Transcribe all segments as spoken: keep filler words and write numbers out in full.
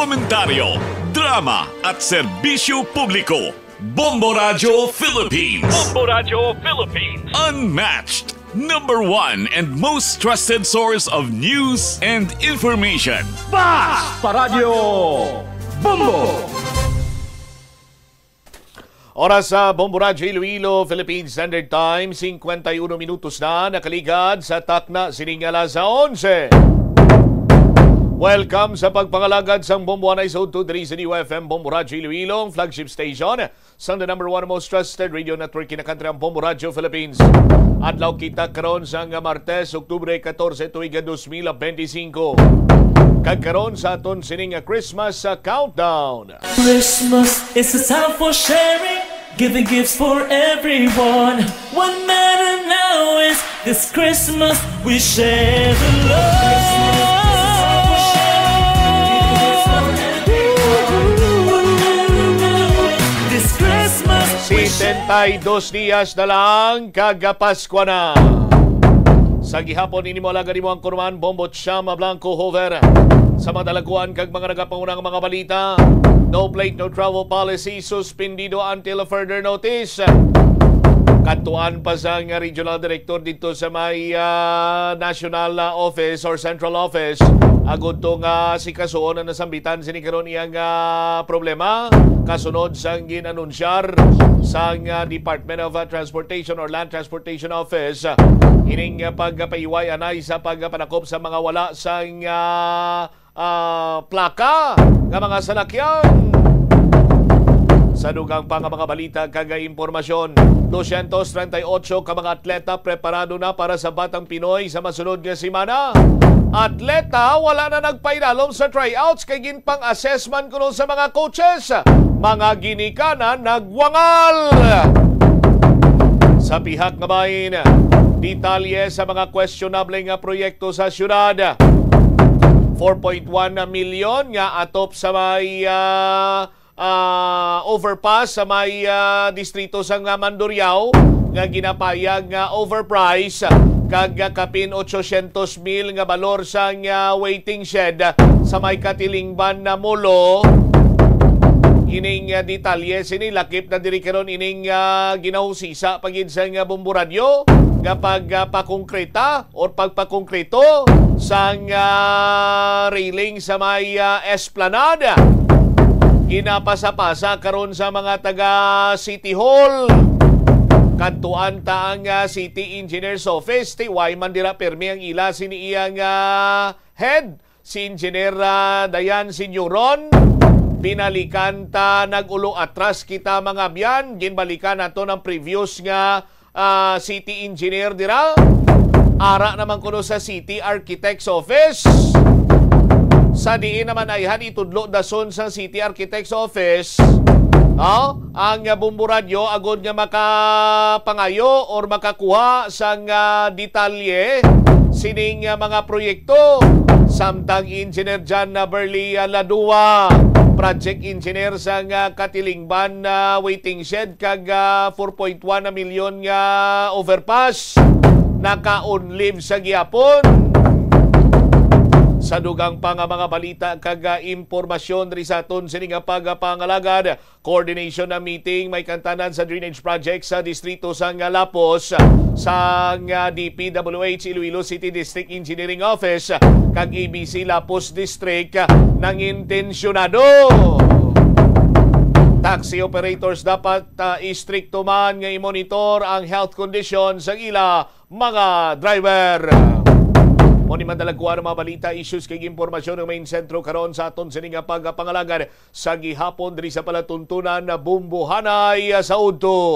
Komentaryo, drama at serbisyo publiko. Bombo Radyo Philippines. Bombo Radyo Philippines. Unmatched, number one, and most trusted source of news and information. Bas Paradyo Bombo! Oras sa Bombo Radyo Iloilo, Philippine Standard Time, singkwenta y uno minutos na nakaligad sa takna sining alas onse. Welcome sa pagpangalagad sang Bombo Anay sa udto diri sa D U F M Bombo Radyo Iloilo, ang flagship station sang the number one most trusted radio network in the country, ang Bombo Radyo Philippines. Adlaw kita karon sang Martes, Oktubre catorce, tuig dos mil benti singko. Kag karon sa aton sining Christmas, ah, countdown. Christmas is a time for sharing, giving gifts for everyone. What matter now is this Christmas we share the love. This Christmas we share. Setenta y dos dias na lang kag Paskwa na. Sa gihapon, ini mo alagad, imo ang kurman, Bombo Chama Blanco Hover. Sa madalaguan kag mga nagapaunang mga balita, no plate, no travel policy, suspendido until further notice. Kadtuan pa sang regional director dito sa may, ah, national, ah, office or central office, agud to nga si Kasuon ang nasambitan sini karon iyang, ah, problema. Kasunod sang gin-anunsyar sang, ah, Department of, ah, Transportation or Land Transportation Office, ah, ining, ah, pagpaiway anay sa pagpanakop sa mga wala sang, ah, ah, plaka nga mga salakyan. Sa dugang pa nga mga balita kag impormasyon, dosyentos treinta y ocho ka mga atleta preparado na para sa Batang Pinoy sa masunod nga semana. Atleta wala na nagpainalom sa tryouts kay ginpang-assess man kuno sa mga coaches. Mga ginikanan nagwangal. Sa pihak nga bahin, detalye sa mga questionable nga proyekto sa syudad. Four point one milyon nga atop sa may, ah, ah, overpass sa may, ah, distrito sang, ah, Mandurriao nga ginapayag nga overprice, kag, ah, kapin otsosyentos mil nga balor sang, ah, waiting shed sa may Katilingban na Molo. Ining, ah, detalye sini lakip na diri karon ining, ah, ginahusisa pa gid sang, ah, Bombo Radyo nga pag, ah, pakongkreta or pagpakongkreto sang, ah, railing sa may, ah, esplanade. Ginapasa-pasa karon sa mga taga City Hall. Kadtuan ta ang, ah, City Engineer's Office, ti wala man dira pirmi ang ila sini iyang, ah, head, si Engineer, ah, Dayan Senyoron. Binalikan ta, nag-ulo atras kita, mga abyan. Ginbalikan nato ng previous nga, ah, city engineer dira. Ara naman kuno sa City Architect's Office. Sa diin naman ayhan itudlo dason sa City Architect's Office, oh, ang, ah, Bombo Radyo agud nga makapangayo or makakuha sang, ah, detalye sining, ah, mga proyekto. Samtang Engineer John, ah, Burley, ah, Ladua, project engineer sang, ah, Katilingban, ah, waiting shed kag, ah, four point one na milyon nga overpass, naka-on leave sa gihapon. Sa dugang pa nga mga balita kag, ah, impormasyon diri sa aton sini nga pagpangalagad, coordination na meeting may kantanan sa drainage project sa distrito sang Lapos, sang, ah, D P W H Iloilo City District Engineering Office kag A B C Lapos District, ah, nangintensyonado. Taxi operators dapat, ah, istrikto man nga i-monitor ang health condition sa ila mga driver. Mo ni madalaguan ang mga balita, issues kag impormasyon nga main sentro karon sa aton sini nga pagpangalagad sa gihapon diri sa palatuntunan na Bombo Anay sa udto.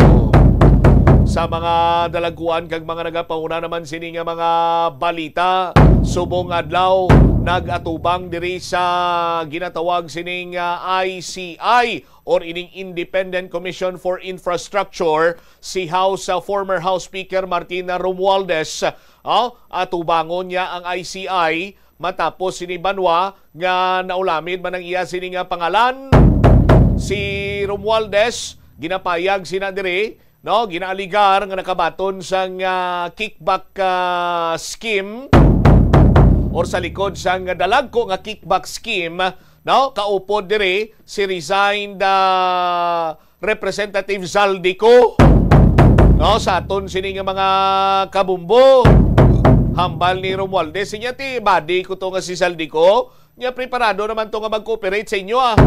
Sa mga dalaguan kag mga nagapauna naman sini nga mga balita, subong adlaw nag-atubang diri sa ginatawag sining, ah, I C I or ining Independent Commission for Infrastructure, si House, ah, former House Speaker Martin Romualdez. Oh, atubangon niya ang I C I matapos sini banwa nga naulamid man ang iya sini nga pangalan. Si Romualdez ginapayag sina diri, no, ginaaligar nga nakabaton sang, ah, kickback, ah, scheme or sa likod sang dalagko nga kickback scheme no? Kaupod diri si resigned, ah, Representative Zaldy Co, no? Sa aton sini nga mga kabumbo, hambal ni Romualdez, siya ti body ko to nga si Zaldy Co. Nya preparado naman to nga mag-cooperate sa inyo, ah,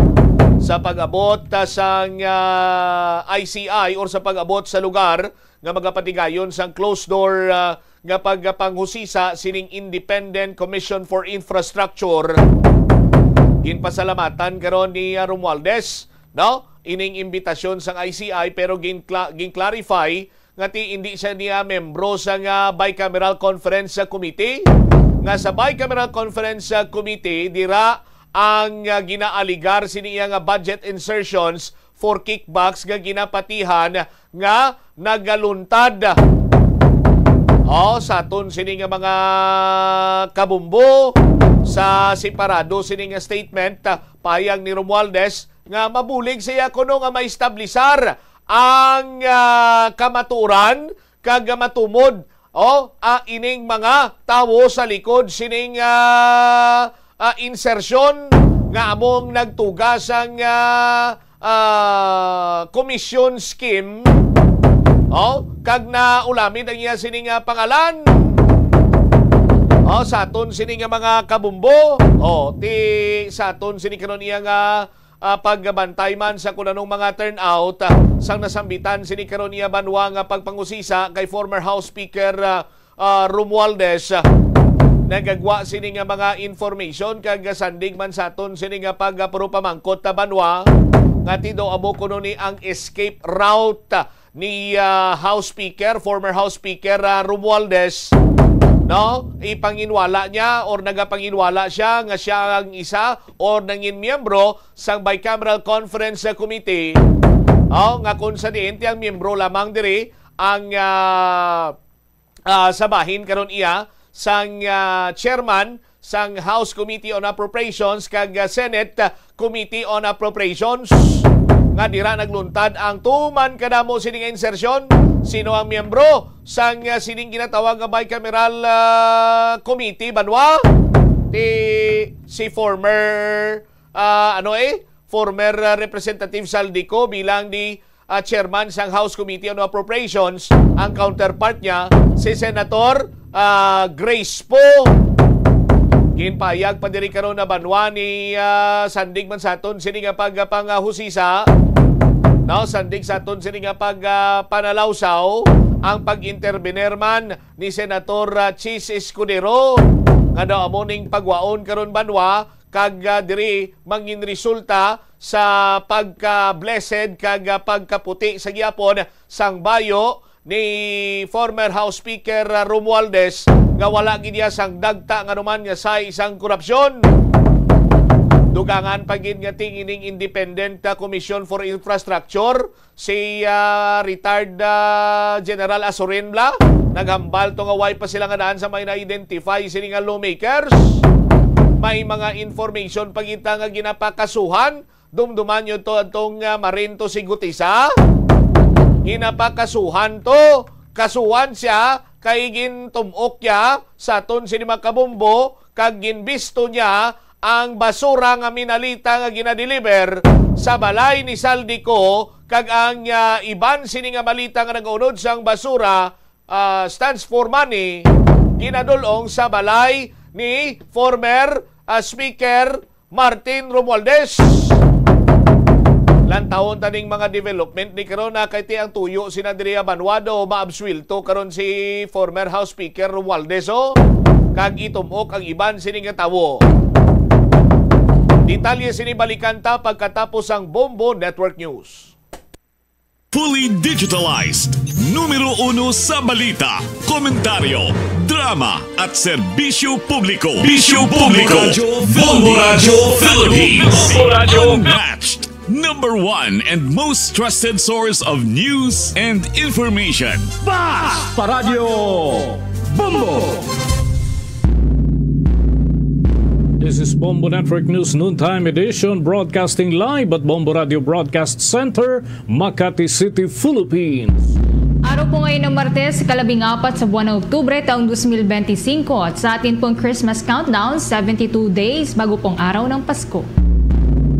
sa pag-abot, ah, sang, ah, I C I or sa pag-abot sa lugar nga magapatigayon sang closed door, ah, nga pagpanghusisa sining Independent Commission for Infrastructure. Ginpasalamatan karon ni, ah, Romualdez, no, ining imbitasyon sang I C I, pero ginkla-, ginklarify nga ti indi siya niya membro sa nga Bicameral Conference Committee, nga sa Bicameral Conference Committee dira ang, ah, ginaaligar sini iya nga budget insertions for kickbacks nga ginapatihan nga nagaluntad. O, sa aton sini nga mga kabumbo, sa separado sini nga statement, ah, payag ni Romualdez nga mabulig siya kuno nga maestablisar ang, ah, kamatuoran kag matumod, o, ah, ining mga tawo sa likod sining, ah, ah, insersyon nga among nagtuga sang, ah, ah, commission scheme, o, kag naulamid ang iya sini nga pangalan. O, sa aton sini nga mga kabumbo, o, ti sa aton sini karon iya nga, ah, pagbantay man sa kun anong mga turnout, ah, sang nasambitan sini karon iya banwa nga pagpangusisa kay former House Speaker, ah, ah, Romualdez, ah, nagagwa sini nga mga information kag sandig man sa aton sini nga pagpurupamangkot ta banwa nga ti daw amo kuno ni ang escape route, ah, ni, ah, House Speaker, former House Speaker, ah, Romualdez, no? Ipanginwala niya or nagapanginwala siya nga siya ang isa or nangin miyembro sang Bicameral Conference Committee, o, nga kung sa diin ti ang miyembro lamang diri ang, ah, ah, sa bahin karon iya sang, ah, chairman sang House Committee on Appropriations kag, ah, Senate, ah, Committee on Appropriations, nga dira nagluntad ang tuman kadamo sini nga insersyon. Sino ang miyembro sang, ah, sining ginatawag nga bicameral, ah, committee, banwa? Ti si former, ah, ano eh, former, ah, Representative Zaldy Co bilang di, ah, chairman sang House Committee on Appropriations, ang counterpart niya si Senator, ah, Grace Poe. Ginpayag pa diri karon na banwa ni, ah, sandig man sa aton sini nga pagpangahusisa, no, sandig sa aton sini nga pag, ah, panalawsaw ang pag-intervener man ni Senator, ah, Chiz Escudero nga daw amo ning pagwaon karon banwa kag, ah, diri mangin resulta sa pagka-blessed kag, ah, pagkaputi sa gihapon sang bayo ni former House Speaker, ah, Romualdez nga wala gid iya sang dagta nga numan nga say sang korupsyon. Dugangan pa gid nga ti ining Independent, ah, Commission for Infrastructure si, ah, retired, ah, General Azurin Bla. Naghambal to nga way pa sila nga daan sa may na-identify sini nga lawmakers. May mga information pa kita nga ginapakasuhan. Dumduman nyo to, atong, ah, Marin to si Gutisa. Ginapakasuhan to. Kasuhan siya kay gintumok niya sa aton sini mga kabumbo kag ginbisto niya ang basura nga minalita nga ginadeliver sa balay ni Zaldy Co kag ang, ah, iban sini nga malita nga nagaunod sang basura, ah, stands for money, ginadul-ong sa balay ni former, ah, Speaker Martin Romualdez. Lantawon ta ning mga development ni karon, ah, kay ti ang tuyo sina diri, ah, banwa daw maabsuwelto karon si former House Speaker Romualdez, oh, kag itumok ang iban sini nga tawo. Detalye sini balikan ta pagkatapos ang Bombo Network News. Fully digitalized. Numero uno sa balita, komentaryo, drama, at serbisyo publiko. Bisyo publiko. Bombo Radyo Philippines. Bombo Radyo. Unmatched. Number one and most trusted source of news and information. Bas! Paradyo Bombo! This is Bombo Network News Noontime Edition, broadcasting live at Bombo Radio Broadcast Center, Makati City, Philippines. Araw po ngayon ng Martes, kalabing apat sa buwan ng Oktubre, taong dos mil benti singko, at sa atin pong Christmas countdown, seventy-two days bago pong araw ng Pasko.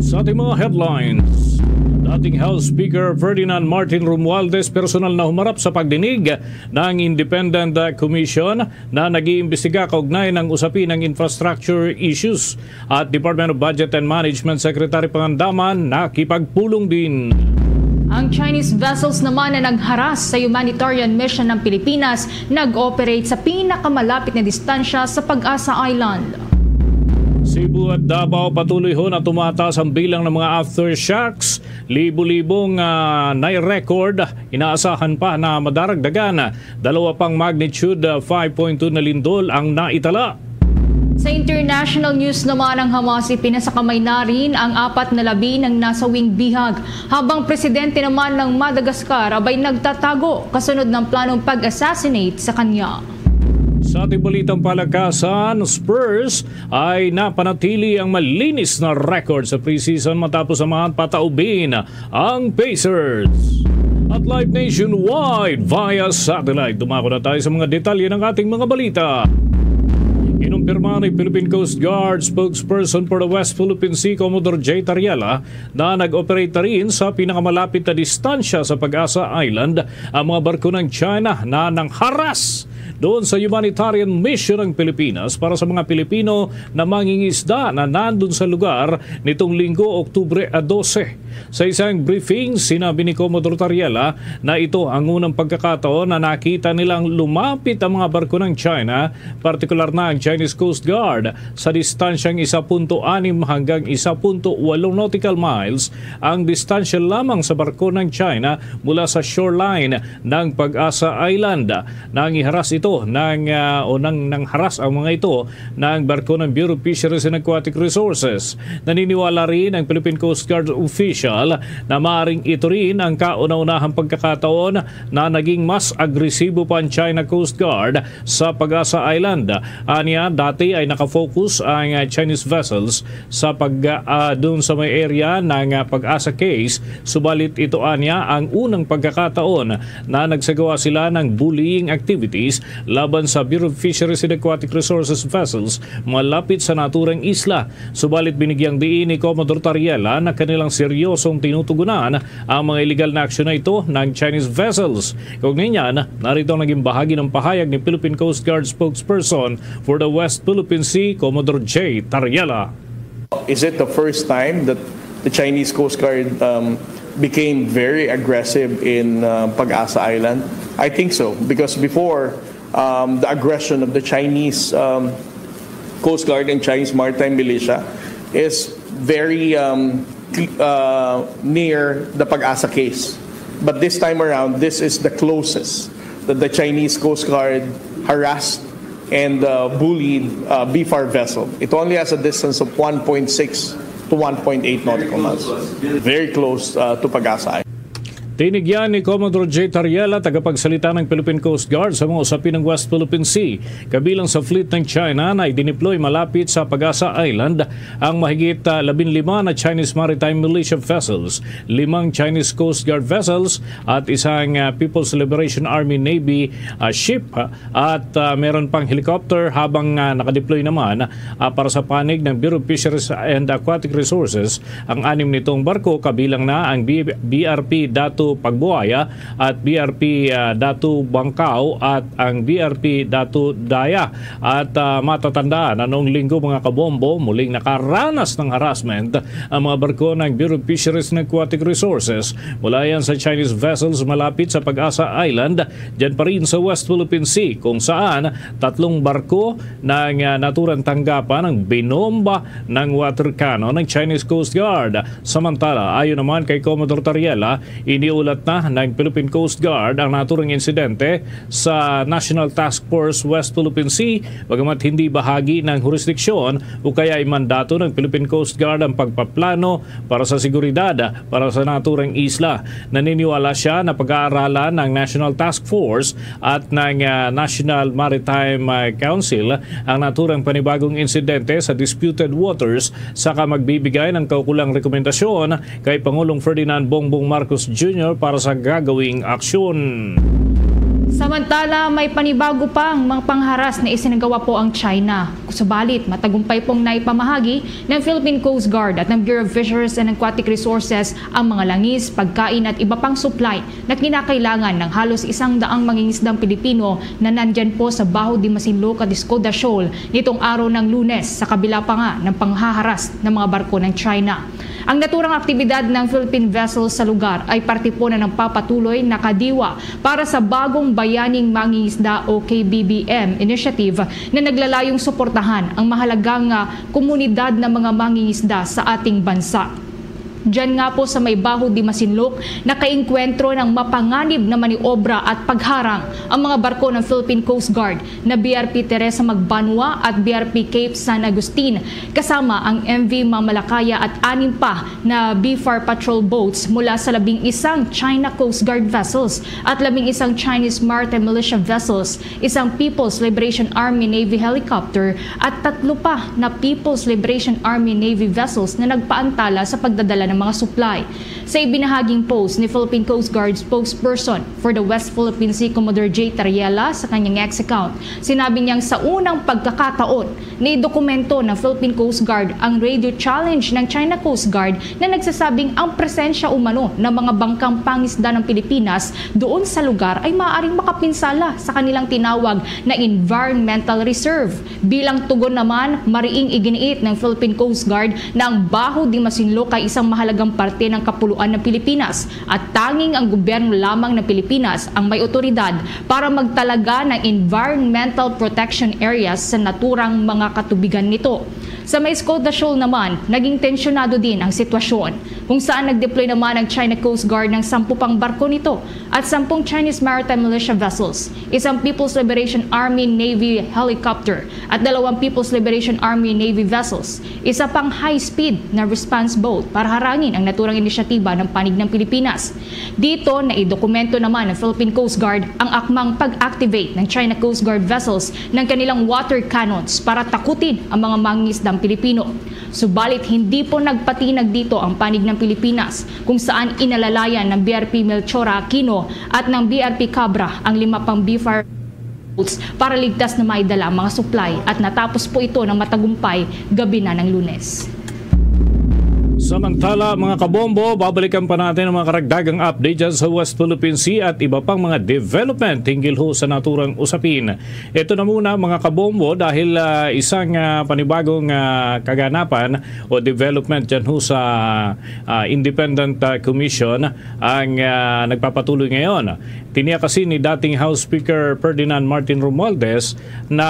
Sa ating mga headlines, dating House Speaker Ferdinand Martin Romualdez personal na humarap sa pagdinig ng Independent, uh, Commission na nag-iimbestiga kaugnay ng usapin ng infrastructure issues, at Department of Budget and Management Secretary Pangandaman nakipagpulong din. Ang Chinese vessels naman na nagharas sa humanitarian mission ng Pilipinas nag-operate sa pinakamalapit na distansya sa Pag-asa Island. Cebu at Davao patuloy ho na tumataas ang bilang ng mga aftershocks. Libo-libong, ah, nai-record. Inaasahan pa na madaragdagan. Dalawa pang magnitude, ah, five point two na lindol ang naitala. Sa international news naman, ang Hamas ipinasakamay na rin ang apat na labi ng nasawing bihag, habang presidente naman ng Madagascar abay nagtatago kasunod ng planong pag-assassinate sa kanya. Sa ating balitang palakasan, Spurs ay napanatili ang malinis na record sa preseason matapos naman pataubin ang Pacers. At live nationwide via satellite, dumako na tayo sa mga detalye ng ating mga balita. Kinumpirma ni Philippine Coast Guard spokesperson for the West Philippine Sea, Commodore Jay Tariela, na nag-operate na rin sa pinakamalapit na distansya sa Pag-asa Island ang mga barko ng China na nangharas doon sa humanitarian mission ng Pilipinas para sa mga Pilipino na mangingisda na nandun sa lugar nitong Linggo, Oktubre a dose. Sa isang briefing, sinabi ni Commodore Tariela na ito ang unang pagkakataon na nakita nilang lumapit ang mga barko ng China, partikular na ang Chinese Coast Guard, sa distansyang isa punto anim hanggang isa punto walo nautical miles, ang distansya lamang sa barko ng China mula sa shoreline ng Pag-asa Island. Nangiharas ito ng, ah, o nang, nangharas ang mga ito ng barko ng Bureau of Fisheries and Aquatic Resources. Naniniwala rin ang Philippine Coast Guard official na maaring ito rin ang kauna-unahang pagkakataon na naging mas agresibo pa ang China Coast Guard sa Pag-asa Island. Anya, dati ay nakafocus ang, ah, Chinese vessels sa pag, ah, dun sa may area ng, ah, Pag-asa case, subalit ito anya ang unang pagkakataon na nagsagawa sila ng bullying activities laban sa Bureau of Fisheries and Aquatic Resources vessels malapit sa naturang isla. Subalit binigyang diin ni Commodore Tariela na kanilang seryosong tinutugunan ang mga illegal na aksyon na ito ng Chinese vessels. Kaugnay niyan, narito ang naging bahagi ng pahayag ni Philippine Coast Guard spokesperson for the West Philippine Sea, Commodore Jay Tariela. Is it the first time that the Chinese Coast Guard um, became very aggressive in uh, Pag-asa Island? I think so, because before, um, the aggression of the Chinese um, Coast Guard and Chinese maritime militia is very um, cl- uh, near the Pag-asa case. But this time around, this is the closest that the Chinese Coast Guard harassed and uh, bullied uh, B far vessel. It only has a distance of one point six to one point eight nautical miles. Very close uh, to Pag-asa. Tinigyan ni Commodore Jay Tariela, tagapagsalita ng Philippine Coast Guard sa mga usapin ng West Philippine Sea, kabilang sa fleet ng China na idineploy malapit sa Pag-asa Island ang mahigit, ah, labinlima na Chinese maritime militia vessels, limang Chinese Coast Guard vessels at isang, ah, People's Liberation Army Navy, ah, ship, ah, at, ah, meron pang helicopter, habang, ah, nakadeploy naman, ah, para sa panig ng Bureau of Fisheries and Aquatic Resources ang anim nitong barko, kabilang na ang B-, B R P Datu Pagbuaya at B R P, ah, Datu Bangkao at ang B R P Datu Daya. At, ah, matatandaan na noong Linggo, mga kabombo, muling nakaranas ng harassment ang mga barko ng Bureau of Fisheries and Aquatic Resources. Mula yan sa Chinese vessels malapit sa Pag-asa Island, dyan pa rin sa West Philippine Sea, kung saan tatlong barko ng, ah, naturang tanggapan ang binomba ng water cannon ng Chinese Coast Guard. Samantala, ayon naman kay Commodore Tariela, iniulat na ng Philippine Coast Guard ang naturang insidente sa National Task Force West Philippine Sea, bagamat hindi bahagi ng jurisdiksyon o kaya ay mandato ng Philippine Coast Guard ang pagpaplano para sa seguridad para sa naturang isla. Naniniwala siya na pag-aaralan ng National Task Force at ng, ah, National Maritime, ah, Council ang naturang panibagong insidente sa disputed waters, saka magbibigay ng kaukulang rekomendasyon kay Pangulong Ferdinand Bongbong Marcos Junior para sa gagawing aksyon. Samantala, may panibago pang mga pangharas na isinagawa po ang China. Subalit, matagumpay pong naipamahagi ng Philippine Coast Guard at ng Bureau of Fisheries and Aquatic Resources ang mga langis, pagkain at iba pang supply na kinakailangan ng halos isang daang mangingisdang Pilipino na nandyan po sa Baho de Masinloc at Escoda Shoal nitong araw ng Lunes, sa kabila pa nga ng panghaharas ng mga barko ng China. Ang naturang aktibidad ng Philippine vessels sa lugar ay parte po na nagpapatuloy na kadiwa para sa Bagong Bayaning Mangingisda o K B B M initiative na naglalayong suportahan ang mahalagang, ah, komunidad ng mga mangingisda sa ating bansa. Diyan nga po sa may Baho de Masinloc, nakaengkwentro ng mapanganib na maniobra at pagharang ang mga barko ng Philippine Coast Guard na B R P Teresa Magbanwa at B R P Cape San Agustin, kasama ang M V Mamalakaya at anim pa na B far patrol boats mula sa labing isang China Coast Guard vessels at labing isang Chinese Maritime Militia vessels, isang People's Liberation Army Navy helicopter at tatlo pa na People's Liberation Army Navy vessels na nagpaantala sa pagdadala ng mga supply. Sa ibinahaging post ni Philippine Coast Guard spokesperson for the West Philippine Sea, Commodore Jay Tariela, sa kanyang X account, sinabi niyang sa unang pagkakataon, naidokumento ng Philippine Coast Guard ang radio challenge ng China Coast Guard na nagsasabing ang presensya umano ng mga bangkang pangisda ng Pilipinas doon sa lugar ay maaaring makapinsala sa kanilang tinawag na environmental reserve. Bilang tugon naman, mariing iginiit ng Philippine Coast Guard na ang Baho de Masinloc ay isang mahalagang parte ng kapuluan ng Pilipinas at tanging ang gobyerno lamang ng Pilipinas ang may otoridad para magtalaga ng environmental protection areas sa naturang mga katubigan nito. Sa may Escoda Shoal naman, naging tensyonado din ang sitwasyon, kung saan nag-deploy naman ang China Coast Guard ng sampu pang barko nito at sampung Chinese Maritime Militia vessels, isang People's Liberation Army Navy helicopter, at dalawang People's Liberation Army Navy vessels, isa pang high-speed na response boat para harangin ang naturang inisyatiba ng panig ng Pilipinas. Dito, naidokumento naman ng Philippine Coast Guard ang akmang pag-activate ng China Coast Guard vessels ng kanilang water cannons para takutin ang mga mangingisdang Pilipino. Subalit, hindi po nagpatinag dito ang panig ng Pilipinas, kung saan inalalayan ng B R P Melchora Aquino at ng B R P Cabra ang lima pang B far boats para ligtas na maidala ang mga supply, at natapos po ito ng matagumpay gabi na ng Lunes. Samantala, mga kabombo, babalikan pa natin ang mga karagdagang update dyan sa West Philippine Sea at iba pang mga development hinggil ho sa naturang usapin. Ito na muna, mga kabombo, dahil, ah, isang, ah, panibagong, ah, kaganapan o development dyan ho sa, ah, Independent, ah, Commission ang, ah, nagpapatuloy ngayon. Tiniyak kasi ni dating House Speaker Ferdinand Martin Romualdez na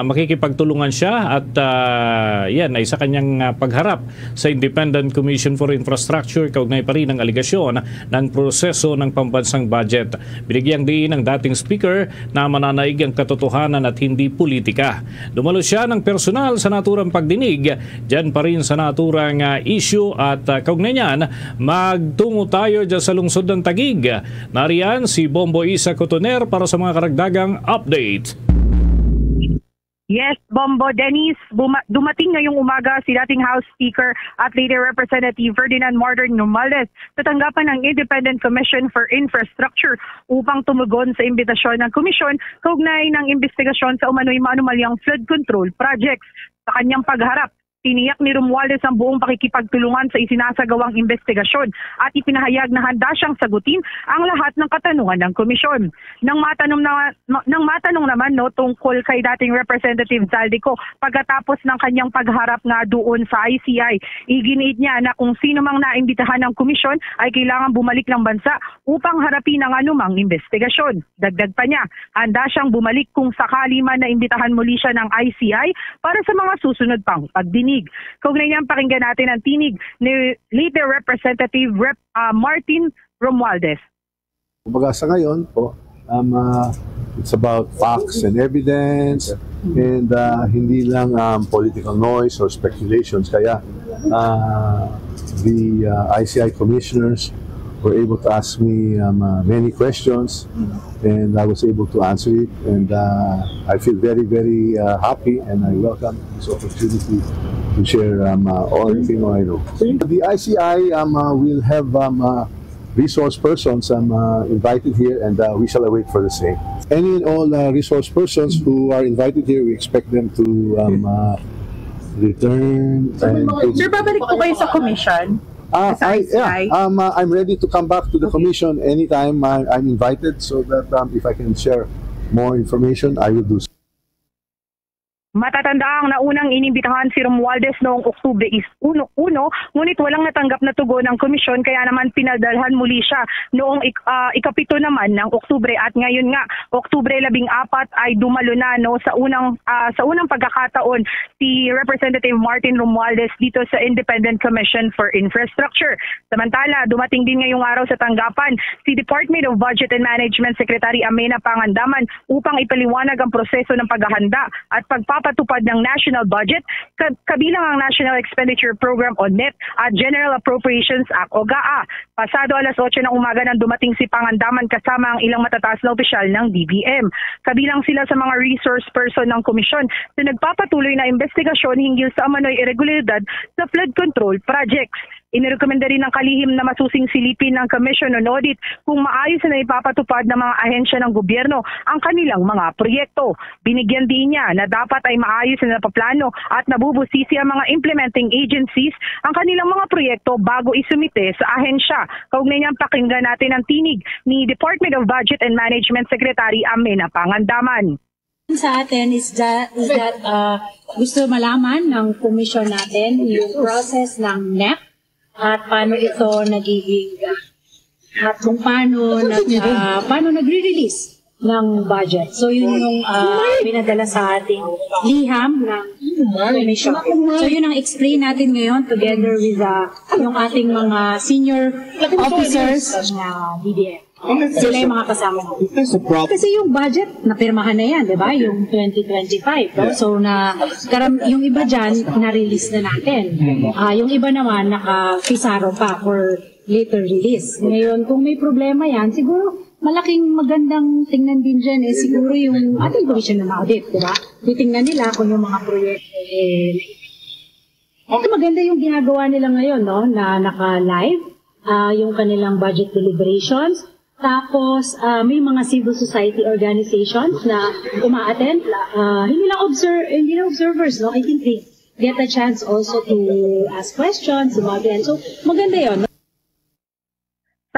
makikipagtulungan siya at, ah, yan ay sa kanyang, ah, pagharap sa Independent Commission for Infrastructure kaugnay pa rin ng alegasyon ng proseso ng pambansang budget. Binigyang diin ang dating speaker na mananaig ang katotohanan at hindi politika. Dumalo siya ng personal sa naturang pagdinig, dyan pa rin sa naturang, ah, issue at, ah, kaugnay niyan, magtungo tayo dyan sa lungsod ng Taguig. Nariyan si Bombo Isa Cotoner para sa mga karagdagang update. Yes, Bombo Dennis, buma- dumating ngayong umaga si dating House Speaker at Leyte Representative Ferdinand Martin Romualdez sa tanggapan ng Independent Commission for Infrastructure upang tumugon sa imbitasyon ng komisyon kaugnay ng imbestigasyon sa umano'y maanumalyang flood control projects. Sa kanyang pagharap, tiniyak ni Romualdez ang buong pakikipagtulungan sa isinasagawang imbestigasyon at ipinahayag na handa siyang sagutin ang lahat ng katanungan ng komisyon. Nang matanong na, nang matanong naman, no, tungkol kay dating Representative Zaldy Co pagkatapos ng kanyang pagharap nga duon sa I C I, iginiit niya na kung sino mang naimbitahan ng komisyon ay kailangan bumalik ng bansa upang harapin ang anumang imbestigasyon. Dagdag pa niya, handa siyang bumalik kung sakali man na imbitahan muli siya ng I C I para sa mga susunod pang pagdinig. Kaugnay niyan, pakinggan natin ang tinig ni Leyte Representative Rep, ah, Martin Romualdez. Kumbaga sa ngayon po, um, uh, it's about facts and evidence and uh, hindi lang um, political noise or speculations. Kaya uh, the uh, I C I commissioners were able to ask me um, uh, many questions and I was able to answer it, and uh, I feel very, very uh, happy, and I welcome this opportunity to share um, uh, all everything I know. The I C I um, uh, will have um, uh, resource persons, um, uh, invited here, and uh, we shall await for the same. Any and all uh, resource persons who are invited here, we expect them to um, uh, return and to Sir, babalik po kayo sa commission? Ah, Sa I, I C I? yeah, um, uh, I'm ready to come back to the commission anytime I, I'm invited, so that um, if I can share more information, I will do so. Matatanda ang naunang inimbitahan si Romualdez noong Oktubre is uno, uno, ngunit walang natanggap na tugon ang komisyon, kaya naman pinadalhan muli siya noong ik- ah, ikapito naman ng Oktubre. At ngayon nga, Oktubre labing apat, ay dumalo na, no, sa unang ah, sa unang pagkakataon si Representative Martin Romualdez dito sa Independent Commission for Infrastructure. Samantala, dumating din ngayong araw sa tanggapan si Department of Budget and Management Secretary Amena Pangandaman upang ipaliwanag ang proseso ng paghahanda at pagpapatupad ng national budget, ka- kabilang ang National Expenditure Program o net at General Appropriations Act o GAA. Pasado alas otso ng umaga nang dumating si Pangandaman kasama ang ilang matataas na opisyal ng D B M. Kabilang sila sa mga resource person ng komisyon sa nagpapatuloy na investigasyon hinggil sa umano'y iregularidad sa flood control projects. Inirekomenda rin ng kalihim na masusing silipin ng Commission on Audit kung maayos na ipapatupad ng mga ahensya ng gobyerno ang kanilang mga proyekto. Binigyan din niya na dapat ay maayos na napaplano at nabubusisi ang mga implementing agencies ang kanilang mga proyekto bago isumite sa ahensya. Kaugnay niyan, pakinggan natin ang tinig ni Department of Budget and Management Secretary Amena Pangandaman. Sa atin is that, is that uh, gusto malaman ng komisyon natin yung process ng net at paano ito nagiging uh, at kung paano nag, uh, paano nagre-release ng budget. So yun yung uh, pinadala sa ating liham ng komisyon. So yun ang explain natin ngayon together with uh, yung ating mga senior officers ng uh, D B M. Sila yung mga kasama natin. Kasi yung budget, napirmahan na yan, di ba? Yung twenty twenty-five. No? So, na, karam, yung iba dyan, na-release na natin. Ah, yung iba naman, naka-pisaro pa for later release. Ngayon, kung may problema yan, siguro malaking magandang tingnan din dyan eh, siguro yung ating Commission on Audit, di ba? Titingnan nila kung yung mga proyekto eh, maganda yung ginagawa nila ngayon, no, na naka-live ah, yung kanilang budget deliberations. Tapos, ah, may mga civil society organizations na uma-attend. Ah, hindi lang obser- hindi lang observers, no? I think they get a chance also to ask questions, sumabi. So, maganda yun.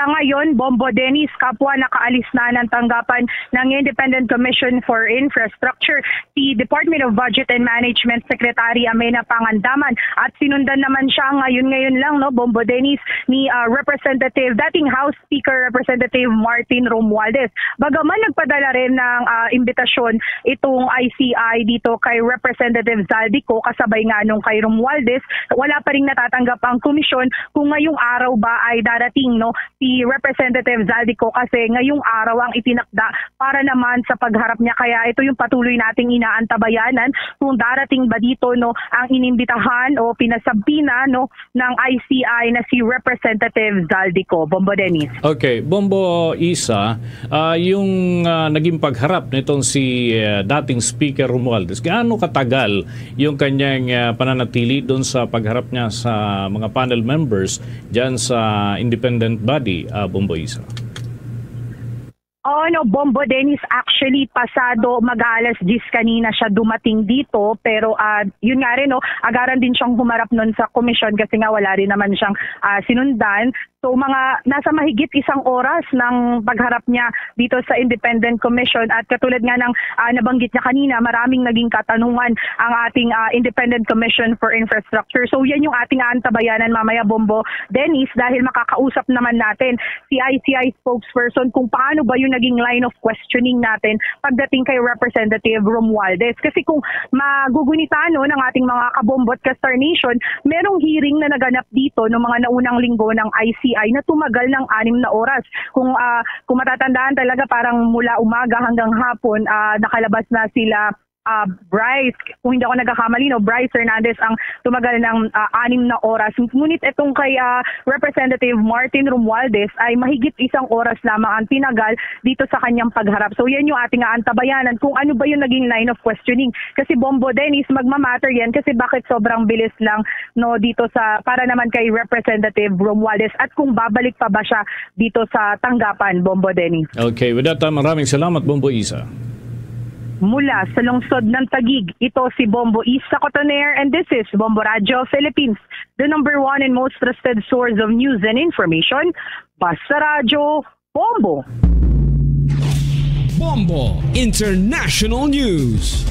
Sa ngayon, Bombo Dennis, kapwa, nakaalis na ng tanggapan ng Independent Commission for Infrastructure, si Department of Budget and Management Secretary Amena Pangandaman, at sinundan naman siya ngayon-ngayon lang, no, Bombo Dennis, ni ah, Representative, dating House Speaker Representative Martin Romualdez. Bagaman nagpadala rin ng ah, imbitasyon itong I C I dito kay Representative Zaldy Co, kasabay nga nung kay Romualdez, wala pa rin natatanggap ang komisyon kung ngayong araw ba ay darating, no, si Representative Zaldy Co, kasi ngayong araw ang itinakda para naman sa pagharap niya. Kaya ito yung patuloy nating inaantabayanan kung darating ba dito, no, ang inimbitahan o pinasabina, no, ng I C I na si Representative Zaldy Co. Bombo Dennis. Okay, Bombo Isa, ah, yung ah, naging pagharap nitong si ah, dating Speaker Romualdez, gaano katagal yung kanyang ah, pananatili doon sa pagharap niya sa mga panel members dyan sa independent body, ah, Bombo Isa? Oh, no, Bombo Dennis, actually, pasado mag-aalas diyes kanina siya dumating dito, pero ah, yun nga rin, no, agaran din siyang humarap nun sa komisyon kasi nga wala rin naman siyang ah, sinundan. So, mga nasa mahigit isang oras ng pagharap niya dito sa Independent Commission, at katulad nga ng ah, nabanggit niya kanina, maraming naging katanungan ang ating ah, Independent Commission for Infrastructure. So, yan yung ating aantabayanan mamaya, Bombo Dennis, dahil makakausap naman natin si I C I spokesperson kung paano ba yung naging line of questioning natin pagdating kay Representative Romualdez. Kasi kung magugunita, no, ng ating mga kabombo at ka-Star Nation, merong hearing na naganap dito noong mga naunang linggo ng I C I na tumagal ng anim na oras. Kung ah, kung matatandaan talaga, parang mula umaga hanggang hapon, ah, nakalabas na sila ah, Bryce, kung hindi ako nagkakamali, no, Bryce Hernandez ang tumagal ng, ah, anim na oras. Ngunit itong kay, ah, Representative Martin Romualdez ay mahigit isang oras lamang ang tinagal dito sa kanyang pagharap. So yan yung ating aantabayanan kung ano ba yung naging line of questioning. Kasi Bombo Dennis, magmamatter yan kasi bakit sobrang bilis lang, no, dito sa, para naman kay Representative Romualdez at kung babalik pa ba siya dito sa tanggapan, Bombo Dennis. Okay, with that, uh, maraming salamat, Bombo Isa. Mula sa lungsod ng Taguig, ito si Bombo Isa Cotoner, and this is Bombo Radyo Philippines, the number one and most trusted source of news and information. Basta Radyo, Bombo. Bombo International News.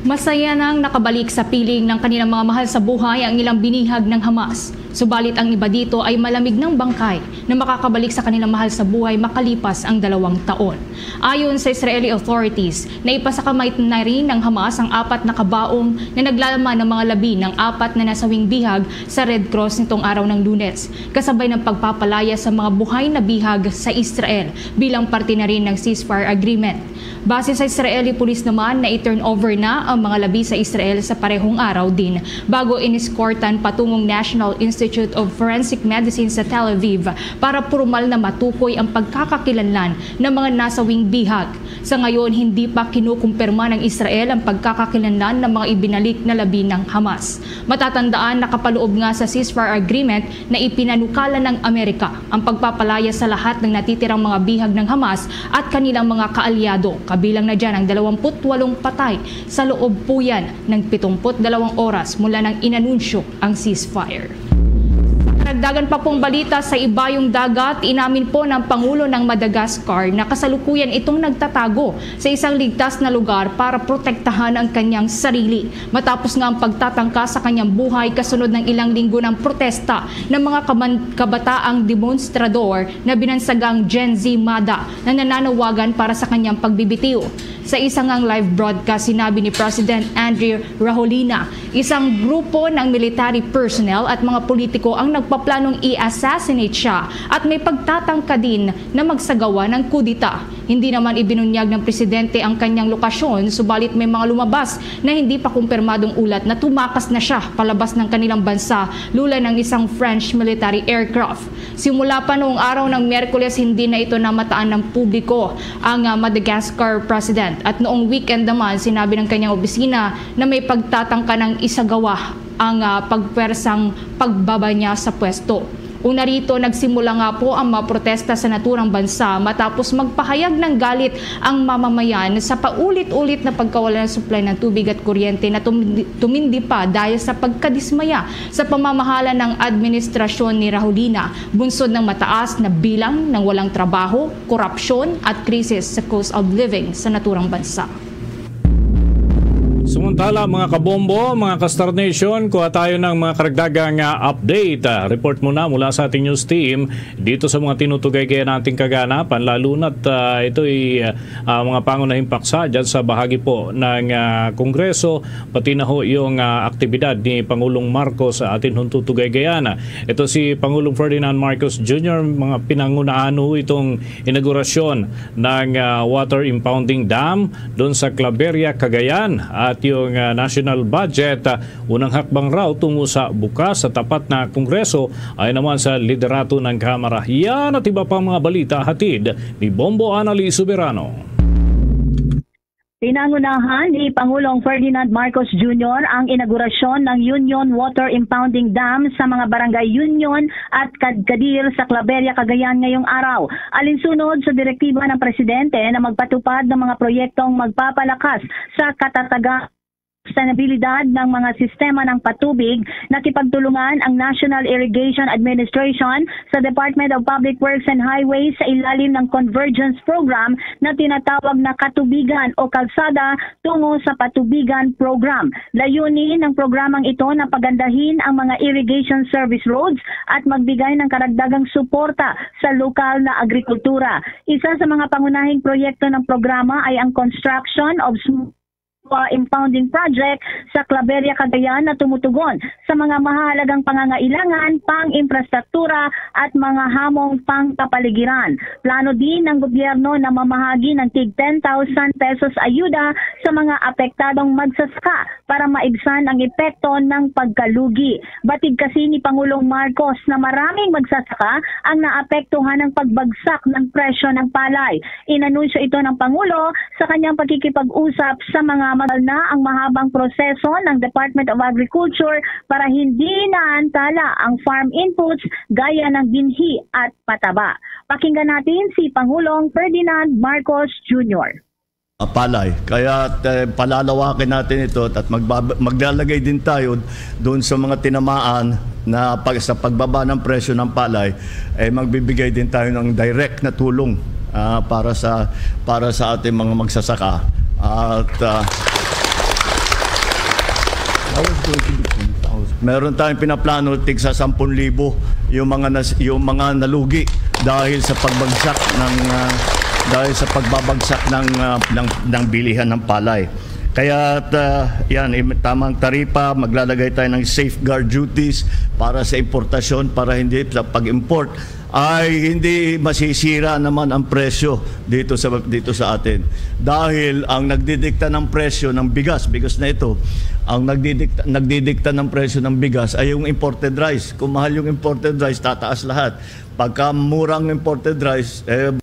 Masaya nang nakabalik sa piling ng kanilang mga mahal sa buhay ang ilang binihag ng Hamas. Subalit ang iba dito ay malamig ng bangkay na makakabalik sa kanilang mahal sa buhay makalipas ang dalawang taon. Ayon sa Israeli authorities, naipasakamay na rin ng Hamas ang apat na kabaong na naglalaman ng mga labi ng apat na nasawing bihag sa Red Cross nitong araw ng Lunes, kasabay ng pagpapalaya sa mga buhay na bihag sa Israel bilang parte na rin ng ceasefire agreement. Base sa Israeli Police naman, na-turn over na ang mga labi sa Israel sa parehong araw din, bago iniskortan patungong National Institute of Forensic Medicine sa Tel Aviv para pormal na matukoy ang pagkakakilanlan ng mga nasawing bihag. Sa ngayon, hindi pa kinukumpirma ng Israel ang pagkakakilanlan ng mga ibinalik na labi ng Hamas. Matatandaan, nakapaloob nga sa ceasefire agreement na ipinanukala ng Amerika ang pagpapalaya sa lahat ng natitirang mga bihag ng Hamas at kanilang mga kaalyado, kabilang na dyan ang dalawampu't walong patay sa loob po yan ng pitumput dalawang oras mula nang inanunsyo ang ceasefire. Sa karagdagan pa pong balita sa Ibayong Dagat, inamin po ng Pangulo ng Madagascar na kasalukuyan itong nagtatago sa isang ligtas na lugar para protektahan ang kanyang sarili. Matapos nga ang pagtatangka sa kanyang buhay kasunod ng ilang linggo ng protesta ng mga kaman- kabataang demonstrador na binansagang Gen Z MADA na nananawagan para sa kanyang pagbibitiw. Sa isa ngang live broadcast, sinabi ni President Andry Rajoelina, isang grupo ng military personnel at mga politiko ang nagpaplanong i-assassinate siya at may pagtatangka din na magsagawa ng kudeta. Hindi naman ibinunyag ng presidente ang kanyang lokasyon, subalit may mga lumabas na hindi pa kumpirmadong ulat na tumakas na siya palabas ng kanilang bansa lula ng isang French military aircraft. Simula pa noong araw ng Miyerkules, hindi na ito namataan ng publiko ang, ah, Madagascar president. At noong weekend naman, sinabi ng kanyang opisina na may pagtatangka ng isagawa ang, ah, pagpwersang pagbaba niya sa pwesto. Una rito, nagsimula nga po ang mga protesta sa naturang bansa matapos magpahayag ng galit ang mamamayan sa paulit-ulit na pagkawala ng supply ng tubig at kuryente na tumindi, tumindi pa dahil sa pagkadismaya sa pamamahala ng administrasyon ni Rajoelina, bunsod ng mataas na bilang ng walang trabaho, korupsyon at krisis sa cost of living sa naturang bansa. Sumantala, mga kabombo, mga ka-Star Nation, kuha tayo ng mga karagdagang, ah, update. Ah, report muna mula sa ating news team dito sa mga tinutugay kaya nating kaganapan, lalo na't, ah, ito'y, ah, mga pangunahing paksa dyan sa bahagi po ng, ah, Kongreso, pati na ho yung, ah, aktibidad ni Pangulong Marcos sa atin hong tutugay gayana. Ito si Pangulong Ferdinand Marcos Junior, mga pinangunahan ho itong inaugurasyon ng, ah, water impounding dam doon sa Claveria, Cagayan. At yung, ah, national budget, ah, unang hakbang raw tungo sa bukas sa tapat na Kongreso ay naman sa liderato ng Kamara. Yan at iba pang mga balita hatid ni Bombo Anali Soberano. Pinangunahan ni Pangulong Ferdinand Marcos Junior ang inaugurasyon ng Union Water Impounding Dam sa mga barangay Union at Kadkadir sa Claveria, Cagayan ngayong araw. Alinsunod sa direktiba ng Presidente na magpatupad ng mga proyektong magpapalakas sa katatagan sustainabilidad ng mga sistema ng patubig, nakipagtulungan ang National Irrigation Administration sa Department of Public Works and Highways sa ilalim ng Convergence Program na tinatawag na Katubigan o Kalsada Tungo sa Patubigan Program. Layunin ng programang ito na pagandahin ang mga irrigation service roads at magbigay ng karagdagang suporta sa lokal na agrikultura. Isa sa mga pangunahing proyekto ng programa ay ang construction of small uh, impounding project sa Claveria, Cagayan na tumutugon sa mga mahahalagang pangangailangan pang-infrastruktura at mga hamong pangkapaligiran. Plano din ng gobyerno na mamahagi ng tig ten thousand pesos ayuda sa mga apektadong magsasaka para maibsan ang epekto ng pagkalugi. Batid kasi ni Pangulong Marcos na maraming magsasaka ang naapektuhan ng pagbagsak ng presyo ng palay. Inanunsyo ito ng Pangulo sa kanyang pakikipag-usap sa mga magal na ang mahabang proseso ng Department of Agriculture para hindi naantala ang farm inputs gaya ng binhi at pataba. Pakinggan natin si Pangulong Ferdinand Marcos Junior. Ah, palay. Kaya eh, palalawakin natin ito at magbab- maglalagay din tayo doon sa mga tinamaan na pag, sa pagbaba ng presyo ng palay, eh magbibigay din tayo ng direct na tulong ah, para sa para sa ating mga magsasaka. At ah, meron tayong pinaplano tig sa sampung libo yung mga nas, yung mga nalugi dahil sa pagbagsak ng ah, dahil sa pagbabagsak ng ah, ng ng bilihan ng palay. Kaya ah, yan, im- tamang taripa, maglalagay tayo ng safeguard duties para sa importasyon, para hindi sa pag-import ay hindi masisira naman ang presyo dito sa dito sa atin. Dahil ang nagdidikta ng presyo ng bigas, bigas na ito, ang nagdidikta, nagdidikta ng presyo ng bigas ay yung imported rice. Kung mahal yung imported rice, tataas lahat. Pagka mura ang imported rice, eh,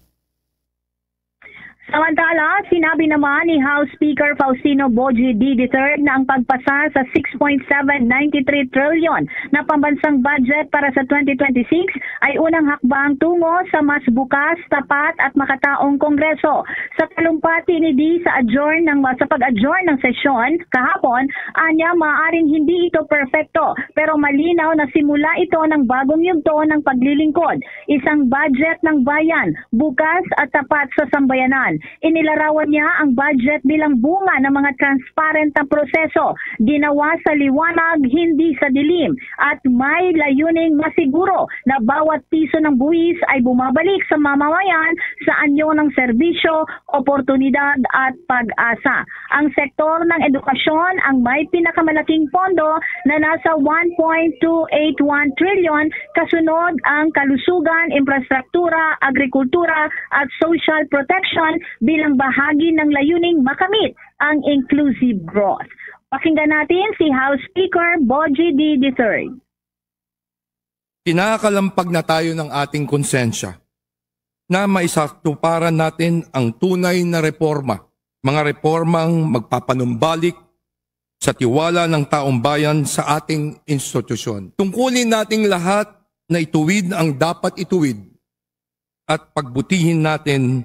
Samantala, sinabi naman ni House Speaker Faustino Boji D the third na ang pagpasa sa six point seven nine three trillion na pambansang budget para sa twenty twenty-six ay unang hakbang tungo sa mas bukas, tapat at makataong Kongreso. Sa talumpati ni D sa adjourn ng sa pag-adjourn ng sesyon kahapon, anya maaring hindi ito perpekto, pero malinaw na simula ito ng bagong yugto ng paglilingkod, isang budget ng bayan, bukas at tapat sa sambayanan. Inilarawan niya ang budget bilang bunga ng mga transparent na proseso, ginawa sa liwanag, hindi sa dilim, at may layuning masiguro na bawat piso ng buwis ay bumabalik sa mamamayan sa anyo ng serbisyo, oportunidad at pag-asa. Ang sektor ng edukasyon ang may pinakamalaking pondo na nasa one point two eight one trillion, kasunod ang kalusugan, infrastruktura, agrikultura at social protection bilang bahagi ng layuning makamit ang inclusive growth. Pakinggan natin si House Speaker Boji D the third. Kinakalampag na tayo ng ating konsensya na maisatuparan natin ang tunay na reforma, mga reformang magpapanumbalik sa tiwala ng taong bayan sa ating institusyon. Tungkulin nating lahat na ituwid ang dapat ituwid at pagbutihin natin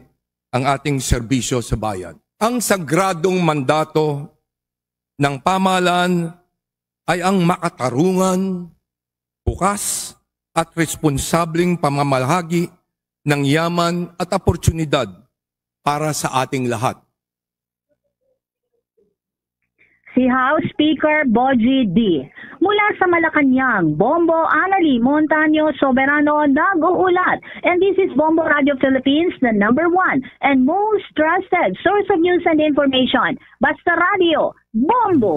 ang ating serbisyo sa bayan. Ang sagradong mandato ng pamahalaan ay ang makatarungan, bukas at responsableng pamamalahagi ng yaman at oportunidad para sa ating lahat. Si House Speaker Boji D. Mula sa Malacañang, Bombo Anali Montaño Soberano nag-uulat. And this is Bombo Radio Philippines, the number one and most trusted source of news and information. Basta Radio, Bombo!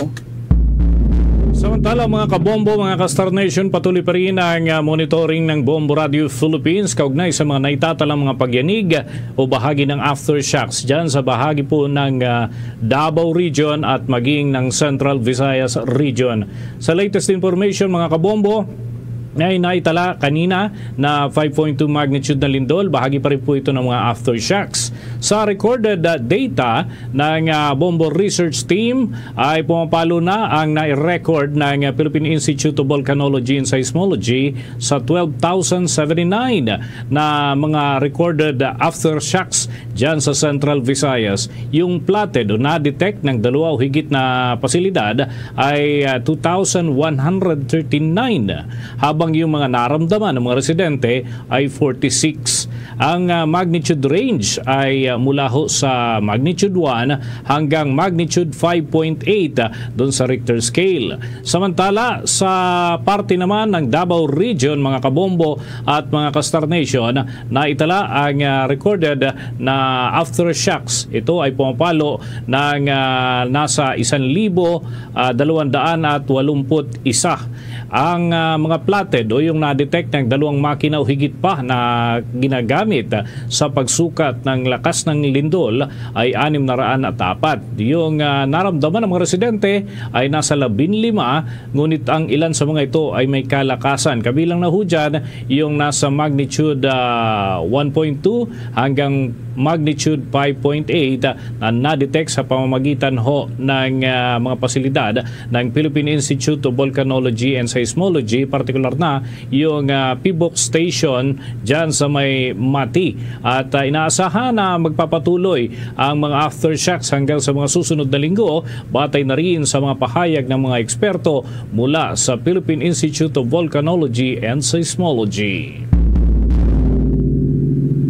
Samantala, mga kabombo, mga ka-Star Nation, patuloy pa rin ang ah, monitoring ng Bombo Radio Philippines kaugnay sa mga naitatalang mga pagyanig o bahagi ng aftershocks dyan sa bahagi po ng ah, Davao Region at maging ng Central Visayas Region. Sa latest information, mga kabombo, ay naitala kanina na five point two magnitude na lindol. Bahagi pa rin po ito ng mga aftershocks. Sa recorded ah, data ng ah, Bombo Research Team, ay pumapalo na ang nai-record ng Philippine Institute of Volcanology and Seismology sa twelve thousand seventy-nine na mga recorded aftershocks dyan sa Central Visayas. Yung plotted o na-detect ng dalawa o higit na pasilidad ay ah, two thousand one hundred thirty-nine, habang Ang iyong mga naramdaman ng mga residente ay forty-six. Ang, ah, magnitude range ay, ah, mula ho sa magnitude one hanggang magnitude five point eight, ah, doon sa Richter scale. Samantala, sa parte naman ng Davao Region, mga kabombo at mga ka-Star Nation, naitala ang, ah, recorded na aftershocks. Ito ay pumapalo ng, ah, nasa isang libo, ah, dalawang daan at walumput isa. Ang, ah, mga platted o yung na-detect ng dalawang makina o higit pa na ginagamit, ah, sa pagsukat ng lakas ng lindol ay anim na raan at apat. Yung, ah, naramdaman ng mga residente ay nasa labing lima, ngunit ang ilan sa mga ito ay may kalakasan. Kabilang na ho dyan yung nasa magnitude, ah, one point two hanggang magnitude five point eight, ah, na na-detect sa pamamagitan ho ng, ah, mga pasilidad ng Philippine Institute of Volcanology and Seismology, partikular na yung, ah, PHIVOLCS Station dyan sa may Mati. At, ah, inaasahan na magpapatuloy ang mga aftershocks hanggang sa mga susunod na linggo, batay na rin sa mga pahayag ng mga eksperto mula sa Philippine Institute of Volcanology and Seismology.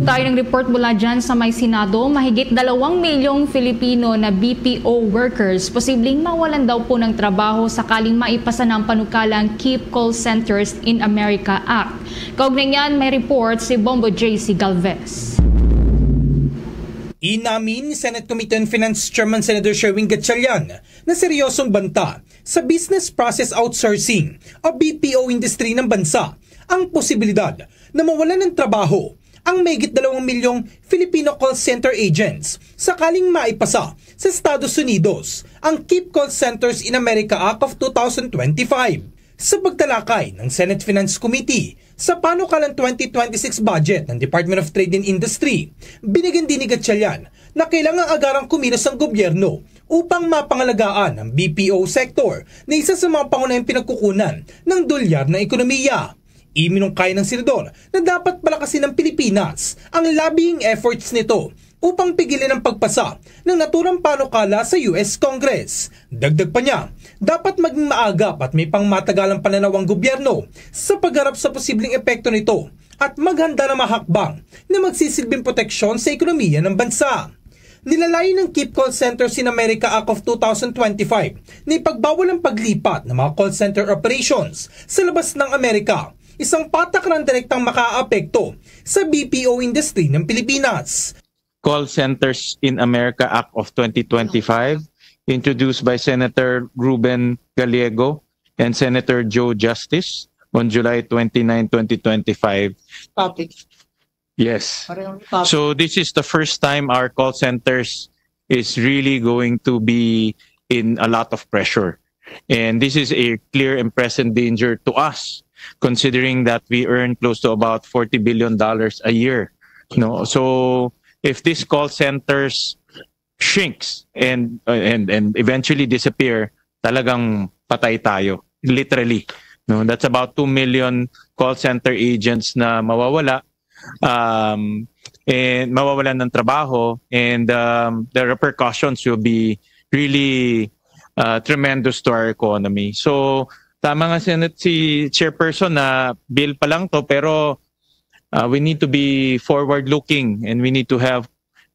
Tayo ng report mula dyan sa may Senado. Mahigit dalawang milyong Filipino na B P O workers posibleng mawalan daw po ng trabaho sakaling maipasa na ang panukalang Keep Call Centers in America Act. Kaugnay niyan, may report si Bombo J C Galvez. Inamin ni Senate Committee on Finance Chairman Senator Sherwin Gatchalian na seryosong banta sa business process outsourcing o B P O industry ng bansa ang posibilidad na mawalan ng trabaho ang mahigit dalawang milyong Filipino call center agents sakaling maipasa sa Estados Unidos ang Keep Call Centers in America Act of two thousand twenty-five. Sa pagtalakay ng Senate Finance Committee sa panukalang twenty twenty-six budget ng Department of Trade and Industry, binigyan din ni Gatchalian na kailangang agarang kumilos ang gobyerno upang mapangalagaan ang B P O sector na isa sa mga pangunahing pinagkukunan ng dolyar na ekonomiya. Iminungkay ng senador na dapat palakasin ng Pilipinas ang lobbying efforts nito upang pigilan ang pagpasa ng naturang panukala sa U S Congress. Dagdag pa niya, dapat maging maagap at may pangmatagalang pananaw ang gobyerno sa pagharap sa posibleng epekto nito at maghanda ng mga hakbang na magsisilbing proteksyon sa ekonomiya ng bansa. Nilalayo ng Keep Call Centers in America Act of two thousand twenty-five na ipagbawal ang paglipat ng mga call center operations sa labas ng Amerika, isang patakaran direktang makaapekto sa B P O industry ng Pilipinas. Call Centers in America Act of twenty twenty-five, introduced by Senator Ruben Gallego and Senator Joe Justice on July twenty-nine, twenty twenty-five. Topic. Yes. Parehong topic. So this is the first time our call centers is really going to be in a lot of pressure. And this is a clear and present danger to us, considering that we earn close to about forty billion dollars a year. No? So if these call centers shrinks and and and eventually disappear, talagang patay tayo, literally. No, that's about two million call center agents na mawawala, um, and mawawalan ng trabaho, and um, the repercussions will be really uh, tremendous to our economy. So tama nga, Senate, si Chairperson, na bill pa lang to, pero uh, we need to be forward looking and we need to have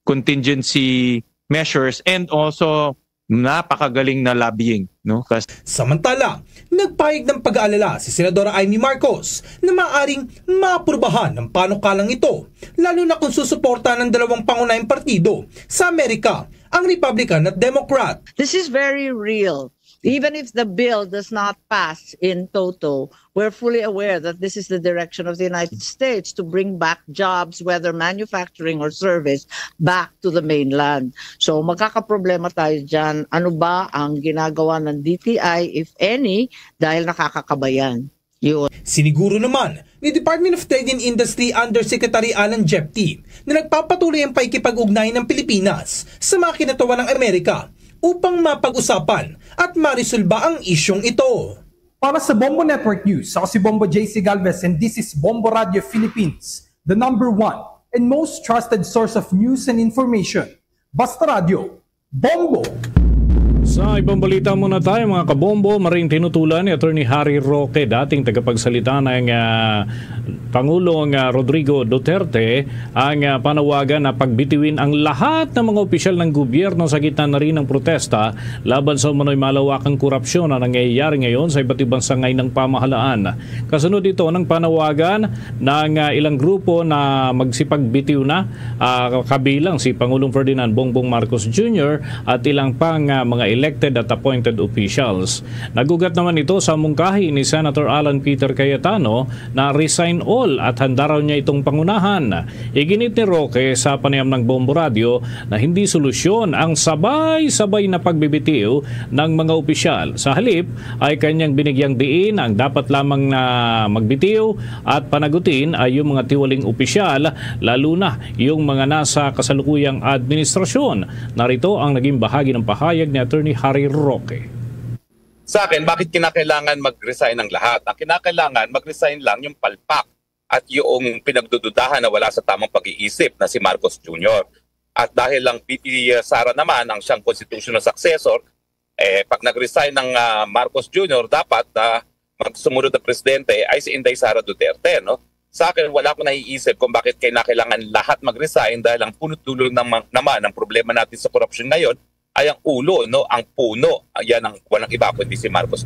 contingency measures and also napakagaling na lobbying, no? Kasi Samantala, nagpahayag ng pag-aalala si Senadora Imee Marcos na maaring maaprubahan ang panukalang ito, lalo na kung susuportahan ng dalawang pangunahing partido sa Amerika, ang Republican at Democrat. This is very real. Even if the bill does not pass in toto, we're fully aware that this is the direction of the United States to bring back jobs, whether manufacturing or service, back to the mainland. So magkakaproblema tayo dyan. Ano ba ang ginagawa ng D T I, if any, dahil nakakakabayan? Yun. Siniguro naman ni Department of Trade and Industry Undersecretary Alan Jepti na nagpapatuloy ang pakikipag-ugnayan ng Pilipinas sa mga kinatawan ng Amerika upang mapag-usapan at maresolba ang isyung ito. Para sa Bombo Network News, ako si Bombo J C Galvez and this is Bombo Radio Philippines, the number one and most trusted source of news and information. Basta Radyo, Bombo! Sa ibang balita muna tayo, mga kabombo, maring tinutulan ni Attorney Harry Roque, dating tagapagsalita ng, ah, Pangulong, ah, Rodrigo Duterte, ang, ah, panawagan na pagbitiwin ang lahat ng mga opisyal ng gobyerno sa gitna na rin ng protesta laban sa umano'y malawakang korupsyon na nangyayari ngayon sa iba't ibang sangay ng pamahalaan. Kasunod ito ng panawagan ng, ah, ilang grupo na magsipagbitiw na, ah, kabilang si Pangulong Ferdinand Bongbong Marcos Junior at ilang pang, ah, mga elected at appointed officials. Nagugat naman ito sa mungkahi ni Senator Alan Peter Cayetano na resign all at handa raw niya itong pangunahan. Iginit ni Roque sa panayam ng Bombo Radio na hindi solusyon ang sabay-sabay na pagbibitiw ng mga opisyal. Sa halip, ay kanyang binigyang diin ang dapat lamang na magbitiw at panagutin ay yung mga tiwaling opisyal, lalo na yung mga nasa kasalukuyang administrasyon. Narito ang naging bahagi ng pahayag ni Attorney Harry Roque. Sa akin, bakit kinakailangan mag-resign ang lahat? Ang kinakailangan, mag-resign lang yung palpak at yung pinagdududahan na wala sa tamang pag-iisip na si Marcos Junior. At dahil lang V P Sara naman ang siyang constitutional successor, eh, pag nag-resign ng, ah, Marcos Junior, dapat, ah, magsumunod na presidente ay si Inday Sara Duterte, no? Sa akin, wala akong naiisip kung bakit kinakailangan lahat mag-resign dahil ang punot dulo naman, naman ng problema natin sa korupsyon ngayon ay ang ulo, no? Ang puno, yan ang walang iba kundi si Marcos.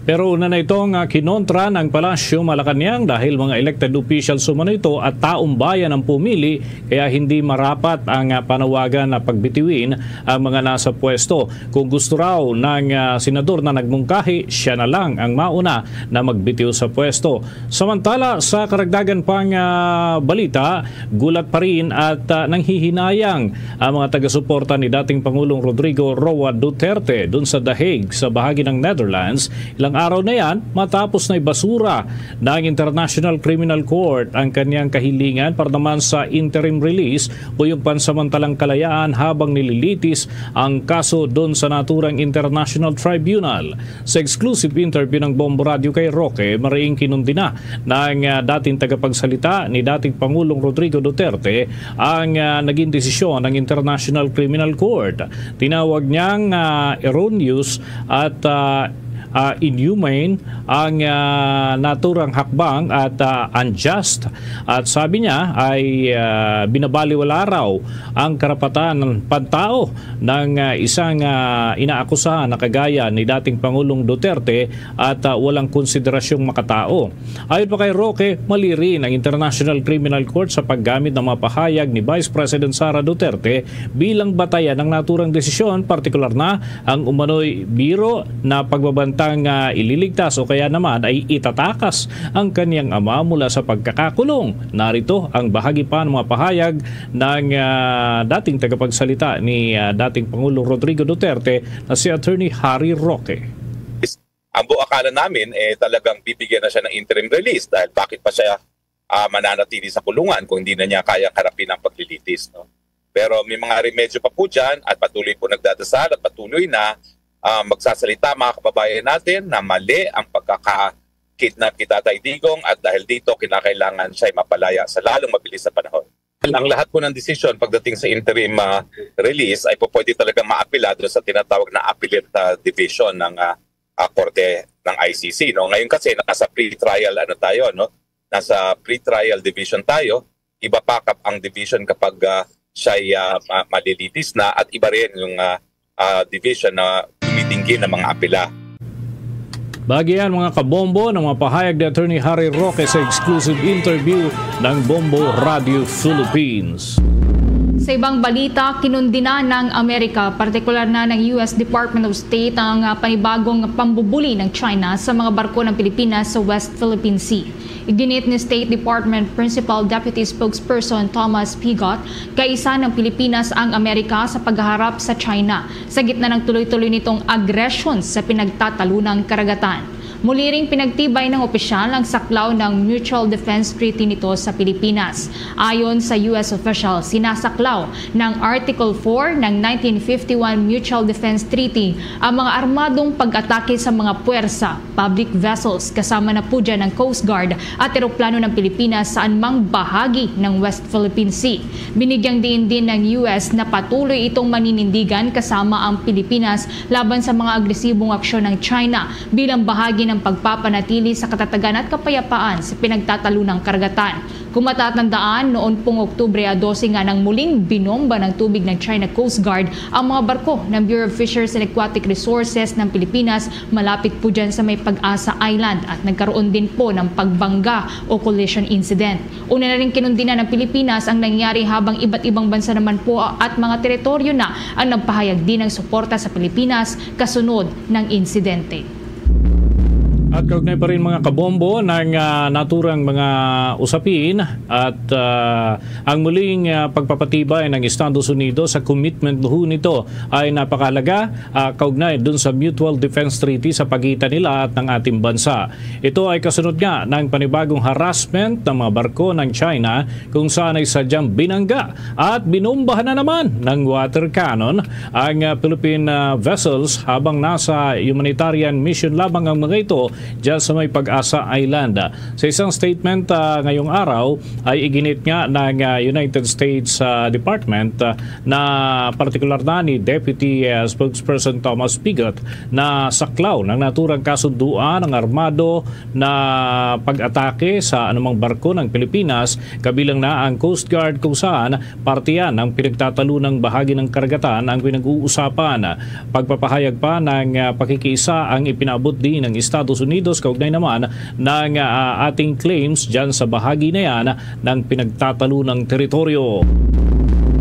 Pero una na itong, ah, kinontra ng Palasyo Malacañang dahil mga elected officials umano ito at taong bayan ang pumili, kaya hindi marapat ang, ah, panawagan na pagbitiwin ang mga nasa pwesto. Kung gusto raw ng, ah, senador na nagmungkahi, siya na lang ang mauna na magbitiw sa pwesto. Samantala, sa karagdagan pang, ah, balita, gulat pa rin at, ah, nanghihinayang ang mga taga-suporta ni dating Pangulong Rodrigo Roa Duterte dun sa The Hague, sa bahagi ng Netherlands. Ilang araw na yan matapos na ibasura ng International Criminal Court ang kanyang kahilingan para naman sa interim release o yung pansamantalang kalayaan habang nililitis ang kaso dun sa naturang International Tribunal. Sa exclusive interview ng Bombo Radio kay Roque, mariing kinundi na ng, ah, dating tagapagsalita ni dating Pangulong Rodrigo Duterte ang, ah, naging desisyon ng International Criminal Court. Tinawag niyang, ah, erroneous at, ah, ah, inhumane ang, ah, naturang hakbang at, ah, unjust. At sabi niya ay, ah, binabaliwala raw ang karapatan ng pantao ng, ah, isang, ah, inaakusahan na kagaya ni dating Pangulong Duterte at, ah, walang konsiderasyong makatao. Ayon pa kay Roque, mali rin ang International Criminal Court sa paggamit ng mga pahayag ni Vice President Sara Duterte bilang batayan ng naturang desisyon, partikular na ang umano'y biro na pagbabantang, ah, ililigtas o kaya naman ay itatakas ang kanyang ama mula sa pagkakakulong. Narito ang bahagi pa ng mga pahayag ng, ah, dating tagapagsalita ni, ah, dating Pangulong Rodrigo Duterte na si Attorney Harry Roque. Ang buo akala namin, eh, talagang bibigyan na siya ng interim release dahil bakit pa siya, ah, mananatili sa kulungan kung hindi na niya kayang harapin ang paglilitis, no? Pero may mga remedyo pa po dyan at patuloy po nagdadasal at patuloy na, ah, magsasalita mga kababayan natin na mali ang pagkaka-kidnap kay Tatay Digong at dahil dito kinakailangan siya'y mapalaya sa lalong mabilis na panahon. Ang lahat po ng desisyon pagdating sa interim, ah, release ay po pwede talaga maapila doon sa tinatawag na appellate, ah, division ng, ah, ah, korte ng I C C, no? Ngayon kasi nasa pre-trial ano tayo, no? Nasa pre-trial division tayo. Iba pa kap-, ang division kapag, ah, siya'y, ah, ma-, malilitis na at iba rin yung, ah, ah, division na tumitinggi ng mga apela. Bagian, mga kabombo, ng mga pahayag ni Attorney Harry Roque sa exclusive interview ng Bombo Radio Philippines. Sa ibang balita, kinundina ng Amerika, partikular na ng U S Department of State, ang, ah, panibagong pambubuli ng China sa mga barko ng Pilipinas sa West Philippine Sea. Iginit ni State Department Principal Deputy Spokesperson Thomas Pigot, kaisa ng Pilipinas ang Amerika sa pagharap sa China sa gitna ng tuloy-tuloy nitong agresyon sa pinagtatalunang karagatan. Muli ring pinagtibay ng opisyal ang saklaw ng Mutual Defense Treaty nito sa Pilipinas. Ayon sa U S official, sinasaklaw ng Article four ng nineteen fifty-one Mutual Defense Treaty ang mga armadong pag-atake sa mga puwersa, public vessels, kasama na po dyan ang Coast Guard at eroplano ng Pilipinas sa anumang bahagi ng West Philippine Sea. Binigyang diin din ng U S na patuloy itong maninindigan kasama ang Pilipinas laban sa mga agresibong aksyon ng China bilang bahagi ng pagpapanatili sa katatagan at kapayapaan sa pinagtatalunang karagatan. Kung matatandaan, noon pong Oktubre dose nga nang muling binomba ng tubig ng China Coast Guard ang mga barko ng Bureau of Fisheries and Aquatic Resources ng Pilipinas malapit po dyan sa may Pag-asa Island at nagkaroon din po ng pagbangga o collision incident. Una na rin kinundinan ng Pilipinas ang nangyari habang iba't ibang bansa naman po at mga teritoryo na ang nagpahayag din ng suporta sa Pilipinas kasunod ng insidente. At kaugnay pa rin, mga kabombo, ng ah, naturang mga usapin at ah, ang muling ah, pagpapatibay ng Estados Unidos sa commitment ho nito ay napakahalaga, ah, kaugnay dun sa Mutual Defense Treaty sa pagitan nila at ng ating bansa. Ito ay kasunod nga ng panibagong harassment ng mga barko ng China, kung saan ay sadyang binangga at binombahan na naman ng water cannon ang ah, Philippine ah, vessels habang nasa humanitarian mission lamang ang mga ito dyan sa may Pag-asa Island. Sa isang statement ah, ngayong araw ay iginit nga ng ah, United States ah, Department ah, na partikular na ni Deputy ah, Spokesperson Thomas Pigot na saklaw ng naturang kasunduan ang armado na pag-atake sa anumang barko ng Pilipinas, kabilang na ang Coast Guard, kung saan parte yan ng pinagtatalunang bahagi ng karagatan ang pinag-uusapan. Pagpapahayag pa ng ah, pakikiisa ang ipinaabot din ng Estados Unidos kaugnay naman ng ah, ating claims dyan sa bahagi na yan ng pinagtatalunang teritoryo.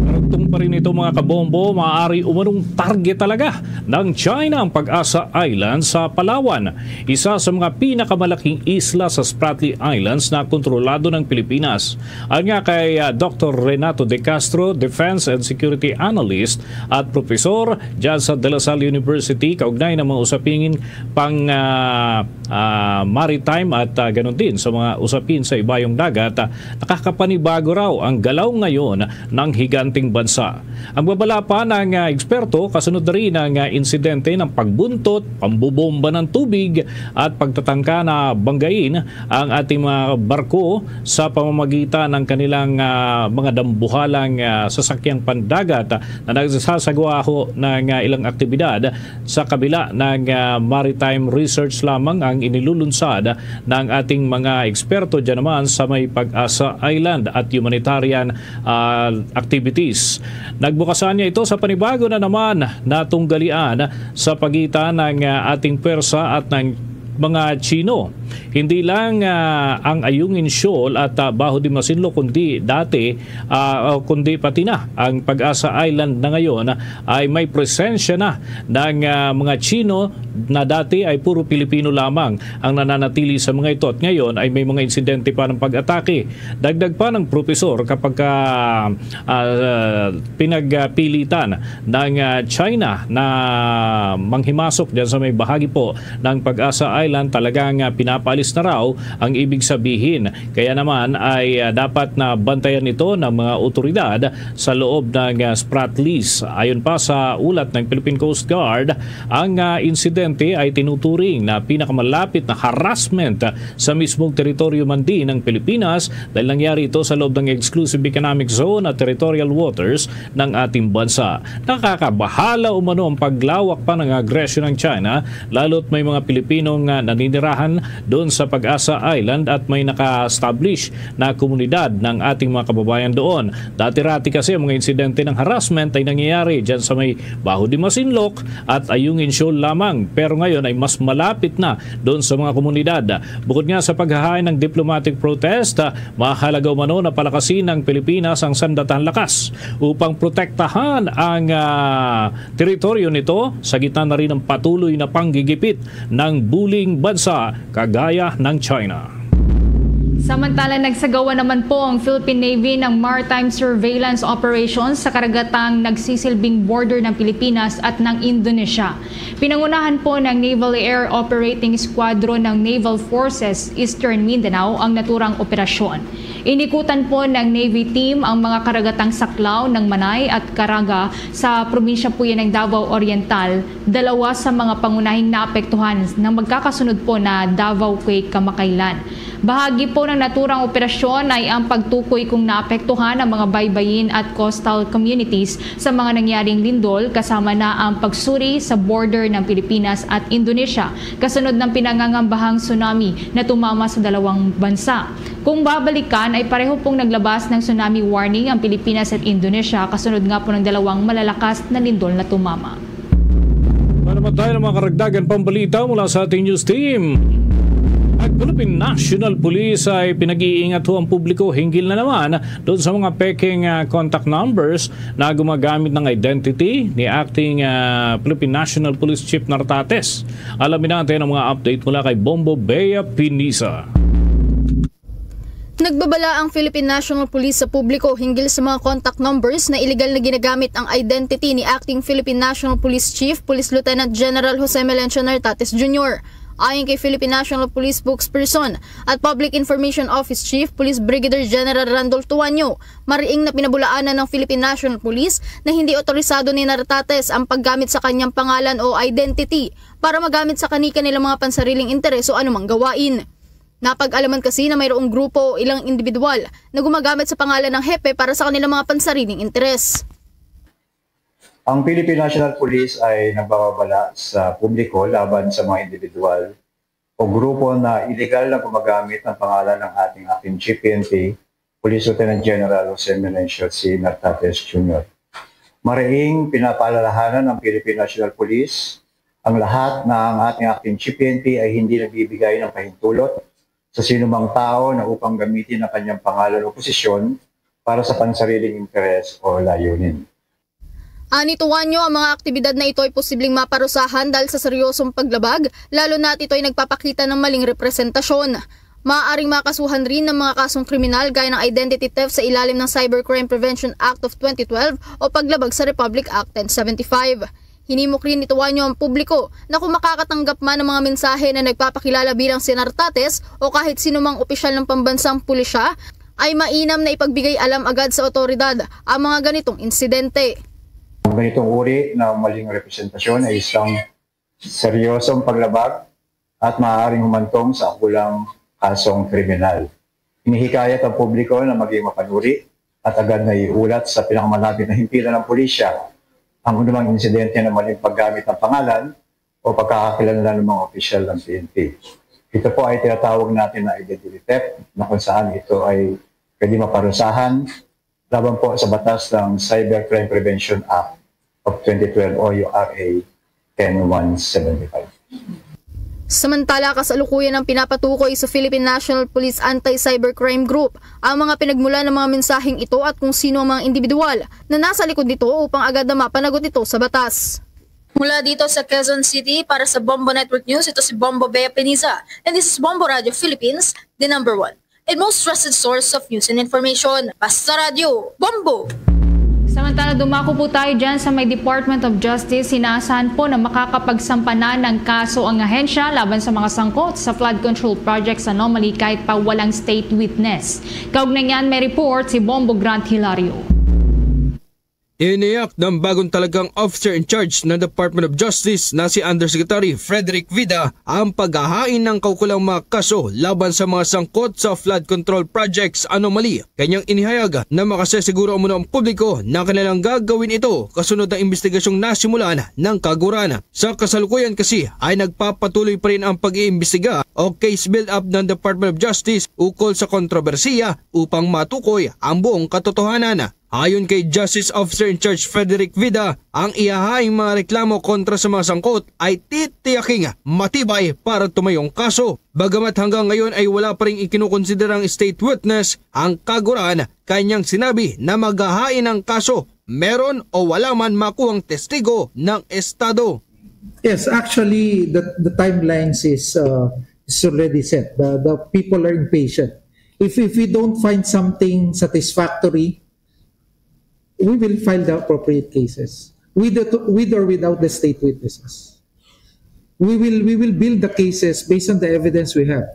Karugtong pa rin ito, mga kabombo, maaari umanong target talaga ng China ang Pag-asa Island sa Palawan, isa sa mga pinakamalaking isla sa Spratly Islands na kontrolado ng Pilipinas. Ayon nga kay ah, Doctor Renato De Castro, Defense and Security Analyst at Profesor dyan sa De La Salle University, kaugnay ng mga usaping pang ah, ah, maritime at ah, ganun din sa mga usapin sa ibayong dagat, ah, nakakapanibago raw ang galaw ngayon ng higanteng bansa. Ang babala pa ng ah, eksperto, kasunod na rin ang ah, insidente ng pagbuntot, pambubomba ng tubig at pagtatangka na banggain ang ating mga barko sa pamamagitan ng kanilang ah, mga dambuhalang ah, sasakyang pandagat na nagsasagawa ho ng ah, ilang aktibidad. Sa kabila ng ah, maritime research lamang ang inilulunsad ng ating mga eksperto dyan naman sa may Pag-asa Island at humanitarian ah, activities. Nagbukasan niya ito sa panibago na naman na tunggalian sa pagitan ng ah, ating pwersa at ng mga Chino. Hindi lang ah, ang Ayungin Shoal at ah, Baho de Masinloc, kundi dati ah, o kundi pati na ang Pag-asa Island na ngayon ay may presensya na ng ah, mga Chino na dati ay puro Pilipino lamang ang nananatili sa mga ito at ngayon ay may mga insidente pa ng pag-atake. Dagdag pa ng profesor, kapag ah, ah, pinagpilitan ng ah, China na manghimasok dyan sa may bahagi po ng Pag-asa Island, talagang ah, pinapaalis na raw ang ibig sabihin. Kaya naman ay ah, dapat na bantayan ito ng mga otoridad sa loob ng ah, Spratlys. Ayon pa sa ulat ng Philippine Coast Guard, ang ah, insidente ay tinuturing na pinakamalapit na harassment sa mismong teritoryo man din ng Pilipinas dahil nangyari ito sa loob ng Exclusive Economic Zone at Territorial Waters ng ating bansa. Nakakabahala umano ang paglawak pa ng agresyon ng China, lalo't may mga Pilipinong ah, naninirahan doon sa Pag-asa Island at may naka-establish na komunidad ng ating mga kababayan doon. Dati-rati kasi ang mga insidente ng harassment ay nangyayari dyan sa may Baho de Masinloc at Ayungin Shoal lamang, pero ngayon ay mas malapit na doon sa mga komunidad. Bukod nga sa paghahain ng diplomatic protest, ah, mahalaga umano na palakasin ng Pilipinas ang sandatahan lakas upang protektahan ang ah, teritoryo nito sa gitna na rin ng patuloy na panggigipit ng buling bansa kagaya ng China. Samantala, nagsagawa naman po ang Philippine Navy ng maritime surveillance operations sa karagatang nagsisilbing border ng Pilipinas at ng Indonesia. Pinangunahan po ng Naval Air Operating Squadron ng Naval Forces Eastern Mindanao ang naturang operasyon. Inikutan po ng Navy team ang mga karagatang saklaw ng Manay at Caraga sa probinsya po yan ng Davao Oriental, dalawa sa mga pangunahing naapektuhan ng magkakasunod po na Davao Quake kamakailan. Bahagi po ng naturang operasyon ay ang pagtukoy kung naapektuhan ang mga baybayin at coastal communities sa mga nangyaring lindol, kasama na ang pagsuri sa border ng Pilipinas at Indonesia, kasunod ng pinangangambahang tsunami na tumama sa dalawang bansa. Kung babalikan, ay pareho pong naglabas ng tsunami warning ang Pilipinas at Indonesia, kasunod nga po ng dalawang malalakas na lindol na tumama. Para naman tayo ng mga karagdagan pambalita mula sa ating news team. Ang Philippine National Police ay pinag-iingat ho ang publiko hinggil na naman doon sa mga peking, ah, contact numbers na gumagamit ng identity ni Acting, ah, Philippine National Police Chief Nartates. Alamin natin ang mga update mula kay Bombo Bea Pinisa. Nagbabala ang Philippine National Police sa publiko hinggil sa mga contact numbers na iligal na ginagamit ang identity ni Acting Philippine National Police Chief Police Lieutenant General Jose Melencio Nartates Junior. Ayon kay Philippine National Police spokesperson at Public Information Office Chief Police Brigadier General Randolph Tuanyo, mariing na pinabulaanan ng Philippine National Police na hindi otorisado ni Nartates ang paggamit sa kanyang pangalan o identity para magamit sa kani-kanilang mga pansariling interes o anumang gawain. Napag-alaman kasi na mayroong grupo o ilang individual na gumagamit sa pangalan ng hepe para sa kanilang mga pansariling interes. Ang Philippine National Police ay nagbababala sa publiko laban sa mga individual o grupo na iligal na gumagamit ng pangalan ng ating Acting Chief P N P, Police Lieutenant General Jose Melencio C. Nartates Junior. Mariing pinapaalalahanan ng Philippine National Police ang lahat na ang ating Acting Chief P N P ay hindi nagbibigay ng pahintulot sa sinumang tao na upang gamitin ang kanyang pangalan o posisyon para sa pansariling interes o layunin. Ani Tuanyo, ang mga aktibidad na ito ay posibleng maparusahan dahil sa seryosong paglabag, lalo na at ito ay nagpapakita ng maling representasyon. Maaaring makasuhan rin ng mga kasong kriminal gaya ng identity theft sa ilalim ng Cybercrime Prevention Act of twenty twelve o paglabag sa Republic Act ten seventy-five. Hinimok rin ni Tuanyo ang publiko na kung makakatanggap man ng mga mensahe na nagpapakilala bilang si Nartates o kahit sino mang opisyal ng pambansang pulisya, ay mainam na ipagbigay alam agad sa otoridad ang mga ganitong insidente. Ang ganitong uri ng maling representasyon ay isang seryosong paglabag at maaaring humantong sa akulang kasong kriminal. Hinihikayat ang publiko na maging mapanuri at agad na iulat sa pinakamalapit na himpilan ng pulisya ang anumang insidente ng maling paggamit ng pangalan o pagkakakilanlan ng mga opisyal ng P N P. Ito po ay tinatawag natin na identity theft, na kung saan ito ay pwede maparusahan laban po sa batas ng Cybercrime Prevention Act of twenty twelve o U R A ten one seventy-five. Samantala, kasalukuyan ang pinapatukoy sa Philippine National Police Anti-Cybercrime Group ang mga pinagmulan ng mga mensaheng ito at kung sino ang mga individual na nasa likod nito upang agad na mapanagot ito sa batas. Mula dito sa Quezon City, para sa Bombo Network News, ito si Bombo Bea Peniza, and this is Bombo Radio Philippines, the number one and most trusted source of news and information. Basta Radyo, Bombo! Samantala, dumako po tayo dyan sa may Department of Justice. Inaasahan po na makakapagsampa na ng kaso ang ahensya laban sa mga sangkot sa flood control projects anomaly kahit pa walang state witness. Kaugnay niyan, may report si Bombo Grant Hilario. Iniyak ng bagong talagang officer in charge ng Department of Justice na si Undersecretary Frederick Vida ang paghahain ng kaukulang mga kaso laban sa mga sangkot sa flood control projects anomaly. Kanyang inihayag na makasesiguro umano ang publiko na kanilang gagawin ito kasunod ng investigasyong nasimulan ng kaguran. Sa kasalukuyan kasi ay nagpapatuloy pa rin ang pag-iimbestiga o case build-up ng Department of Justice ukol sa kontrobersiya upang matukoy ang buong katotohanan. Ayon kay Justice Officer in Charge Frederick Vida, ang ihahaing mga reklamo kontra sa mga sangkot ay titiyaking matibay para tumayong kaso. Bagamat hanggang ngayon ay wala pa ring ikinukonsiderang state witness ang kaguran, kanyang sinabi na maghahain ang kaso meron o wala man makuhang testigo ng estado. Yes, actually, the, the timelines is, uh, is already set. The, the people are impatient. If, if we don't find something satisfactory, we will file the appropriate cases with the, with or without the state witnesses. We will, we will build the cases based on the evidence we have.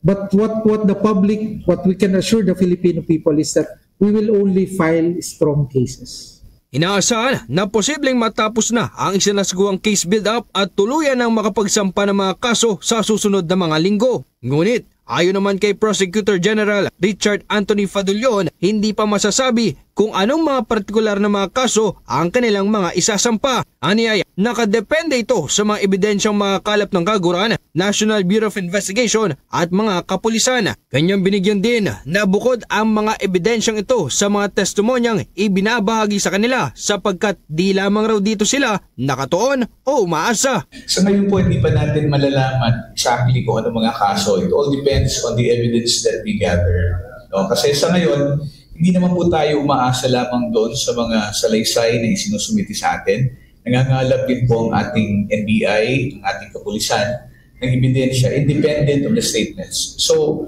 But what, what the public, what we can assure the Filipino people is that we will only file strong cases. Inaasahan na posibleng matapos na ang isinasagawang case build-up at tuluyan ang makapagsampa ng mga kaso sa susunod na mga linggo. Ngunit, ayon naman kay Prosecutor General Richard Anthony Fadullon, hindi pa masasabi kung anong mga partikular na mga kaso ang kanilang mga isasampa. Aniay, nakadepende ito sa mga ebidensyang makakalap ng kaguran, National Bureau of Investigation at mga kapulisan. Kanyang binigyan din na bukod ang mga ebidensyang ito sa mga testimonyang ibinabahagi sa kanila, sapagkat di lamang raw dito sila nakatuon o umaasa. Sa ngayon po, hindi pa natin malalaman exactly kung ano mga kaso. It all depends on the evidence that we gather. No? Kasi sa ngayon, hindi naman po tayo umaasa lamang doon sa mga salaysay na isinusumiti sa atin. Nangangalap din po ang ating N B I, ang ating kapulisan, ng ebidensya independent of the statements. So,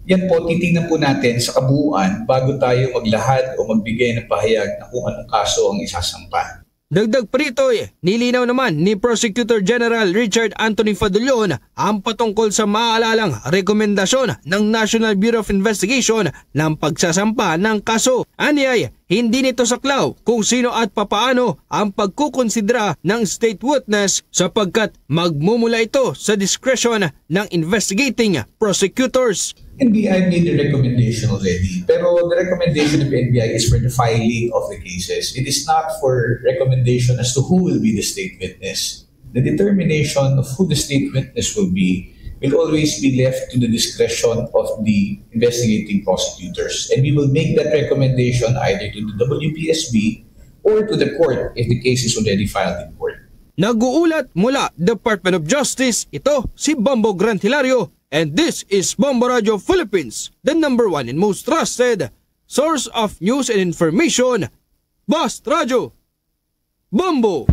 yan po, titingnan po natin sa kabuuan bago tayo maglahad o magbigay ng pahayag na kung anong kaso ang isasampa. Dagdag pa rito, eh, nilinaw naman ni Prosecutor General Richard Anthony Fadullon ang patungkol sa maalalang rekomendasyon ng National Bureau of Investigation ng pagsasampa ng kaso. Aniay, hindi nito saklaw kung sino at papaano ang pagkukonsidera ng state witness, sapagkat magmumula ito sa discretion ng investigating prosecutors. N B I made the recommendation already, pero the recommendation of N B I is for the filing of the cases. It is not for recommendation as to who will be the state witness. The determination of who the state witness will be will always be left to the discretion of the investigating prosecutors. And we will make that recommendation either to the W P S B or to the court if the case is already filed in court. Nag-uulat mula Department of Justice, ito si Bombo Grant Hilario, and this is Bombo Radio Philippines, the number one and most trusted source of news and information. Basta Radyo Bombo!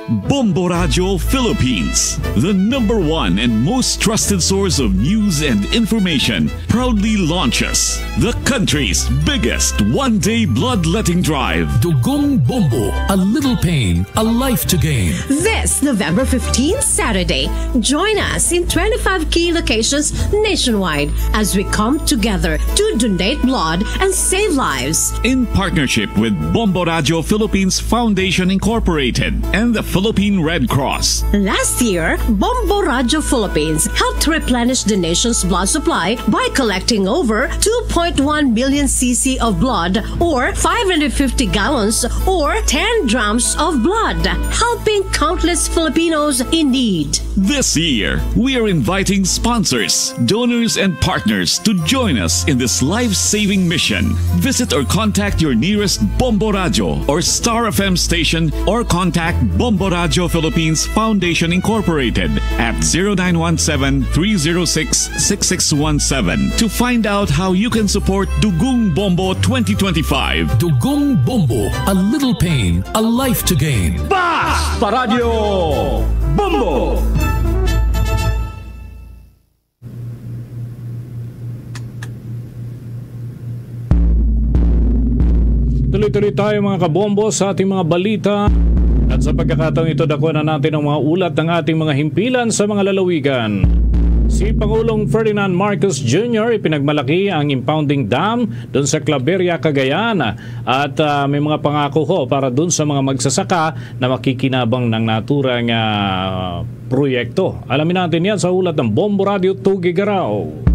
Bombo Radio Philippines, the number one and most trusted source of news and information, proudly launches the country's biggest one-day bloodletting drive. Dugong Bombo, a little pain, a life to gain. This November fifteenth, Saturday, join us in twenty-five key locations nationwide as we come together to donate blood and save lives. In partnership with Bombo Radio Philippines Foundation Incorporated and the Philippine Red Cross. Last year, Bombo Radio Philippines helped replenish the nation's blood supply by collecting over two point one million C C of blood, or five hundred fifty gallons, or ten drums of blood, helping countless Filipinos in need. This year, we are inviting sponsors, donors, and partners to join us in this life-saving mission. Visit or contact your nearest Bombo Radio or Star F M station, or contact Bombo Radio Philippines Foundation Incorporated at zero nine one seven, three zero six, six six one seven to find out how you can support Dugong Bombo twenty twenty-five. Dugong Bombo, a little pain, a life to gain. Basta Radyo Bombo! Tuloy-tuloy tayo, mga kabombo, sa ating mga balita. At sa pagkakataong ito, dakwan na natin ang mga ulat ng ating mga himpilan sa mga lalawigan. Si Pangulong Ferdinand Marcos Junior ipinagmalaki ang impounding dam doon sa Claveria, Cagayan. At, ah, may mga pangako ho para doon sa mga magsasaka na makikinabang ng naturang, ah, proyekto. Alamin natin yan sa ulat ng Bombo Radio Tugigarao.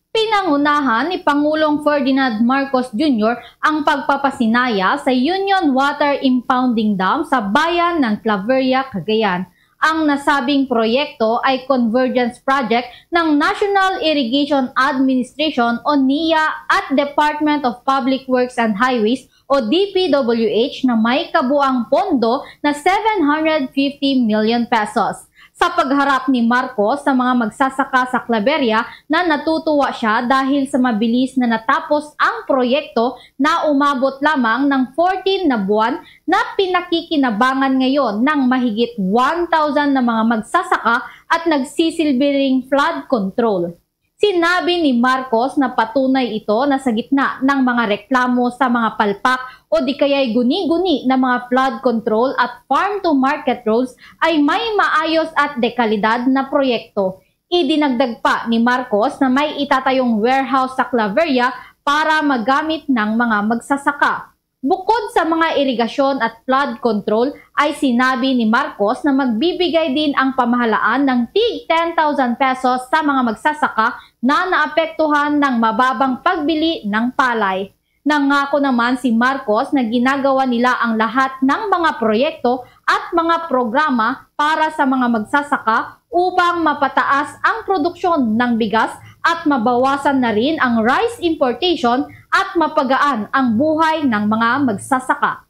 Pinangunahan ni Pangulong Ferdinand Marcos Junior ang pagpapasinaya sa Union Water Impounding Dam sa bayan ng Claveria, Cagayan. Ang nasabing proyekto ay convergence project ng National Irrigation Administration o NIA at Department of Public Works and Highways o D P W H na may kabuang pondo na seven hundred fifty million pesos. Sa pagharap ni Marcos sa mga magsasaka sa Claveria na natutuwa siya dahil sa mabilis na natapos ang proyekto na umabot lamang ng fourteen na buwan na pinakikinabangan ngayon ng mahigit one thousand na mga magsasaka at nagsisilbi ring flood control. Sinabi ni Marcos na patunay ito na sa gitna ng mga reklamo sa mga palpak o di kaya'y guni-guni na mga flood control at farm-to-market roads ay may maayos at dekalidad na proyekto. Idinagdag pa ni Marcos na may itatayong warehouse sa Claveria para magamit ng mga magsasaka. Bukod sa mga irigasyon at flood control, ay sinabi ni Marcos na magbibigay din ang pamahalaan ng tig ten thousand pesos sa mga magsasaka na naapektuhan ng mababang pagbili ng palay. Nangako naman si Marcos na ginagawa nila ang lahat ng mga proyekto at mga programa para sa mga magsasaka upang mapataas ang produksyon ng bigas at mabawasan na rin ang rice importation at mapagaan ang buhay ng mga magsasaka.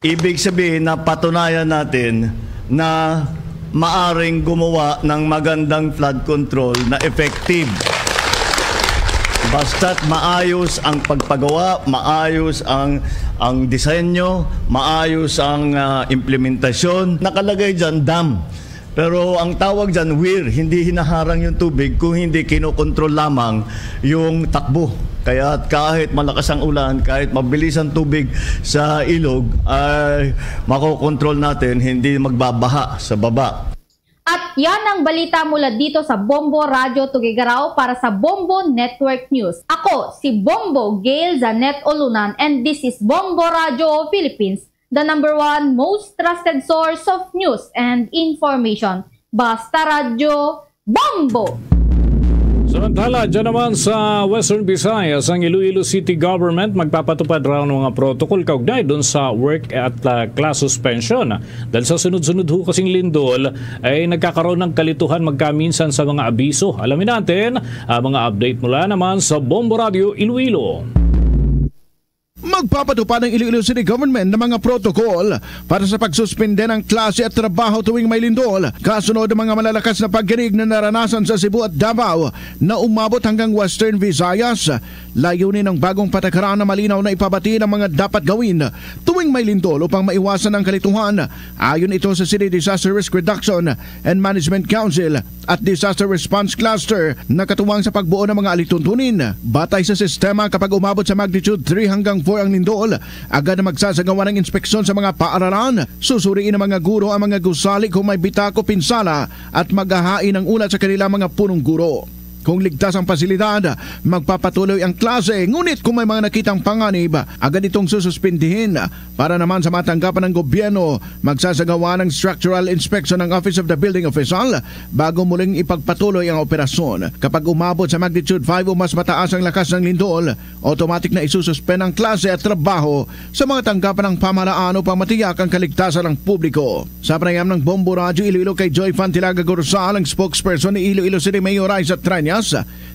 Ibig sabihin na patunayan natin na maaring gumawa ng magandang flood control na effective. Basta't maayos ang pagpagawa, maayos ang ang disenyo, maayos ang ah, implementasyon. Nakalagay dyan dam. Pero ang tawag dyan, weir, hindi hinaharang yung tubig kung hindi kinokontrol lamang yung takbo. Kaya kahit malakas ang ulan, kahit mabilis ang tubig sa ilog, ay makokontrol natin, hindi magbabaha sa baba. At yan ang balita mula dito sa Bombo Radyo Tuguegarao para sa Bombo Network News. Ako si Bombo Gail Zanet Olunan and this is Bombo Radyo Philippines, the number one most trusted source of news and information. Basta Radyo, Bombo! Samantala, dyan naman sa Western Visayas, ang Iloilo City Government magpapatupad raw ng mga protocol kaugnay dun sa work at uh, class suspension. Dahil sa sunod-sunod ho kasing lindol, ay nagkakaroon ng kalituhan magkaminsan sa mga abiso. Alamin natin ang mga update mula naman sa Bombo Radio Iloilo. Magpapatupad ang Iloilo City Government ng mga protocol para sa pagsuspende ng klase at trabaho tuwing may lindol, kasunod ang mga malalakas na pagyanig na naranasan sa Cebu at Davao na umabot hanggang Western Visayas. Layunin ng bagong patakaran na malinaw na ipabati ang mga dapat gawin tuwing may lindol upang maiwasan ang kalituhan. Ayon ito sa City Disaster Risk Reduction and Management Council at Disaster Response Cluster na katuwang sa pagbuo ng mga alituntunin. Batay sa sistema, kapag umabot sa magnitude three hanggang four ang lindol, agad na magsasagawa ng inspeksyon sa mga paaralan. Susuriin ng mga guro ang mga gusali kung may bitak o pinsala at maghahain ng ulat sa kanilang mga punong guro. Kung ligtas ang pasilidad, magpapatuloy ang klase, ngunit kung may mga nakitang panganib, agad itong sususpindihin. Para naman sa matanggapan ng gobyerno, magsasagawa ng structural inspection ang Office of the Building Official bago muling ipagpatuloy ang operasyon. Kapag umabot sa magnitude five o mas mataas ang lakas ng lindol, automatic na isususpend ang klase at trabaho sa mga tanggapan ng pamahalaan upang matiyak ang kaligtasan ng publiko. Sa panayam ng Bombo Radyo Iloilo kay Joy Fantilaga Gorsal, ang spokesperson ni Iloilo City Mayor Raisa Treñas,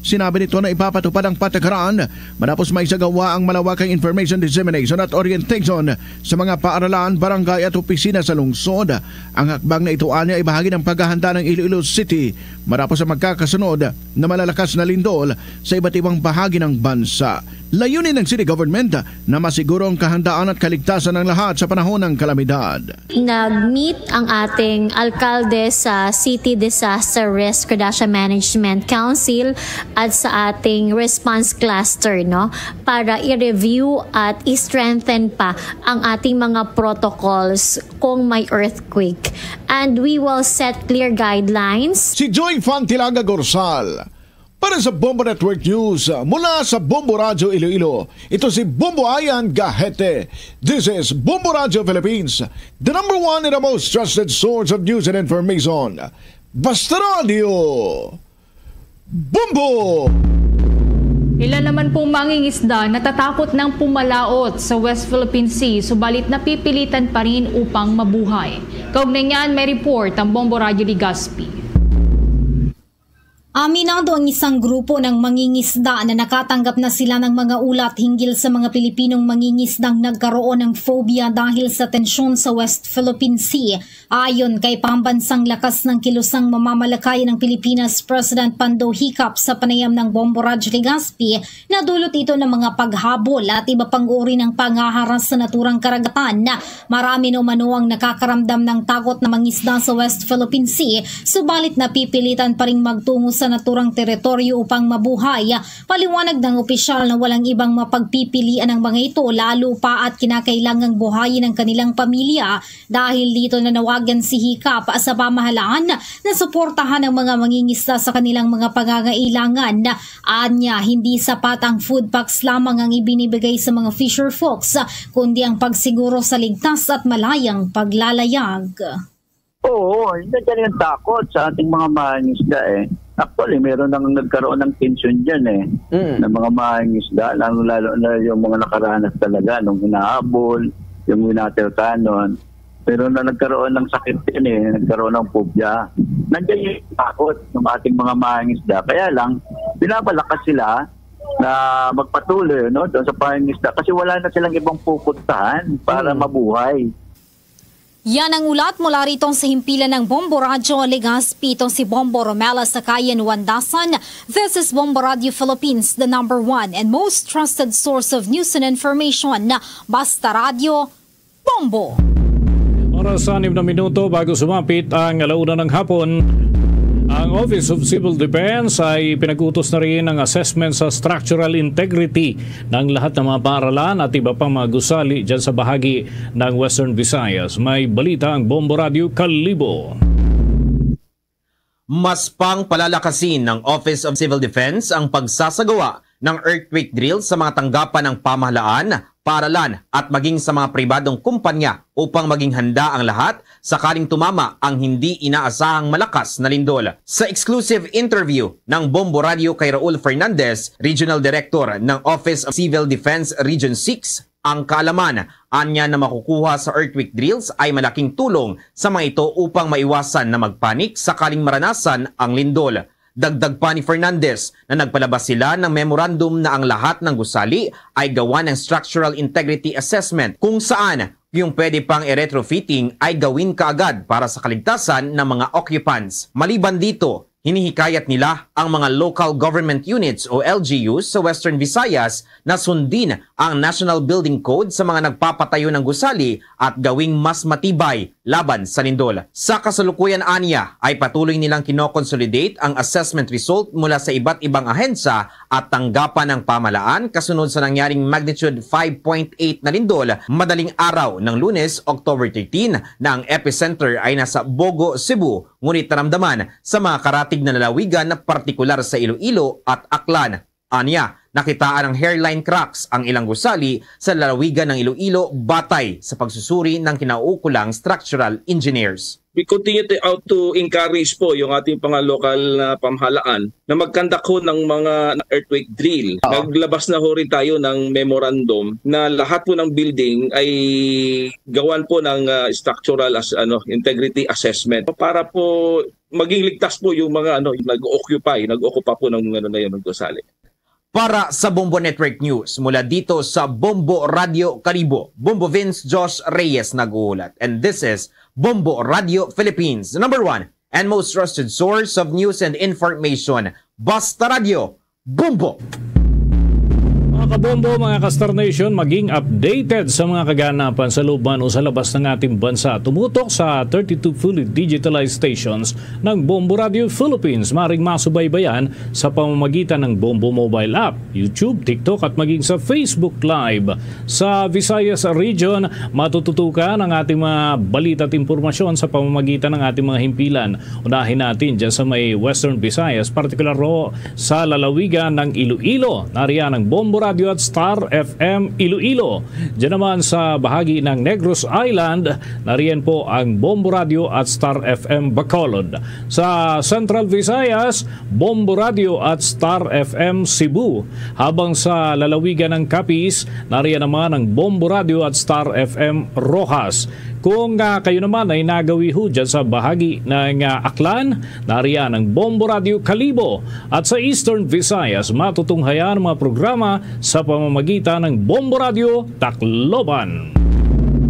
sinabi nito na ipapatupad ang patakaran matapos maisagawa ang malawakang information dissemination at orientation sa mga paaralan, barangay at opisina sa lungsod. Ang hakbang na ito anya ay bahagi ng paghahanda ng Iloilo City matapos ang magkakasunod na malalakas na lindol sa iba't ibang bahagi ng bansa. Layunin ng city government na masiguro ang kahandaan at kaligtasan ng lahat sa panahon ng kalamidad. Nag-meet ang ating alkalde sa City Disaster Risk Reduction Management Council at sa ating response cluster, no, para i-review at i-strengthen pa ang ating mga protocols kung may earthquake. And we will set clear guidelines. Si Joy Fantilaga Gorsal para sa Bombo Network News, mula sa Bombo Radyo Iloilo, ito si Bombo Ayan Gahete. This is Bombo Radyo Philippines, the number one and the most trusted source of news and information. Basta Radio, Bombo! Ilan naman pong mangingisda natatakot ng pumalaot sa West Philippine Sea, subalit napipilitan pa rin upang mabuhay. Kaugnay niyan, may report ang Bombo Radyo Legazpi. Aminado ang isang grupo ng mangingisda na nakatanggap na sila ng mga ulat hinggil sa mga Pilipinong mangingisdang nagkaroon ng phobia dahil sa tensyon sa West Philippine Sea. Ayon kay pambansang lakas ng kilusang mamamalakay ng Pilipinas President Pando Hicap sa panayam ng Bombo Radyo Legazpi, nadulot ito ng mga paghabol at iba pang uri ng pangaharas sa naturang karagatan. Marami na umano ang nakakaramdam ng takot na mangisda sa West Philippine Sea, subalit napipilitan pa ring magtungo sa sa naturang teritoryo upang mabuhay. Paliwanag ng opisyal na walang ibang mapagpipilian ang mga ito, lalo pa at kinakailangang buhayin ang kanilang pamilya. Dahil dito, nanawagan si Hikap sa pamahalaan na suportahan ang mga mangingisda sa kanilang mga pangangailangan. Anya, hindi sapat ang food packs lamang ang ibinibigay sa mga fisher folks, kundi ang pagsiguro sa ligtas at malayang paglalayag. Oo, hindi kaya yung takot sa ating mga mangingisda eh. Actually, meron nang nagkaroon ng tension dyan eh, Mm. ng mga mangingisda, lalo-lalo na yung mga nakaranas talaga nung hinahabol, yung winter cannon. Pero na nagkaroon ng sakit din eh, nagkaroon ng phobia. Nandiyan yung takot ng ating mga mangingisda. Kaya lang, pinapalakas sila na magpatuloy, no, doon sa pangingisda kasi wala na silang ibang pupuntahan para Hmm. mabuhay. Yan ang ulat mula rito sa himpilan ng Bombo Radyo Legazpi. Ito si Bombo Romela Sakayan Wandasan. This is Bombo Radio Philippines, the number one and most trusted source of news and information. Basta Radyo, Bombo. Oras sa anim na minuto bago sumapit ang alauna ng hapon. Ang Office of Civil Defense ay pinag-utos na rin ang assessment sa structural integrity ng lahat ng mga paaralan at iba pang mga gusali dyan sa bahagi ng Western Visayas. May balita ang Bombo Radio Kalibo. Mas pang palalakasin ng Office of Civil Defense ang pagsasagawa ng earthquake drill sa mga tanggapan ng pamahalaan, paaralan, at maging sa mga pribadong kumpanya upang maging handa ang lahat sakaling tumama ang hindi inaasahang malakas na lindol. Sa exclusive interview ng Bombo Radio kay Raul Fernandez, Regional Director ng Office of Civil Defense Region six, ang kaalaman anya na makukuha sa earthquake drills ay malaking tulong sa mga ito upang maiwasan na magpanik sakaling maranasan ang lindol. Dagdag pa ni Fernandez na nagpalabas sila ng memorandum na ang lahat ng gusali ay gawa ng structural integrity assessment, kung saan yung pwede pang i-retrofitting ay gawin kaagad para sa kaligtasan ng mga occupants. Maliban dito, hinihikayat nila ang mga local government units o L G Us sa Western Visayas na sundin ang National Building Code sa mga nagpapatayo ng gusali at gawing mas matibay laban sa lindol. Sa kasalukuyan anya ay patuloy nilang kinokonsolidate ang assessment result mula sa iba't ibang ahensya at tanggapan ng pamahalaan kasunod sa nangyaring magnitude five point eight na lindol madaling araw ng Lunes, October thirteen, na ang epicenter ay nasa Bogo, Cebu, ngunit naramdaman sa mga karatig na lalawigan, partikular sa Iloilo at Aklan. Anya, nakitaan ang hairline cracks ang ilang gusali sa lalawigan ng Iloilo batay sa pagsusuri ng kinauukulang structural engineers. We continue to, out to encourage po yung ating mga local na pamahalaan na magkandak ho ng mga earthquake drill. Oo. Naglabas na ho rin tayo ng memorandum na lahat po ng building ay gawan po ng, ah, structural as, ano, integrity assessment para po maging ligtas po yung mga, ano, nag-occupy, nag-occupy po ng, ano, na yun, ng gusali. Para sa Bombo Network News, mula dito sa Bombo Radio Kalibo, Bombo Vince Josh Reyes nag-uulat. And this is Bombo Radio Philippines, the number one and most trusted source of news and information. Basta Radio, Bombo! Mga kabombo, mga ka-Star Nation, maging updated sa mga kaganapan sa loob man o sa labas ng ating bansa. Tumutok sa thirty-two fully digitalized stations ng Bombo Radio Philippines. Maring masubaybayan sa pamamagitan ng Bombo Mobile App, YouTube, TikTok at maging sa Facebook Live. Sa Visayas Region, matututukan ang ating mga balita at impormasyon sa pamamagitan ng ating mga himpilan. Unahin natin dyan sa may Western Visayas, partikular ho sa lalawigan ng Iloilo. Nariyan ang Bombo Radio at Star F M Iloilo. Diyan naman sa bahagi ng Negros Island, nariyan po ang Bombo Radio at Star F M Bacolod. Sa Central Visayas, Bombo Radio at Star F M Cebu. Habang sa lalawigan ng Capiz, nariyan naman ang Bombo Radio at Star F M Roxas. Kung, ah, kayo naman ay nagawi ho dyan sa bahagi ng, ah, Aklan, nariyan ang Bombo Radio Kalibo. At sa Eastern Visayas, matutunghayan ang mga programa sa pamamagitan ng Bombo Radio Tacloban.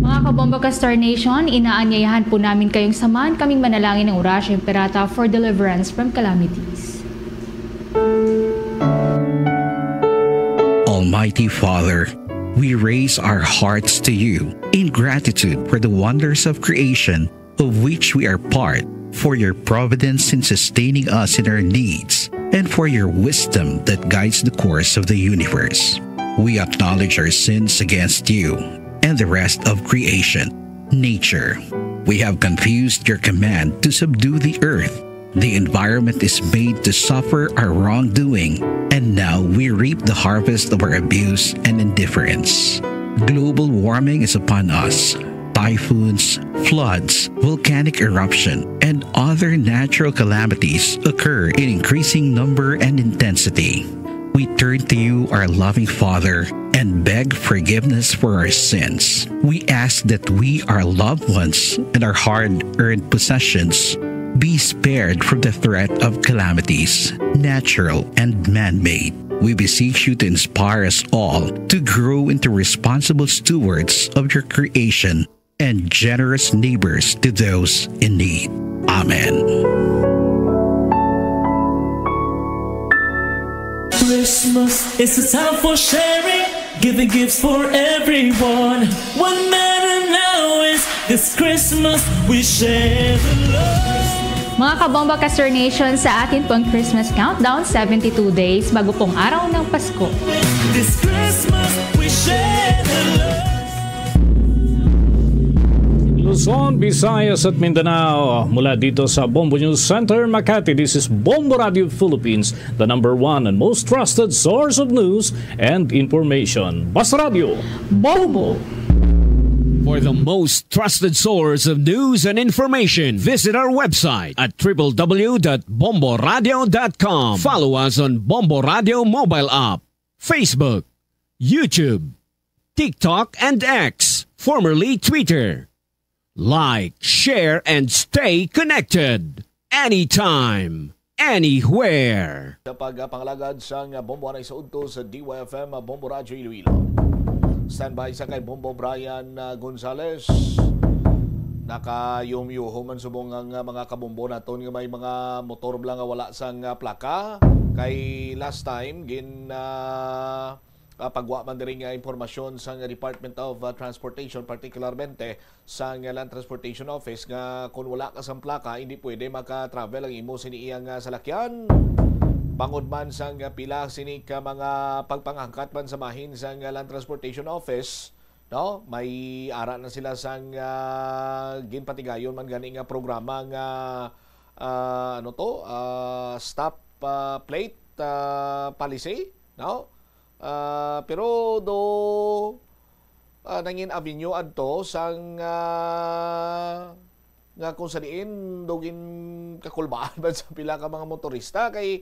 Mga kabombo ka Star Nation, inaanyayahan po namin kayong samahan kaming manalangin ng Orasyo Imperata for deliverance from calamities. Almighty Father, we raise our hearts to you in gratitude for the wonders of creation of which we are part. for your providence in sustaining us in our needs, and for your wisdom that guides the course of the universe. We acknowledge our sins against you and the rest of creation, nature. We have confused your command to subdue the earth. The environment is made to suffer our wrongdoing, and now we reap the harvest of our abuse and indifference. Global warming is upon us. Typhoons, floods, volcanic eruption, and other natural calamities occur in increasing number and intensity. We turn to you, our loving Father, and beg forgiveness for our sins. We ask that we, our loved ones, and our hard earned possessions be spared from the threat of calamities, natural and man made. We beseech you to inspire us all to grow into responsible stewards of your creation and generous neighbors to those in need. Amen. Christmas is a time for sharing, giving gifts for everyone. What matter now is this Christmas we share the love. Mga kabomba ka Star Nation, sa atin pong Christmas countdown, seventy-two days bago pong araw ng Pasko. This Christmas we share the love. Luzon, Visayas at Mindanao. Mula dito sa Bombo News Center, Makati, this is Bombo Radio Philippines, the number one and most trusted source of news and information. Basta Radio. Bombo! For the most trusted source of news and information, visit our website at w w w dot bomboradio dot com. Follow us on Bombo Radio mobile app, Facebook, YouTube, TikTok, and X, formerly Twitter. Like, share, and stay connected anytime, anywhere. Sa pagpangalagad sang Bombo anay sa udto sa D Y F M Bombo Radyo Iloilo. Standby sa kay Bombo Brian, ah, Gonzales. Nakayumyuho man subong ang, ah, mga kabombo naton nga may mga motor bala nga wala sang, ah, plaka. Kay last time, gin, ah, ah, pagwa man diri nga impormasyon sang Department of, ah, Transportation, particularmente sang Land Transportation Office, nga kung wala ka sang plaka, hindi pwede maka-travel ang imo sini iyang, ah, salakyan. Bangod man sang, ah, pila sini ka mga pagpangangkat man sa bahin sang, ah, Land Transportation Office, no? May ara na sila sang, ah, ginpatigayon man gani nga programa nga, ah, ano to? Ah, stop, ah, plate, ah, policy, no? Ah, pero do, ah, nangin avenue adto sang, ah, nga kung sa diin do gin kakulbaan man sa pila ka mga motorista kay,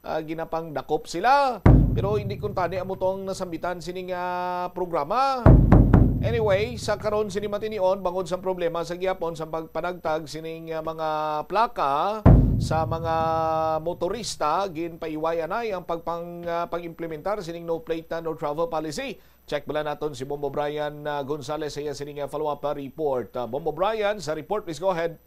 ah, ginapangdakop sila. Pero hindi kuntani amo to ang nasambitan sining, ah, programa. Anyway, sa karon sini matinion, bangod sa problema sa gihapon sa pagpanagtag sining, ah, mga plaka sa mga motorista, ginpaiway anay ang pagpang, ah, pag-implementar sining no plate, ah, no travel policy. Check bala naton si Bombo Brian, ah, Gonzales sa iya sining, ah, follow-up, ah, report. Ah, Bombo Brian, sa report, please go ahead.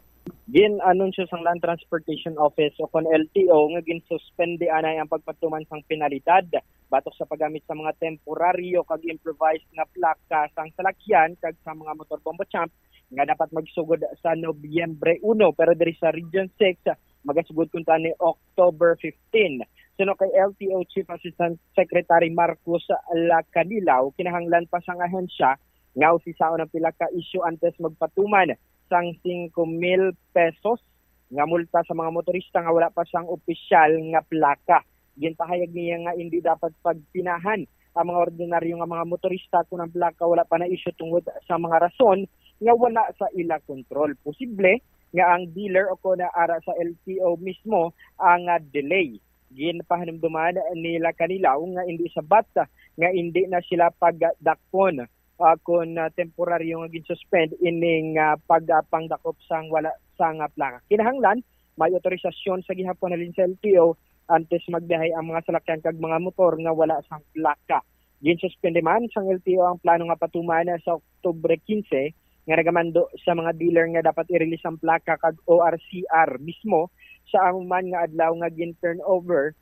Gin-anunsyo sang Land Transportation Office o kon L T O nga ginsuspende anay ang pagpatuman sang penalidad batok sa paggamit sa mga temporaryo kag improvised nga plaka sang salakyan kag sa mga motor bombo champ nga dapat magsugod sa Nobyembre uno, pero diri sa Region six magasugod kuntani October fifteen. Suno kay L T O Chief Assistant Secretary Marcos Lacanilaw, kinahanglan pa sang ahensya nga usisaon ang pila ka isyu antes magpatuman sang singko mil pesos nga multa sa mga motorista nga wala pa sang opisyal nga plaka. Ginpahayag niya nga indi dapat pagpinahan ang mga ordinaryo nga mga motorista kon ang plaka wala pa na-issue tungod sa mga rason nga wala sa ila kontrol. Posible nga ang dealer o kon ara sa L T O mismo ang, ah, delay. Ginpahanumduman ni Lacanilaw nga indi sabat nga indi na sila pagdakpon, ah, kon, ah, temporaryo nga ginsuspend ining, ah, pagpangdakop sang wala sang, ah, plaka. Kinahanglan may otorisasyon sa gihapon halin sa L T O antes magbiyahe ang mga salakyan kag mga motor nga wala sang plaka. Ginsuspende man sang L T O ang plano nga patuman sa Oktubre quince nga nagamando sa mga dealer nga dapat i-release ang plaka kag O R C R mismo sa amo man nga adlaw nga gin-turnover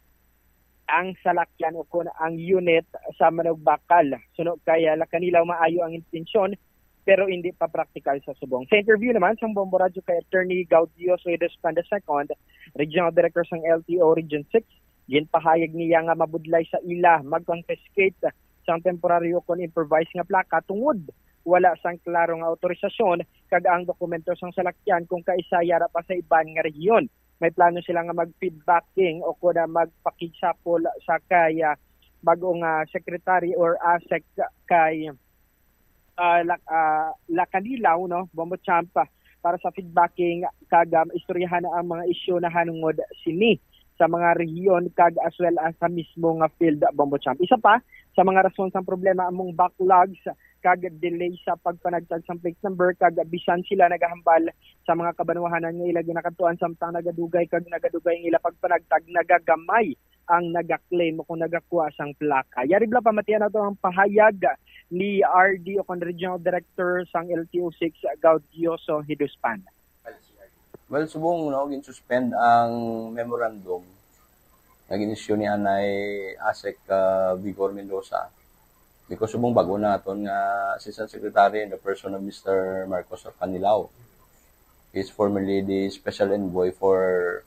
ang salakyan o kon ang unit sa manugbakal. Suno kay, ah, Lacanilaw, maayo ang intensyon pero hindi pa praktikal sa subong. Sa interview naman sang Bombo Radyo kay Attorney Gaudioso Idespan the second, Regional Director sang L T O Region six, ginpahayag niya nga mabudlay sa ila mag-confiscate sang temporaryo kon improvised nga plaka tungod wala sang klaro nga awtorisasyon kag ang dokumento sang salakyan kung kaisa yara pa sa iban nga rehiyon. May plano sila nga mag-feedbacking o kon, ah, magpakigsapol sa kay, ah, bag-o nga secretary or ASEC kay, ah, La-, ah, Lacanilaw, no, Bombo Champ, ah, para sa feedbacking kag, um, istoryahan ang mga isyu nahanungod sini sa mga rehiyon kag as well as sa mismo nga field, Bombo Champ. Isa pa sa mga rason sang problema among backlogs kag delay sa pagpanagtag sang plate number kag bisan sila nagahambal sa mga kabanwahanan nga ila ginakadtuan samtang nagadugay kag nagadugay ang ila pagpanagtag, nagagamay ang nagaklaim o kung nagakuha sang plaka. Yari bala pamatian nato ang pahayag ni R D o kon Regional Director sang L T O six, Gaudioso Hiduspan. Well, subong, no, gin-suspend ang memorandum nga gin-issue ni anay ASEC, ah, Vigor Mendoza because subong bag-o naton nga Assistant Secretary in the person of Mister Marcos Lacanilaw. He's formerly the special envoy for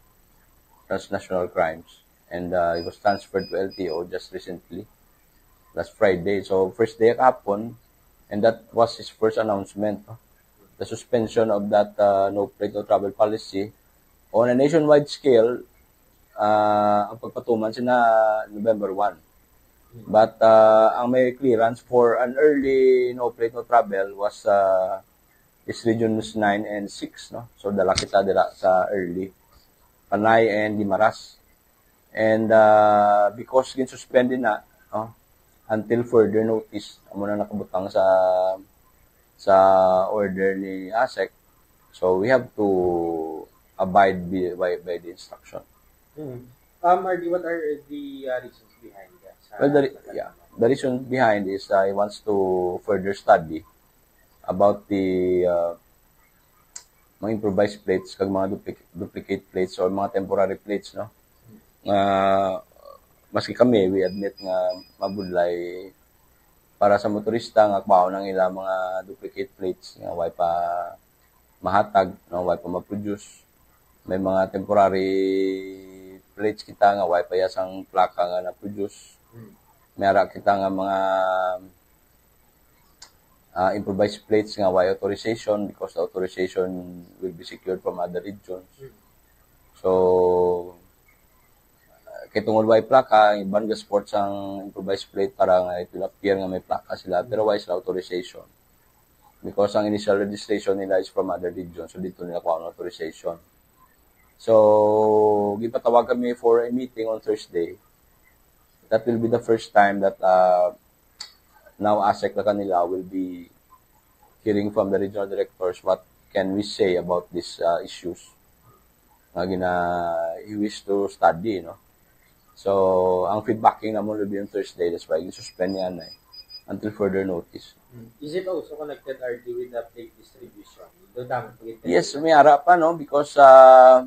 transnational crimes, and, uh, he was transferred to L T O just recently, last Friday. So, first day kahapon, and that was his first announcement, no? The suspension of that, uh, no plate, no travel policy on a nationwide scale, uh, ang pagpatuman sina November one. But, uh, ang may clearance for an early no plate, no travel was, uh, is Regions nine and six, no? So, dala kita dira sa early. Panay and Guimaras. And, uh, because gin-suspend din na, no? Until further notice, amo na nakabutang sa, sa order ni ASEC. So, we have to abide by, by, by the instruction. Mm. Um, R D, what are the, uh, reasons behind that? Well, the re-, yeah. The reason behind is, uh, he wants to further study about the, uh, mga improvised plates kag mga duplic-, duplicate plates or mga temporary plates, no? Nga, maski kami, we admit nga mabudlay para sa motorista nga kwaon ang ila mga duplicate plates nga way pa mahatag, no, way pa ma-produce. May mga temporary plates kita nga way pa ya sang plaka nga na-produce. Hmm. May ara kita nga mga, ah, improvised plates nga way authorization because the authorization will be secured from other regions. Hmm. So, ah, kay tungod way plaka, ang iban ga-sport sang improvised plate para nga it will appear nga may plaka sila, pero way sila authorization. Because ang initial registration nila is from other region, so dito nila kuha ang authorization. So, gipatawag kami for a meeting on Thursday. That will be the first time that, uh, now ASEC Lacanilaw will be hearing from the regional directors what can we say about these, uh, issues nga gina-, he wish to study, no? So, ang feedbacking namon will be on Thursday. That's why gin-suspend niya na eh, until further notice. Mm. Is it also connected, R D, with the plate distribution? Doon tama pag-, yes, may ara pa, no? Because, uh,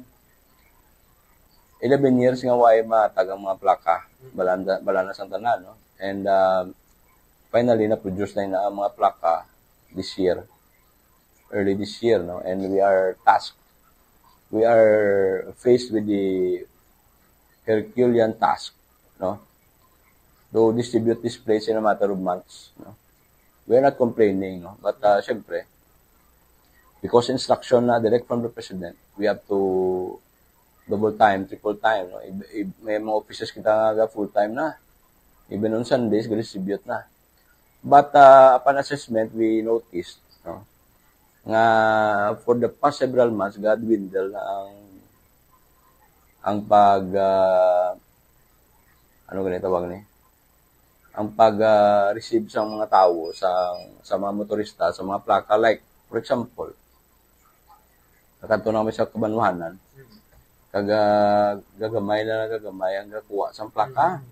eleven years nga way matag ang mga plaka. Mm. Bala na, bala na sang tanan, no? And, uh, finally, na-produce na yun ang mga plaka this year, early this year, no? And we are tasked, we are faced with the Herculean task, no? To distribute these plates in a matter of months, no? We are not complaining, no? But, uh, syempre, because instruction na direct from the president, we have to double time, triple time, no? If, if may mga offices kita nga full time na, even on Sundays, ga-distribute na. But, uh, upon assessment, we noticed, no, nga for the past several months, ga-dwindle na ang, ang pag, uh, ano gani tawag ni? Ang pag, uh, receive sa mga tawo, sa, sa mga motorista, sa mga plaka. Like, for example, nakadto na kami sa Kabanwahanan, kag, uh, gagamay na gagamay ang gakuha sa plaka. Mm.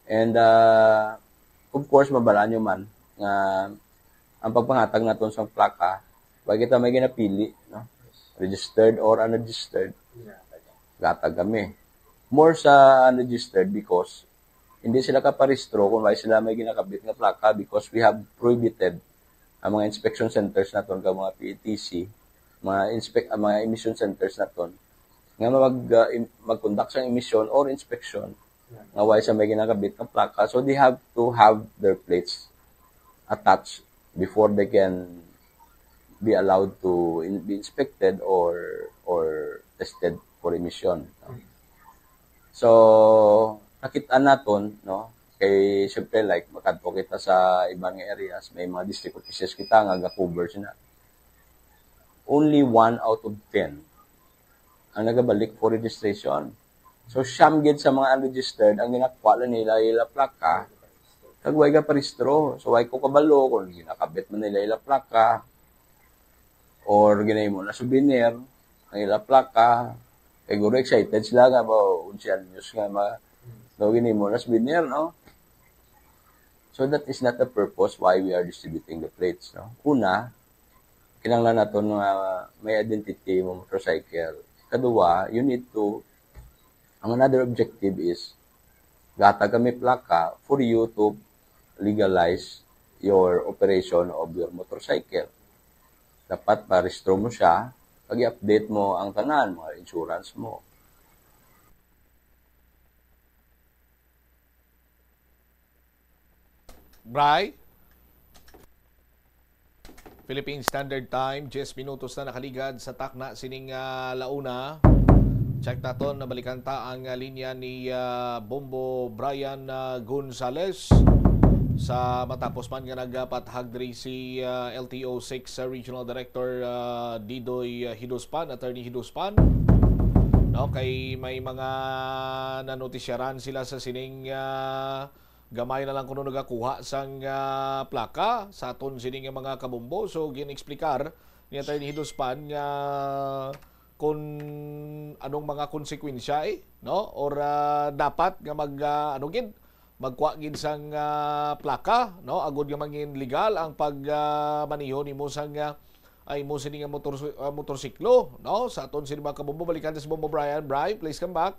And, uh, of course, mabalaan nyo man nga ang pagpangatag naton sa plaka, wa kita may ginapili, no? Registered or unregistered. Gatag kami. More sa unregistered because hindi sila kaparehistro kung wala sila may ginakabit nga plaka because we have prohibited ang mga inspection centers naton, kag mga P E T C, mga inspect, ang mga emission centers naton, nga mag, ah, im-, mag-conduct sang emission or inspection nga way sa may ginakabit nga plaka. So they have to have their plates attached before they can be allowed to in-, be inspected or, or tested for emission. So, nakit-an naton, no? Kay, syempre, like, makadto kita sa iban nga areas, may mga district offices kita nga ga-cover sina. Only one out of ten ang nagabalik for registration. So, siyam gid sa mga unregistered ang ginakuha na nila ila plaka, kag way gaparehistro. So, way ko kabalo kung ginakabit man nila ila plaka or ginahimo na souvenir ang ila plaka. Kay guro excited sila nga ba, unsi anyos nga ma-, no, ginahimo na souvenir, no? So, that is not the purpose why we are distributing the plates, no? Una, kinahanglan naton nga may identity mo motorcycle. Kadua, you need to, ang another objective is, gatag kami plaka for you to legalize your operation of your motorcycle. Dapat parehistro mo siya, pag i-update mo ang tanan, mga insurance mo. Bray? Philippine Standard Time, diyes minutos na nakaligad sa takna sining, ah, launa. Check naton, nabalikan ta ang, ah, linya ni, ah, Bombo Brian, ah, Gonzales. Sa matapos man nga nagpathag diri si, ah, L T O six, ah, Regional Director, ah, Didoy, ah, Hiduspan, Attorney Hiduspan. No, kay may mga nanotisyaran sila sa sining, ah, gamay na lang kuno nagakuha sang, ah, plaka sa aton sini nga mga kabombo. So, gin-explicar ni Attorney Hiduspan nga kung anong mga konsekwensya, eh, no? Or, ah, dapat nga mag, ah, ano gid, magkuha gid sang, ah, plaka, no? Agod nga mangin legal ang pag, ah, maneho nimo sang, ah, ay mo sini nga motor, ah, motorsiklo, no? Sa aton sini mga kabombo, balikan ta si Bombo Brian. Bri, please come back.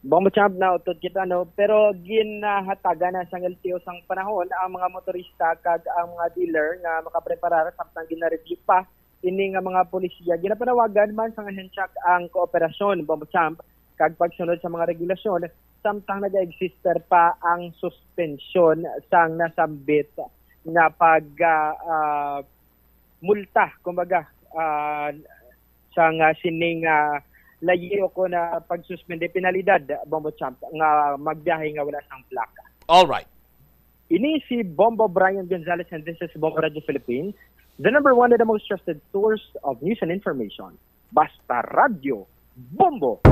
Bombo Champ, nautod kita, no? Pero ginahatagan na sang L T O sang panahon ang mga motorista kag ang mga dealer nga makapreparar samtang gina-review pa ini nga mga polisiya. Ginapanawagan man sang ahensya ang kooperasyon, Bombo Champ, kag pagsunod sa mga regulasyon samtang nag-exister pa ang suspensyon sang nasambit nga pag, ah, ah, multa, kumbaga, ah, sang, ah, sining, ah, layo ko na pagsuspende penalidad, Bombo Champ, nga magbiyahe nga wala sang plaka. All right. Ini si Bombo Brian Gonzalez and this is Bombo Radio Philippines, the number one and the most trusted source of news and information. Basta Radyo, Bombo!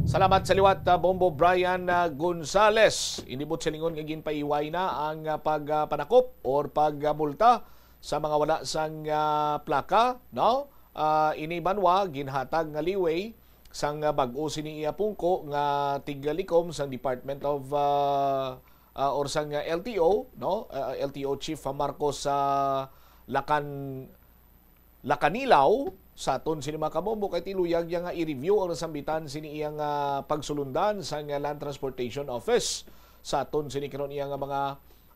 Salamat sa liwat, ah, Bombo Brian, ah, Gonzales. Inibot silingon nga ginpaiway na ang, ah, pag, ah, panakop or pagmulta sa mga wala sang, ah, plaka, no? Ah, ini banwa ginhatag nga leeway sang, ah, bag-o sini iya pungko nga tigalikom sang Department of, ah, ah, or sang, ah, L T O, no? Ah, L T O Chief Marcos sa Lacan Lacanilaw sa aton sini mga kabombo kay tiluyag niya nga i-review ang nasambitan sini iyang, ah, pagsulundan sang, ah, Land Transportation Office sa aton sini karon iyang mga,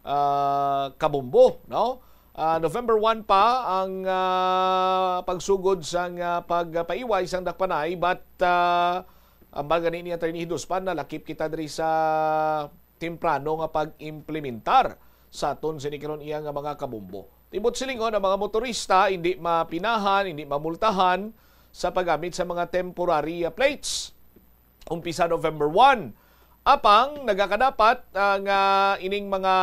ah, kabombo, no? Ah, November one pa ang, ah, pagsugod sang, ah, pagpaiway sang dakpanay, but, ah, ambal gani ni Attorney Hiduspan, nalakip kita diri sa temprano nga pag-implementar sa aton sini karon iya nga mga kabombo. Tibot silingon, ang mga motorista hindi mapinahan, hindi mamultahan sa paggamit sa mga temporary, ah, plates. Umpisa November one. Apang nagakadapat, ah, nga ining mga,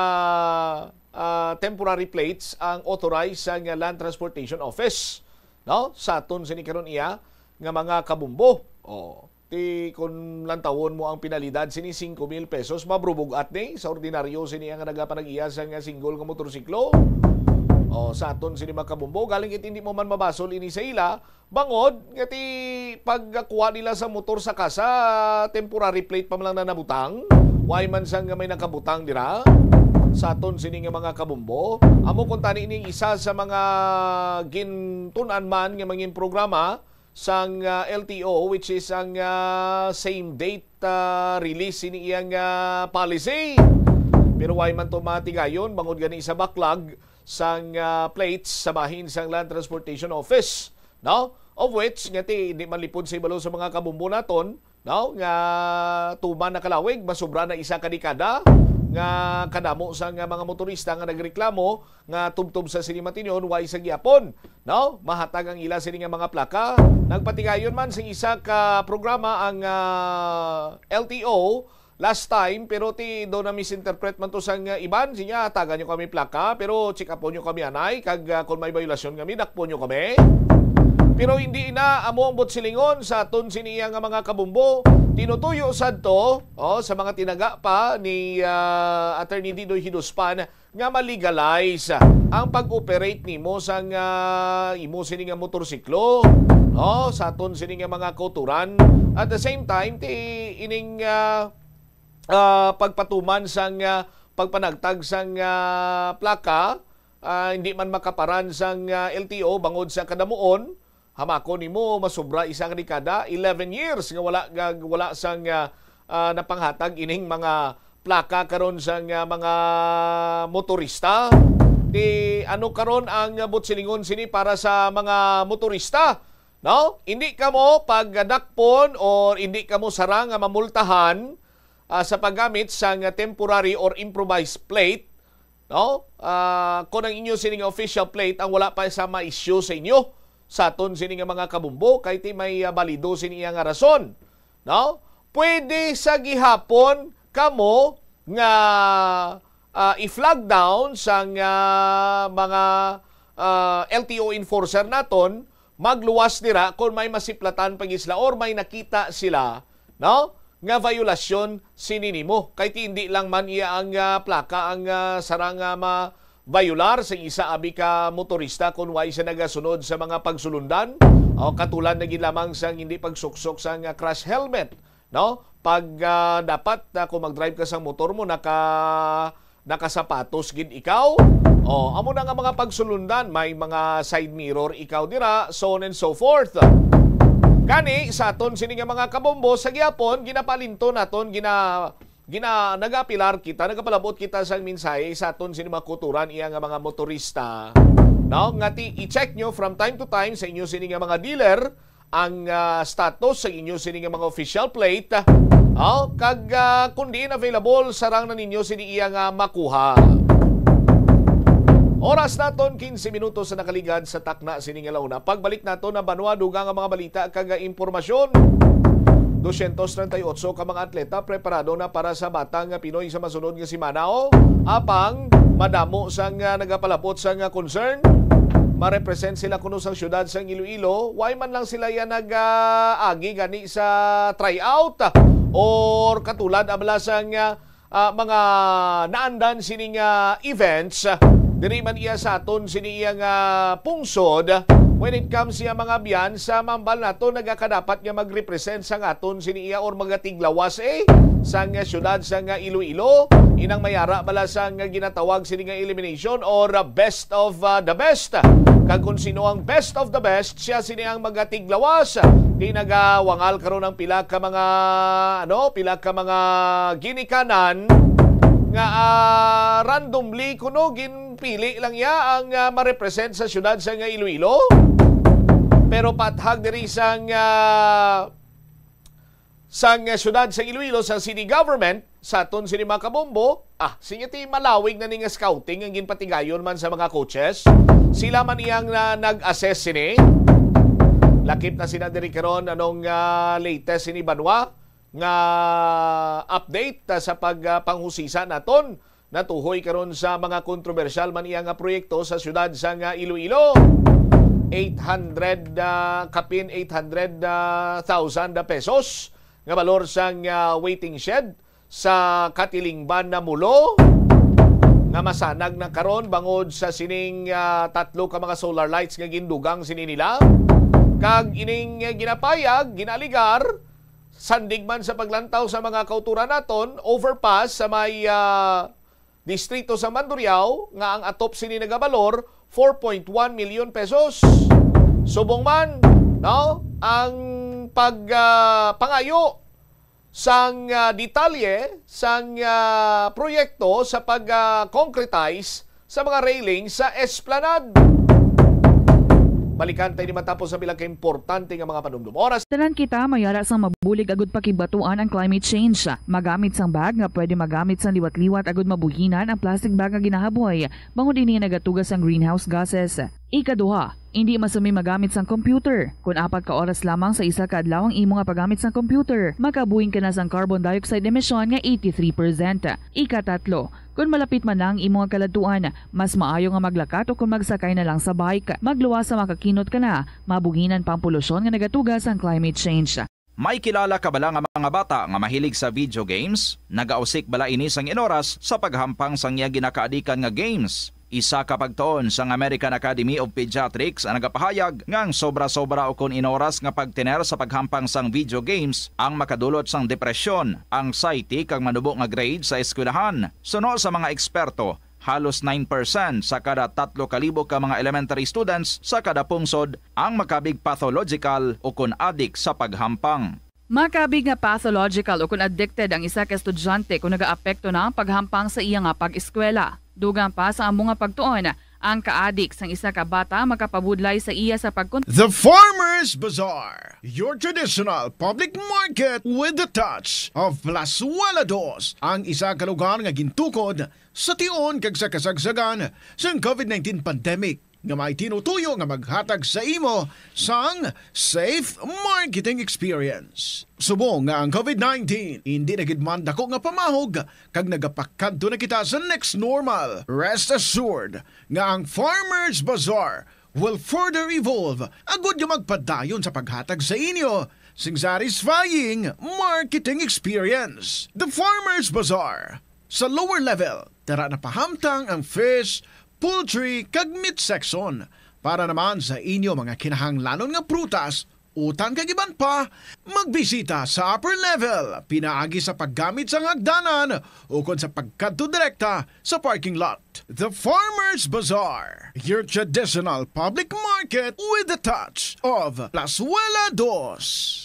ah, temporary plates ang authorized sa nga Land Transportation Office, no? Sa aton sini karon iya nga mga kabombo. Oh. Ti kun lantawon mo ang penalidad sini, singko mil pesos, mabrubog-at ni sa ordinaryo sini ang nagapanag-iya sa nga single nga motorsiklo. O, sa aton sini mga kabombo, galing it hindi mo man mabasol ini sa ila, bangod nga ti pagkuha nila sa motor sa kasa, temporary plate pa man lang na nabutang, way man sang nga may nakabutang dira. Sa aton sini nga mga kabombo, amo kuntani ning isa sa mga gintun-an man nga mangin programa, sang, ah, L T O, which is ang, ah, same date, ah, release sini iyang, ah, policy. Pero way man to matigayon bangod gani sa backlog sang, ah, plates sa bahin sang Land Transportation Office, no? Of which, nga ti, di man lipod sa ibalo sa mga kabumbo naton, no? Nga tuman na kalawig, masobra na isa ka dekada, nga kadamo sang, ah, mga motorista nga nagreklamo nga tubtob sa sini matinyon, way sa gihapon, no? Mahatag ang ila sini nga mga plaka. Nagpatigayon man sing isa ka programa ang, ah, L T O, last time, pero ti do na misinterpret man to sang, uh, iban, siya, "Tagan nyo kami plaka, pero check upon nyo kami anay, kag, uh, kung may violasyon kami, dakpon nyo kami." Pero hindi na amo ang butsilingon sa aton sini iya nga mga kabumbo. Tinutuyo sad to, oh, sa mga tinaga pa ni, uh, Attorney Didoy Hiduspan nga ma-legalize ang pag-operate nimo sang, uh, imo sini nga motorsiklo, oh, sa aton sini nga mga kauturan. At the same time, ti ining, uh, ah, pagpatuman sang, ah, pagpanagtag sang, ah, plaka, ah, hindi man makaparan sang, ah, L T O bangod sa kadamuon. Hamako nimo, masubra isa ka dekada, eleven years nga wala, nga wala sang, ah, ah, napanghatag ining mga plaka karon sang, ah, mga motorista. Di ano karon ang butsilingon sini para sa mga motorista? No? Hindi kamo pagdakpon or hindi kamo sarang nga mamultahan, ah, sa paggamit sang temporary or improvised plate, no? Ah, kung ang inyo sini nga official plate ang wala pa sa ma-issue sa inyo, sa aton sini nga mga kabumbo, kay ti may, ah, balido sini iya nga rason, no? Pwede sa gihapon kamo nga, ah, i-flag down sang, ah, mga, ah, L T O enforcer naton, magluwas dira kung may masiplatan pa gid sila or may nakita sila, no, nga violasyon sini nimo. Kay ti hindi lang man iya ang, ah, plaka ang, ah, sarang nga ma-violar sa isa abi ka motorista kung way siya nagasunod sa mga pagsulundan, o katulad na gid lamang sang hindi pagsuksok sang, ah, crash helmet, no? Pag, ah, dapat, ah, kung mag-drive ka sa motor mo, naka, nakasapatos gid ikaw. Oh, amo na nga mga pagsulundan, may mga side mirror ikaw dira, so on and so forth. Gani, sa aton sini nga mga kabombo, sa gihapon, ginapalinto naton, gina-, gina-, nagapilar kita, nagapalabot kita sang mensahe sa aton sini mga kuturan, iya nga mga motorista. No? Nga ti, i-check nyo from time to time sa inyo sini nga mga dealer, ang, ah, status sa inyo sini nga mga official plate, ah, kag, ah, kung diin available, sarang na ninyo sini iya nga makuha. Oras naton, quince minutos sa nakaligad sa takna sini nga launa. Pagbalik nato na banwa, dugang ang mga balita kag, ah, impormasyon. Dosyentos treinta y ocho ka mga atleta preparado na para sa Batang nga Pinoy sa masunod nga semana, o apang madamo sang, ah, nagapalabot sang, ah, concern. Ma-represent sila kuno sang siyudad sang Iloilo, why man lang sila yan nag, ah, agi gani sa tryout or katulad abala sang, ah, ah, mga naandan sining, ah, events, diri man iya sa aton sini iya nga pungsod. When it comes iya mga biyan sa mambal nato, nagakadapat nga magrepresent sang aton sini iya or magatiglawas, eh, sang, ah, siyudad sang, ah, Iloilo, inang mayara bala sang, ah, ginatawag sini nga elimination or, ah, best of, ah, the best. Kag kung sino ang best of the best, siya sini ang magatiglawas. Di nagawangal karon ang pila ka mga, ano, pila ka mga ginikanan nga, ah, randomly kuno ginpili lang iya ang, ah, ma-represent sa siyudad sang Iloilo. Pero paathag diri sang, ah, sang, ah, siyudad sang Iloilo, sa city government, sa aton sini mga kabombo, ah, sige ti malawig na ni nga scouting ang ginpatigayon man sa mga coaches. Sila man iyang, ah, nag-assess sini. Lakip na sila diri karon, anong, ah, latest sini banwa nga update, ah, sa pag, ah, panghusisa naton. Natuhoy karon sa mga kontrobersyal man iya nga proyekto sa siyudad sang Iloilo. Eight hundred, ah, kapin eight hundred, ah, thousand pesos nga balor sang, ah, waiting shed sa Katilingban na Mulo nga masanag na karon bangod sa sining, ah, tatlo ka mga solar lights nga gindugang sini nila. Kag ining, ah, ginapayag, ginaaligar, sandig man sa paglantaw sa mga kauturan naton, overpass sa may, ah, distrito sa Mandurriao nga ang atop sini nagabalor four point one million pesos. Subong man, no, ang pag, ah, pangayo sang, ah, detalye sang, ah, proyekto sa pag, ah, concretize sa mga railing sa esplanade. Balikan tayo ni matapos sa bilang kaimportante nga mga panumdum. Oras. Tanan kita may ara sang mabulig agud pakigbatuan ang climate change. Magamit sang bag nga pwede magamit sang liwat-liwat agud mabuhinan ang plastic bag nga ginahaboy, bangod ini nagatuga sang greenhouse gases. Ikaduha, indi masumi magamit sang computer. Kon apat ka oras lamang sa isa ka adlaw ang imo nga paggamit sang computer, makabuhing ka na sang carbon dioxide emission nga eighty-three percent. Ikatatlo, kon malapit man na ang imo nga kaladtuan, mas maayo nga maglakat o kon magsakay na lang sa bike. Magluwas sa makakinot ka na, mabuhinan pa ang polusyon nga nagatuga sang climate change. May kilala ka bala nga mga bata nga mahilig sa video games? Nagausik bala ini sang inoras sa paghampang sang iya ginakaadikan nga games? Isa ka pagtuon sang American Academy of Pediatrics ang nagapahayag nga ang sobra-sobra ukon inoras nga pagtener sa paghampang sang video games ang makadulot sang depresyon, anxiety, kag manubo nga grade sa eskwelahan. Suno sa mga eksperto, halos nine percent sa kada tatlo ka libo ka mga elementary students sa kada pungsod ang makabig pathological ukon adik sa paghampang. Makabig nga pathological ukon addicted ang isa ka estudyante kon nagaapekto na ang paghampang sa iya nga pag-eskwela. Dugang pa sa amo nga pagtuon, ang kaadik sang isa ka bata makapabudlay sa iya sa pagkon- The Farmers Bazaar, your traditional public market with the touch of Plazuela Dos, ang isa ka lugar nga gintukod sa tion kag sa kasagsagan sang covid nineteen pandemic, nga may tinutuyo nga maghatag sa imo sang safe marketing experience. Subong nga ang covid nineteen indi na gid man dako nga pamahog kag nagapakadto na kita sa next normal, rest assured nga ang Farmers Bazaar will further evolve agud nga magpadayon sa paghatag sa inyo sing satisfying marketing experience. The Farmers Bazaar, sa lower level, tara na pahamtang ang fish, poultry, kag meat section. Para naman sa inyo mga kinahanglanon nga prutas, utan kag iban pa, magbisita sa upper level, pinaagi sa paggamit sang hagdanan ukon sa pagkadto direkta sa parking lot. The Farmers Bazaar, your traditional public market with the touch of Plazuela Dos.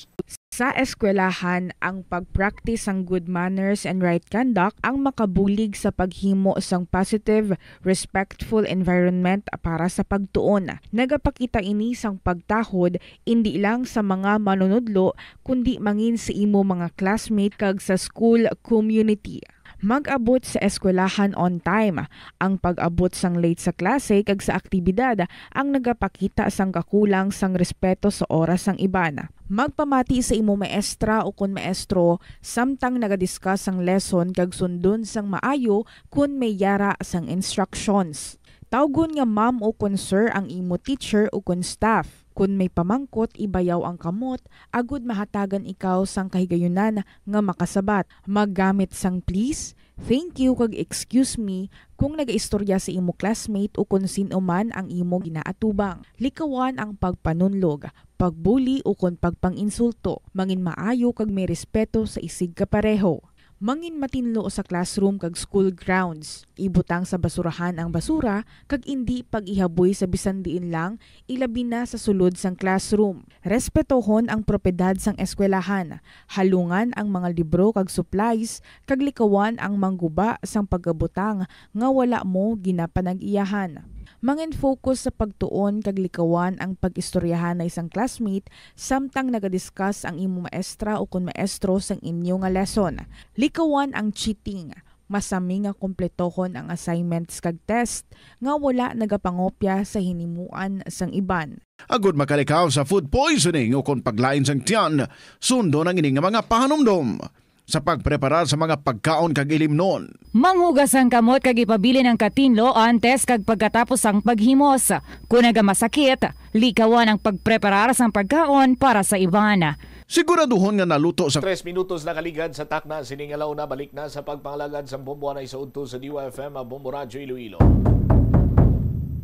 Sa eskwelahan, ang pag-practice sang good manners and right conduct ang makabulig sa paghimo sang positive, respectful environment para sa pagtuon. Nagapakita ini sang pagtahod indi lang sa mga manunudlo, kundi mangin sa imo mga classmate kag sa school community. Mag-abot sa eskwelahan on time. Ang pag-abot sang late sa klase kag sa aktibidad ang nagapakita sang kakulang sang respeto sa oras sang iban. Magpamati sa imo maestra ukon maestro samtang nagadiscuss sang lesson kag sundon sang maayo kon may yara sang instructions. Tawgon nga ma'am ukon sir ang imo teacher ukon staff. Kon may pamangkot, ibayaw ang kamot agud mahatagan ikaw sang kahigayunan nga makasabat. Maggamit sang please, thank you, kag excuse me kung nagaistorya sa imo classmate ukon sin-o man ang imo ginaatubang. Likawan ang pagpanunlog, pagbuli ukon pagpang-insulto. Mangin maayo kag may respeto sa isigkapareho. Mangin matinlo sa classroom kag school grounds. Ibutang sa basurahan ang basura kag indi pag-ihaboy sa bisan diin lang, ilabi na sa sulod sang classroom. Respetohon ang propiedad sang eskwelahan. Halungan ang mga libro kag supplies kag likawan ang mangguba sang pagabutang nga wala mo ginapanag-iyahan. Mangin-focus sa pagtuon kag likawan ang pag-istoryahanay sang classmate samtang nagadiscuss ang imo maestra ukon maestro sang inyo nga lesson. Likawan ang cheating. Masami nga kumpletohon ang assignments kag test nga wala nagapangopya sa hinimuan sang iban. Agud makalikaw sa food poisoning ukon paglain sang tiyan, sundon ang ini nga mga pahanumdom sa pagpreparar sa mga pagkaon kag ilimnon. Manghugas ang kamot kag ipabilin ang katinlo antes kag pagkatapos sang paghimos. Kon nagamasakit, likawan ang pagpreparar sang pagkaon para sa iban. Siguraduhon nga naluto sa Tres minutos nakaligad sa takna sini nga launa, balik na sa pagpangalagad sang Bombo Hanay sa udto sa D Y F M, Bombo Radyo Iloilo.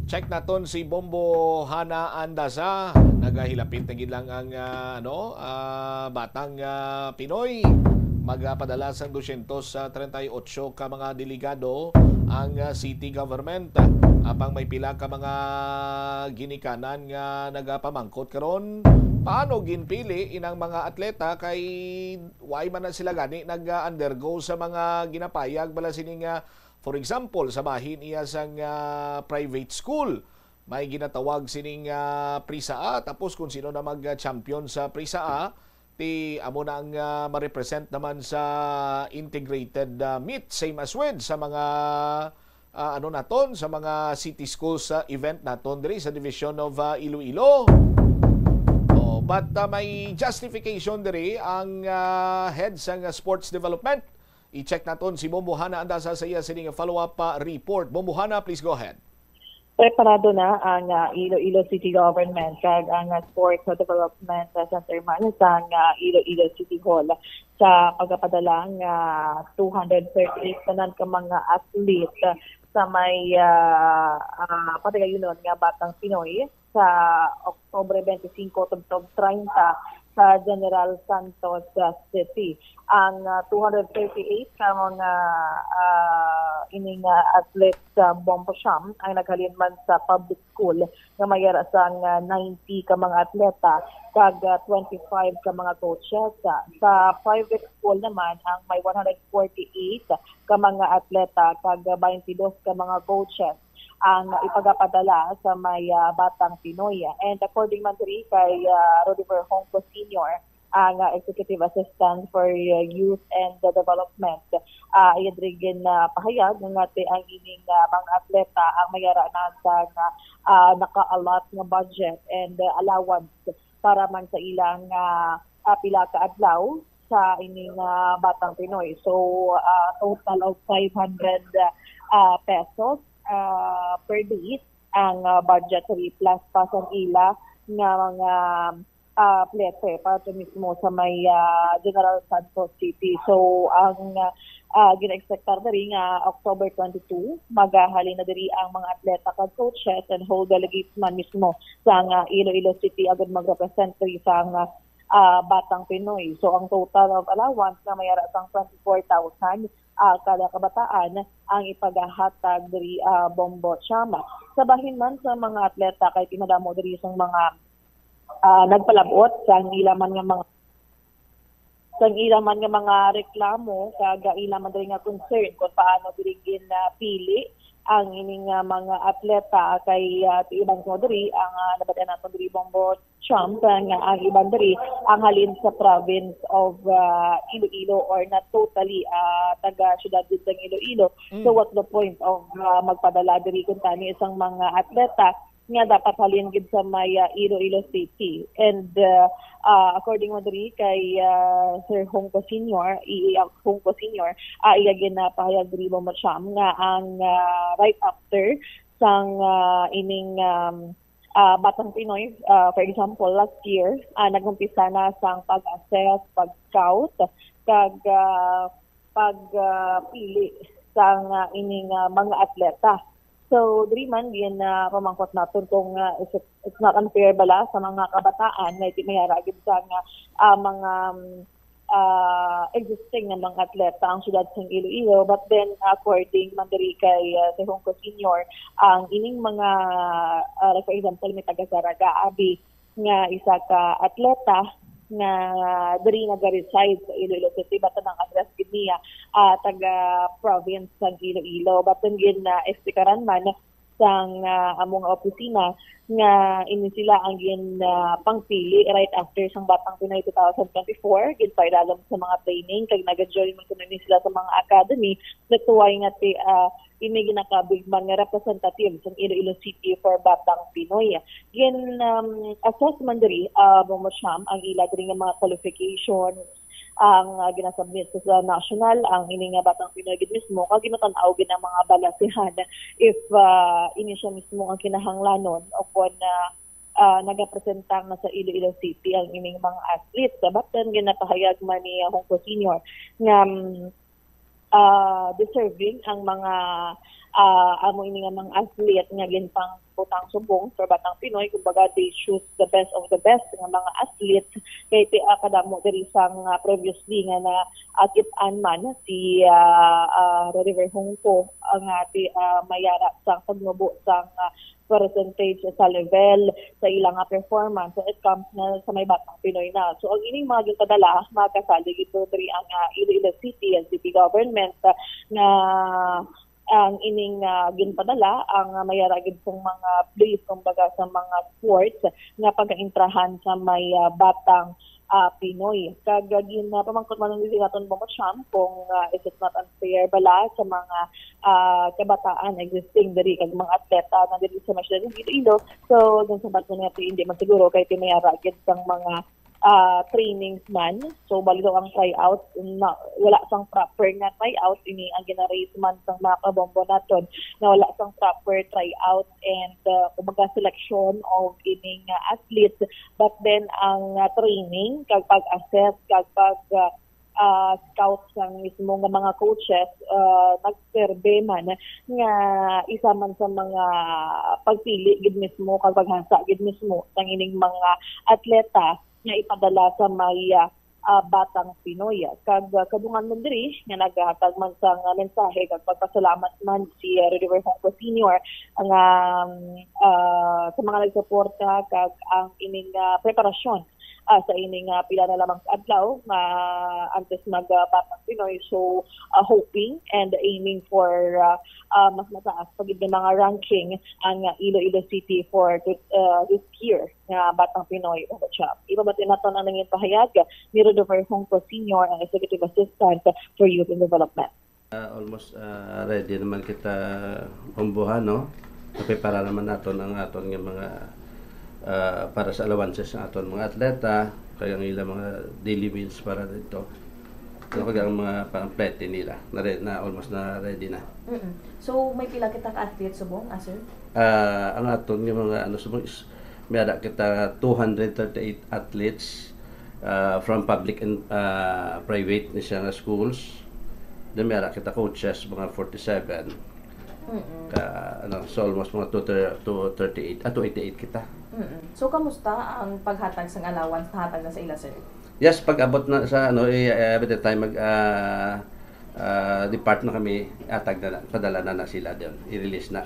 Check naton si Bombo Hana Andasa. Nagahilapit na gid lang ang, ah, ano, ah, batang, ah, Pinoy. Magapadala sang dosyentos treinta y ocho ka mga delegado ang, ah, city government. Apang may pila ka mga ginikanan nga nagapamangkot karon, paano ginpili inang mga atleta kay why man na sila gani nag-undergo sa mga ginapayag bala sining, ah, for example, sa bahin iya sang, ah, private school, may ginatawag sining, ah, Prisa A, tapos kung sino na mag-champion sa Prisa A, ti amo na ang, ah, ma-represent naman sa integrated, ah, meet, same as with sa mga, ah, ano naton, sa mga city schools sa event naton diri sa Division of, ah, Iloilo. Oh, but, ah, may justification diri ang, ah, head sang sports development. I-check naton si Bombo Hana Andasa sa iya sining follow-up, ah, report. Bombo Hana, please go ahead. Preparado na ang, ah, Iloilo City Government kag ang, ah, Sports Development Center man sang, ah, Iloilo City Hall sa pagpapadala nga two hundred thirty-eight tanan ka mga athlete sa may, ah, ah, padayon nga Batang Pinoy sa Oktubre twenty-five tubtob treinta sa General Santos, ah, City. Ang, ah, two hundred thirty-eight ka mga, ah, ining, ah, athletes sa Bombo Siam ang naghalin man sa public school nga may ara sang, ah, ninety ka mga atleta kag, ah, twenty-five ka mga coaches. Ah, sa private school naman ang may one hundred forty-eight ka mga atleta kag, ah, twenty-two ka mga coaches ang ipagapadala sa may, ah, Batang Pinoy. And according man diri kay, ah, Rodiver Hongco Senior, ang, ah, Executive Assistant for, ah, Youth and Development, ah, iya diri ginapahayag nga ti ang ining, ah, mga atleta ang may ara na sang, ah, naka-allot nga budget and, ah, allowance para man sa ilang, ah, ah, pila ka adlaw sa ining, ah, Batang Pinoy. So, ah, total of five hundred, ah, pesos, ah, per day ang, ah, budgetary plus pa sang ila nga mga, ah, plete para to mismo sa may, ah, General Santos City. So, ang, ah, gina-expectar diri nga October twenty-two, magahalin na diri ang mga atleta kag coaches and whole delegates man mismo sa nga Iloilo City agud mag-represent diri sa nga, ah, Batang Pinoy. So, ang total of allowance nga may ara sang twenty-four thousand, ah, kada kabataan ang ipagahatag diri, ah, Bombo Siam. Sa bahin man sa mga atleta kay ti madamo diri sang mga, ah, nagpalab-ot sang ila man nga mga, sang ila man nga mga reklamo kag ila man diri nga concern kung paano diri ginapili ang ining, ah, mga atleta kay, ah, ti iban ko diri ang, ah, nabatian naton diri Bombo Siam nga ang iban diri ang halin sa province of, ah, Iloilo or not totally, ah, taga siyudad gid sang Iloilo. Mm. So what's the point of, ah, magpadala diri kuntani sang mga atleta nga dapat halin gid sa may, ah, Iloilo City? And, ah, ah, according mo diri kay, ah, Sir Hongco Senior, E A Hongco Senior, ah, iya ginapahayag diri Bombo Siam nga ang, ah, right after sang, ah, ining, um, ah, Batang Pinoy, ah, for example, last year, ah, nag-umpisa na sang pag-assess, pag-scout, kag, ah, pag, ah, pili sang, ah, ining, ah, mga atleta. So, diri man gin, ah, pamangkot naton kung, ah, is it, it's not unfair bala sa mga kabataan nga iti may ara gid sa nga, ah, mga, um, ah, existing nga mga atleta ang siyudad sang Iloilo. But then, according man diri kay, ah, si Hongco Senior, ang ining mga, ah, like for example, may taga Zarraga, abi, nga isa ka atleta nga diri naga-reside sa Iloilo City, but ang address gid niya, ah, taga province sang Iloilo. But then gin, ah, explikaran man sang, ah, among opisina nga ini sila ang gin, ah, pangpili right after sang Batang Pinoy two thousand twenty-four, ginpailalom sa mga training kag naga-join man kuno ni sila sa mga academy. That's why nga ti, ah, ini ginakabig man nga representative sang Iloilo City for Batang Pinoy. Gin, um, assess man diri, ah, Bombo Siam ang ila diri nga mga qualification, ang, ah, ginasubmit sa national, ang ini nga Batang Pinoy gid mismo, kag ginatan-aw gid ang mga balasehan if, ah, ini siya mismo ang kinahanglanon o kon, ah, ah, nagapresenta na sa Iloilo City ang ining mga athletes. But then, ginapahayag man ni, ah, Hongco Senior nga, mm, ah, deserving ang mga, ah, amo ini nga mga athlete nga ginpangbutang subong for Batang Pinoy. Kumbaga, they choose the best of the best nga mga athlete. Kay ti, ah, kadamo diri sang, ah, previously nga na, ah, kit-an man si, ah, ah, Roriver Hongco, ah, nga ti, ah, may ara sang pagnubo sang, ah, percentage sa level sa ilang nga performance when it comes na sa may Batang Pinoy na. So, ang ining mga ginpadala, makasali gid diri ang, ah, Iloilo City, L G T government, ah, nga ang ining, ah, ginpadala ang, ah, may ara gid sang mga place, kumbaga, sa mga sports nga pagaintrahan sa may, ah, Batang, ah, Pinoy. Kag, ah, gin, ah, pamangkot man ni naton Bongo Champ kung, ah, is it not unfair bala sa mga, ah, kabataan existing diri kag mga atleta na diri sa may siyudad ng Iloilo. So, dun sa bato natin, hindi man siguro kay ti may ara gid sang mga, ah, trainings man. So, bali daw ang tryout, na, wala sang proper nga tryout, ini ang gina-raise man sang mga kabombo naton na wala sang proper tryout and, ah, kumbaga, selection of ining, ah, athletes. But then, ang, ah, training, kag pag-assess, kag pag, ah, ah, scout sang mismo nga mga coaches, ah, nagserbe man nga isa man sa mga pagpili gid mismo kag paghasa gid mismo sang ining mga atleta nga ipadala sa may, ah, ah, Batang Pinoy. Kag, ah, kadungan man diri nga naghatag man sang, ah, mensahe kag pagpasalamat man si, ah, Rudy Verhonco Senior nga, ah, sa mga nagsuporta kag ang ining, ah, preparasyon, ah, sa ining, ah, pila na lamang ka adlaw nga antes mag, ah, Batang Pinoy. So, ah, hoping and aiming for, ah, ah, mas mataas pa gid nga mga ranking ang, ah, Iloilo City for, ah, this year nga Batang Pinoy Open Cup. Ibabati naton ang nangin pahayag ni Rodolfo Hongco Senior, ang Executive Assistant for Youth and Development. Ah, almost, ah, ready naman kita, Bombohan, no? Naprepara naman naton ang aton nga mga, ah, para sa allowances sa aton mga atleta, kag ang ilang mga daily meals para dito. Ano kag ang mga pamplete nila, na re-, na almost na ready na. Mm-mm. So, may pila kita ka athlete subong, ah, sir? Ah, ang aton nga mga, ano, subong is, may ara kita two hundred thirty-eight athletes, ah, from public and, ah, private ni siya nga schools. Then may ara kita coaches, mga forty-seven. Mm-mm. Ka, ano, so almost mga two thir-, two thirty-eight, ah, two eighty-eight kita. Mm-mm. So, kamusta ang paghatag sang allowance nahatag na sa ila, sir? Yes, pag abot na sa, ano, i-, eh, by the time mag, ah, ah, depart na kami, atag na, na, padala na na sila doon, i-release na.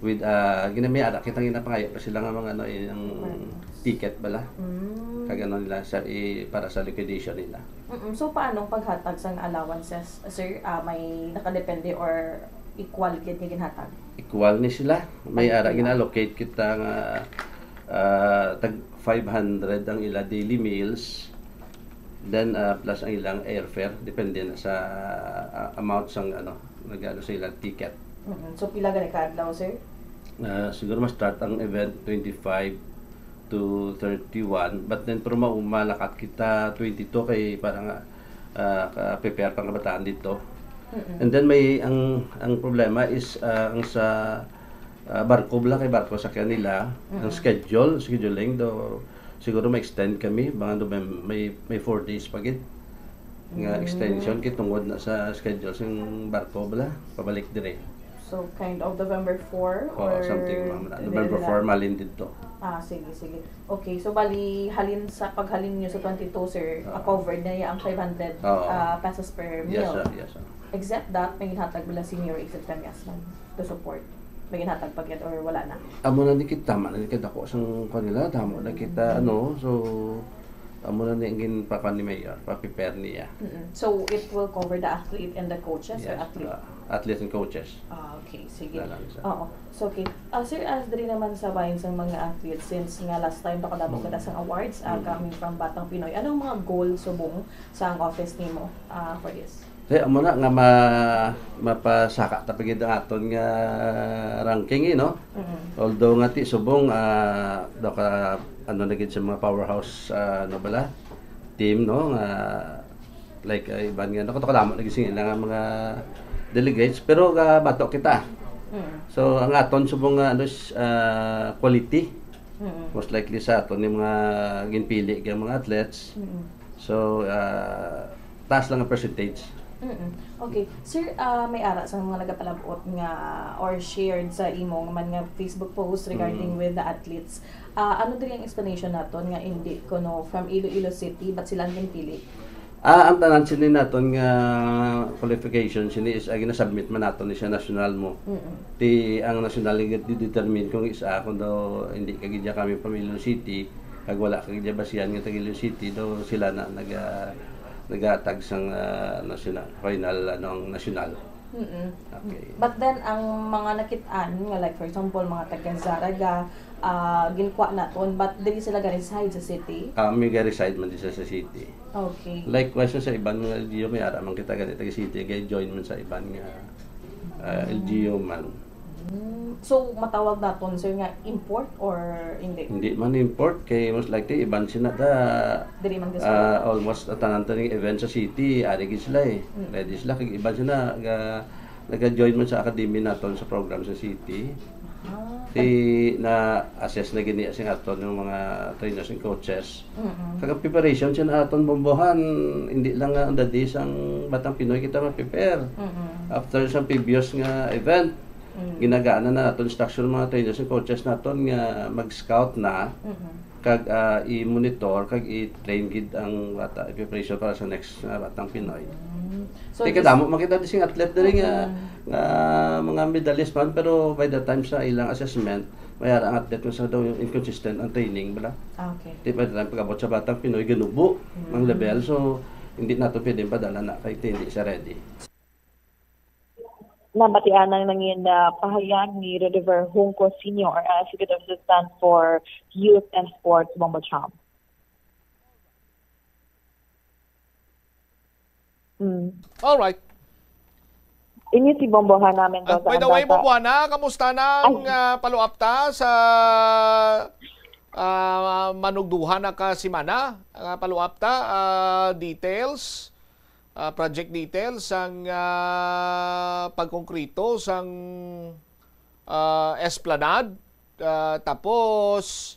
With, ah, ginamay ara kitang ginapangayo pa sila nga mga, ano, eh, ang ticket bala. Mm. Kag ano nila sa, i-, para sa liquidation nila. Mm-mm. So, paano ang paghatag sang allowances, sir? Ah, may nakadepende or equal gid nga ginhatag? Equal ni sila. May ara gina-allocate kita nga, ah, tag five hundred ang ila daily meals. Then, ah, plus ang ilang airfare, depende na sa, ah, amount sang, ano, nag-ano sa ilang ticket. Mm-mm. So, pila gani ka adlaw, sir? Ah, siguro ma-start ang event twenty-five to thirty-one, but then pero mauma lakat kita twenty-two kay para nga, ah, ka-prepare pa ang kabataan dito. Mm-mm. And then may, ang, ang problema is, ah, ang sa, ah, barko bala, kay barko sakyan nila, ang Mm-mm. schedule, scheduling do, siguro ma-extend kami, mga Novem-, may, may four days pa gid nga Mm. extension kay tungod na sa schedule sing barko bala, pabalik dire. So, kind of November four Oo, or something, ma'am. dili November na? four, malin dito. Ah, sige, sige. Okay, so bali, halin sa paghalin niyo sa twenty-two, sir, Oo. ah, covered na ya ang five hundred, Oo. ah, pesos per Yes, meal. sir. Yes, sir. Except that, may ginhatag bala si Mayor Exit Cañas man to support. May ginhatag pa gyud or wala na? Amo na ni kita, man, ni kita ko sang kanila, damo na kita, Mm. ano, so, amo na ni ang ginpakuan ni Mayor, pa-prepare niya. Mm-mm. So, it will cover the athlete and the coaches or Yes, athlete? ah, athletes and coaches. Ah, okay. Sige. Na lang siya. Oo. So, okay. Ah, sir, as diri naman sa bahin sang mga athletes, since nga last time nakadamo Mm. kita sa awards, ah, Mm. coming from Batang Pinoy, anong mga goal subong sa ang office nimo, ah, for this? Kay amo na nga ma-, mapasaka ta pa gid ang aton nga ranking, eh, no? Mm. Although nga ti subong, ah, daw ka, ano na gid sa mga powerhouse, ah, ano bala, team, no? Nga, like, ah, iban nga, no? Kadamo na gid sila nga mga delegates, pero gabato kita. Mm. So, ang aton subong nga, ano, is, ah, quality. Mm. Most likely sa aton yung mga ginpili nga mga athletes. Mm. So, ah, taas lang ang percentage. Mm-mm. Okay. Sir, ah, may ara sa mga nagapalabot nga or shared sa imo man nga Facebook post regarding Mm. with the athletes. Ah, ano diri ang explanation naton nga hindi kuno from Iloilo City but sila ang ginpili? Ah, ang tanan sini naton nga qualification sini is ang ginasubmit man naton ni sa national mo. Mm-mm. Ti ang national nga di-determine kung isa kung daw hindi ka gid kami from Iloilo City, kag wala ka gid basihan nga taga Iloilo City, daw sila na naga-, naghatag sang, ah, national, final, ano, ang national. Mm-mm. Okay. But then, ang mga nakit-an nga, like, for example, mga taga Zarraga, ah, ginkuha naton, but diri sila ga-reside sa city? Ah, may ga-reside man di sa, sa city. Okay. Likewise, sa iban nga L G U, may ara man kita gani taga city, ga-join man sa iban nga, ah, L G U man. Mm. So, matawag naton, sir, nga import or hindi? Hindi man import, kay most likely, iban sila ta, Diri man gusto. Ah, almost, ah, tanan to ning event sa city, ari gid sila eh. Mm. Ready sila, kag iban sila, ga-, naga-join man sa academy naton sa program sa city. Ah. Ti na-assess na gini sing aton yung mga trainers and coaches. Mm-mm. Kag ang preparation siya aton bombohan, hindi lang nga on the day sang Batang Pinoy kita ma-prepare. Mm-mm. After sa previous nga event, Mm. ginagaan na naton instruction mga trainers and coaches naton nga mag-scout na, Mm-mm. kag, ah, i-monitor, kag i-train gid ang bata, i-preparation para sa next nga Batang Pinoy. Mm. So, Ti kadamo man kita di sing athlete diri nga, Mm. nga mga medalist man, pero by the time sa ilang assessment, may ara ang athlete nga sa daw inconsistent ang training, bala. Ah, okay. Ti by the time pag-abot sa Batang Pinoy, ganubo ang Mm. level. So, hindi nato pwedeng padala na kay ti hindi siya ready. Nabatian ang nangin, ah, pahayag ni Rodiver Junco Senior, ah, Executive Assistant for Youth and Sports, Bombo Cham. Mm. All right. Inyo si Bombohan namin to. Ah, by the way, Bombohana, kamusta na ang, Ay. ah, paluapta sa, ah, manugduhan na ka semana? Ang, ah, paluapta, ah, details, ah, project details, ang, ah, pagkongkrito sang, ah, Esplanade. Ah, tapos,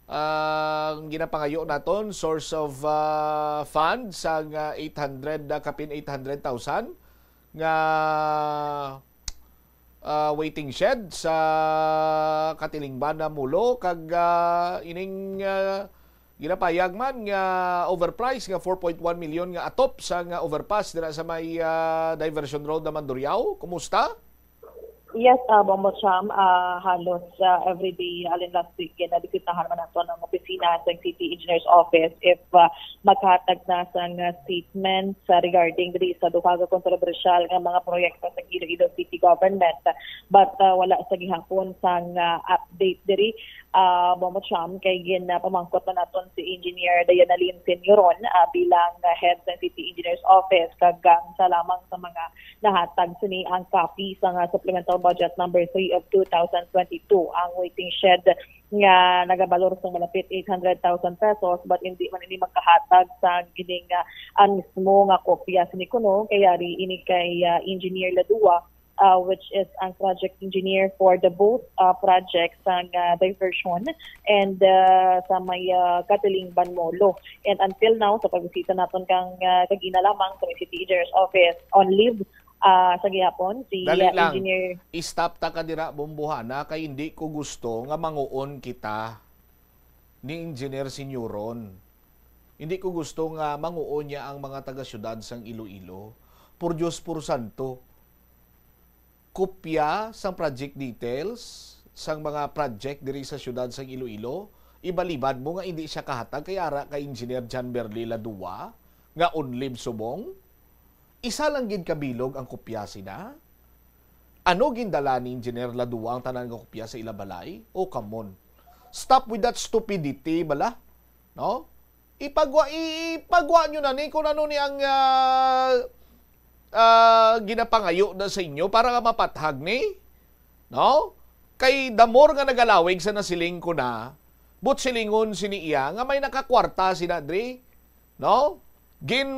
ah, ang ginapangayo naton, source of, ah, funds, ang, ah, eight hundred, ah, kapin eight hundred thousand nga, ah, waiting shed sa Katilingban na Molo, kag, ah, ining, ah, ginapayag man nga overprice nga four point one million nga atop sa nga overpass dira sa may, ah, diversion road na Mandurriao. Kumusta? Yes, ah, Bombo Cham, ah, halos, ah, everyday, alin last week, ginabisitahan man nato ang opisina sa City Engineer's Office if, ah, maghatag na sang, ah, statement sa regarding diri sa duha ka kontrobersyal nga mga proyekto sa Iloilo City Government. But, ah, wala sa gihapon sang, ah, update diri, ah, Bombo Cham, kay gin, ah, pamangkot man naton si Engineer Diana Lynn Senioron, ah, bilang, ah, head sa City Engineer's Office, kag ang sa lamang sa mga nahatag sini ang copy sang, ah, Supplemental Budget Number Three of two thousand twenty-two. Ang waiting shed nga nagabalor sa malapit eight hundred thousand pesos, but hindi man ini makahatag sa gining, ah, ah, mismo nga kopya sini kuno, kay yari ini kay, ah, Engineer Ladua, ah, which is ang project engineer for the both, ah, projects sang, ah, diversion and, ah, sa may, ah, Katilingban Molo. And until now, sa pagbisita naton kang, ah, kagina lamang sa may City Engineer's Office on leave, ah, sa gihapon, si, Dali ah, lang. Engineer I-stop ta ka dira, Bombohana, kay hindi ko gusto nga manguon kita ni Engineer Senioron. Hindi ko gusto nga manguon niya ang mga taga-syudad sang Iloilo. Por Dios, por santo. Kopya sang project details sang mga project diri sa syudad sang Iloilo, ibalibad mo nga hindi siya kahatag kay ara kay Engineer John Berly Ladua nga on leave subong? Isa lang gid ka bilog ang kopya sina? Ano, gindala ni Engineer Ladua ang tanan nga kopya sa ila balay? Oh, come on. Stop with that stupidity, bala. No? Ipagwa, i-, ipagwa nyo na ni kung ano ni ang, ah, ah, ginapangayo na sa inyo para nga mapathag ni, no? Kay the more nga nagalawig sa nasiling ko na, but silingon sini iya nga may nakakwarta sina diri, no? Gin,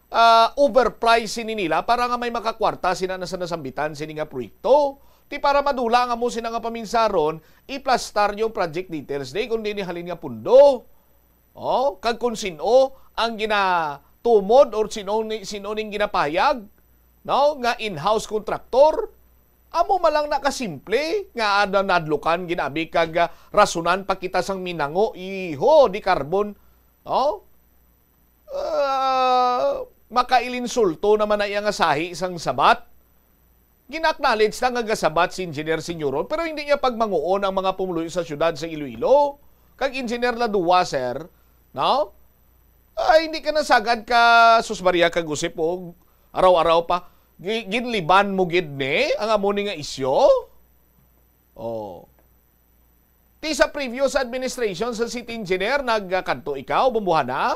ah, overprice sini nila para nga may makakwarta sina na sa nasambitan sini nga proyekto. Ti para madula nga mo sina nga paminsaron, iplastar yung project details di kundi ni halin nga pundo. Oh, kag kung sin-o ang gina, tumod or sino ni, sino ning ginapahayag, no, nga in-house contractor, amo man lang nakasimple nga ada nadlukan ginabi kag, ah, rasunan pa kita sang minango, iho, di karbon, no? Ah, makailinsulto naman na iya nga sahi sang sabat. Gina-acknowledge na nga gasabat si Engineer Señoron, pero hindi niya pagmanguon ang mga pumuluyo sa siyudad sa Iloilo. Kag Engineer Ladua, sir, no? Ay, hindi ka nasagad ka, sus Maria, kag Jose po, araw-araw pa. Gi-, ginliban mo gid ni ang amo ni nga isyu? Oh. Ti sa previous administration sa city engineer, nagkadto ikaw, Bumbuhana?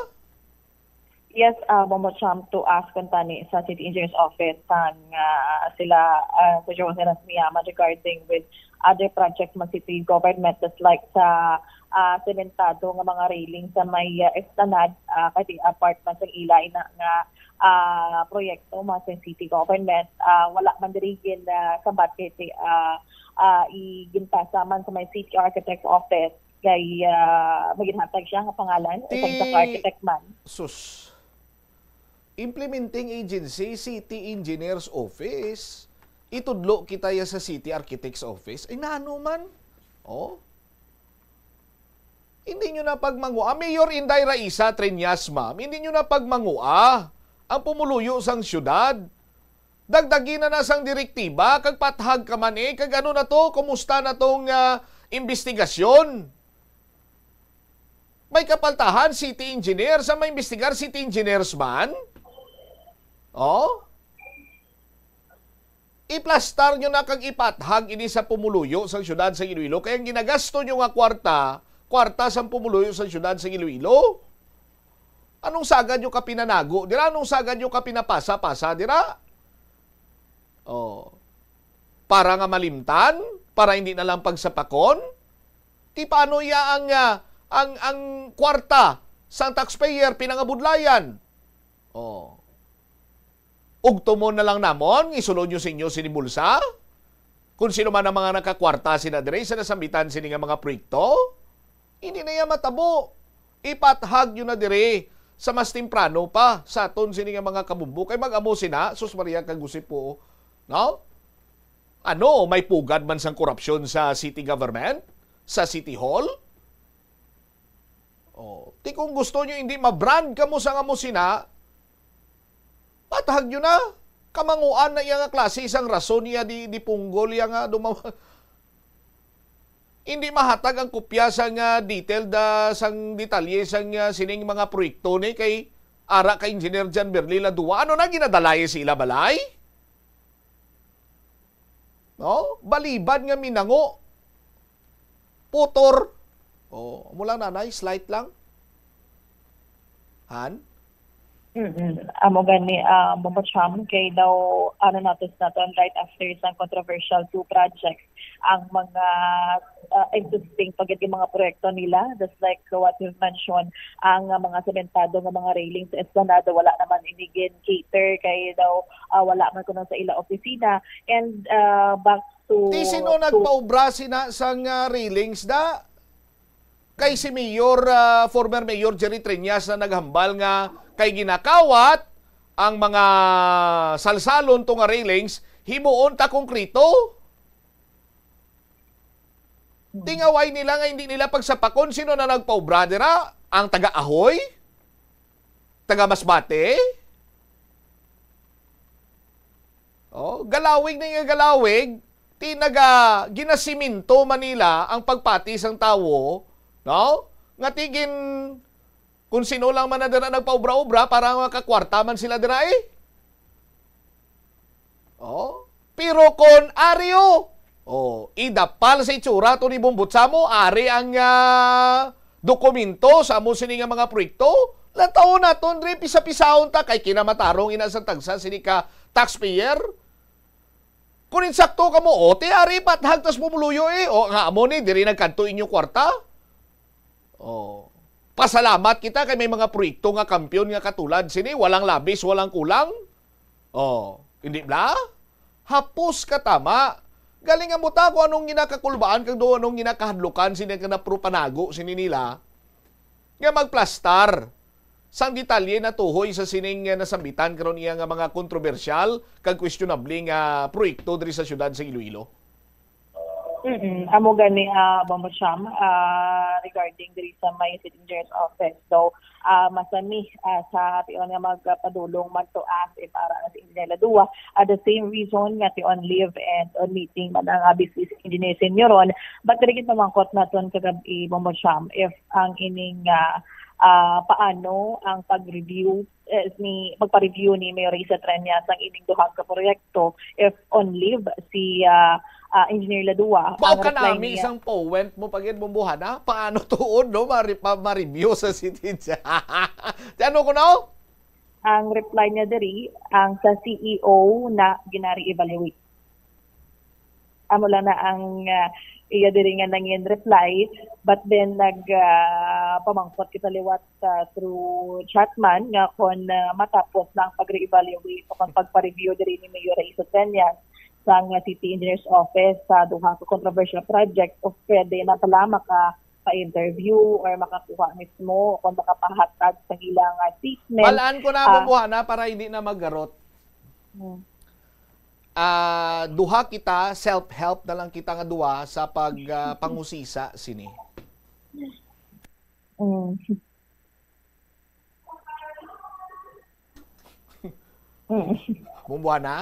Yes, uh, Bombo Cham, to ask kuntani sa City Engineer's Office sang uh, sila uh, sa Jose Rasmiyama regarding with other projects ng city government, just like sa uh, sementado nga mga railing sa may uh, esplanade, uh, kay apartment sa ila ina nga uh, proyekto man sa city government, uh, wala man diri gin uh, sabat kay uh, uh, iginpasa man sa may city architect office kay uh, maginhatag siya nga pangalan sa isang architect man. Sus. Implementing agency, city engineer's office. Itudlo kita ya sa city architect's office. Ay, nano man? Oh? Hindi nyo na pagmangua. Mayor Inday Raisa Treñas, ma'am, hindi nyo na pagmangua ang pumuluyo sang syudad. Dagdagi na na sang direktiba, kag pathag ka man eh, kag ano na to, kumusta na tong ah, investigasyon? May kapaltahan, city engineer, sa may investigar, city engineers man? Oh? Iplastar nyo na kag ipathag ini sa pumuluyo sang syudad sa Iloilo, kay ang ginagasto nyo nga kwarta, kwarta sang pumuluyo sang syudad sa Iloilo. Anong sagad nyo ka pinanago dira? Anong sagad nyo ka pinapasa-pasa dira? Oh. Para nga malimtan? Para hindi na lang pagsapakon? Ti paano iya ang, ah, ang, ang kwarta sang taxpayer pinangabudlayan? Oh. Ugtomon na lang namon, isulod nyo sa inyo sini bulsa? Kung sino man ang mga nakakwarta sina diri sa nasambitan sini nga mga proyekto? Hindi na iya matabo. Ipathag nyo na diri sa mas temprano pa sa aton sini nga mga kabumbo. Kay mag-amo sina, sus Maria kag Jose po, no? Ano, may pugad man sang korupsyon sa city government? Sa city hall? Oh, ti kung gusto nyo hindi ma-brand kamo sa nga mo sina, patahag nyo na. Kamanguan na iya nga klase sang rason niya di, di punggol iya nga dumawa. Hindi mahatag ang kopya sang ah, detailed ah, sang detalye sang ah, sining mga proyekto ni kay ara ka Engineer John Berlin Ladua. Ano na ginadalay sa ila balay? No? Baliban nga minango. Putor. Oh, amo lang nanay, slight lang. Han? Mm-mm. Amo gani, ah, Mama Cham, kay daw, ano, notice naton right after sa controversial two projects, ang mga ah, existing pa gid yung mga proyekto nila, just like what you've mentioned, ang ah, mga sementado nga mga railing sa esplanada, wala naman ini gin-cater kay daw ah, wala man kuno sa ila opisina. And ah, back to... Ti sino to nagpaubra sina sang ah, railings da? Kay si Mayor, ah, former Mayor Jerry Treñas na naghambal nga kay ginakawat ang mga salsalon to nga railings, himuon ta konkreto. Tingaway nila nga hindi nila pagsapakon sino na nagpaubra dira, ang taga-Ahoy, taga-Masbate. Oh, galawig na nga galawig, ti naga ginasiminto man nila ang pagpati sang tawo, no? Nga ti gin-, kung sino lang man na dira nagpaubra-ubra para makakwarta man sila dira eh. Oh, pero kon ari, oh, oh, idapal sa itsura to ni Bumbot Samo, ari ang ah, dokumento sa amo sini nga mga proyekto. Lantawon naton diri, pisa-pisahon ta kay kinamatarong ina sa tagsa sini ka taxpayer. Kung insakto kamo, o, ti ari pat hagtas mo muluyo eh. O, nga amo ni, diri nagkadto inyo kwarta. Oh. Pasalamat kita kay may mga proyekto nga kampiyon nga katulad sini, walang labis, walang kulang. Oh, hindi bla? Hapos ka tama. Galing ang buta ko anong ginakakulbaan kag do anong ginakahadlukan sini nga napropanago sini nila nga magplastar. Sang detalye natuhoy sa sining, eh, nasambitan karon iya nga mga kontrobersyal kag questionable nga proyekto diri sa siyudad sa Iloilo? Mm, amo gani, ah, Bombo Cham, ah, regarding diri sa may city engineer's office. So, ah, masami, ah, sa ation nga magpadulong man to as if ara na si Engineer Ladua. Ah, the same reason nga ti on leave and on meeting man ang, ah, Vice Engineer Senioron. But diri gid pamangkot naton kagab-i, Bombo Cham, if ang ining, ah, ah, paano ang pag-review, eh, ni, pagpa-review ni Mayor Risa Treñas ang ining duha ka proyekto if on leave si, ah, ah, Engineer Ladua. Mao Ang reply kanami niya, isang point mo pagid, Bombo, ha? Paano tuod, no? Mari, pa, ma-review sa city. Ti ano ko, no? Ang reply niya diri, ang sa C E O na ginari-evaluate. Amo lang na ang, ah, iya diri nga nangin reply, but then nag, ah, pamangkot kita liwat, ah, through chat man nga kung, ah, matapos na ang pag-re-evaluate o kung pagpa-review diri ni Mayor Raiso Treñas sang, ah, City Engineer's Office sa duha ka controversial project, o pwede na pala maka pa-interview or makakuha mismo o kung makapahatag sa ilang, ah, statement. Balaan ko na, Ah. Bombo, ha, para hindi na maggarot. Hmm. Ah, duha kita, self-help na lang kita nga duha sa pag, ah, pangusisa sini. Mm. Mm. Bombo, ha, na?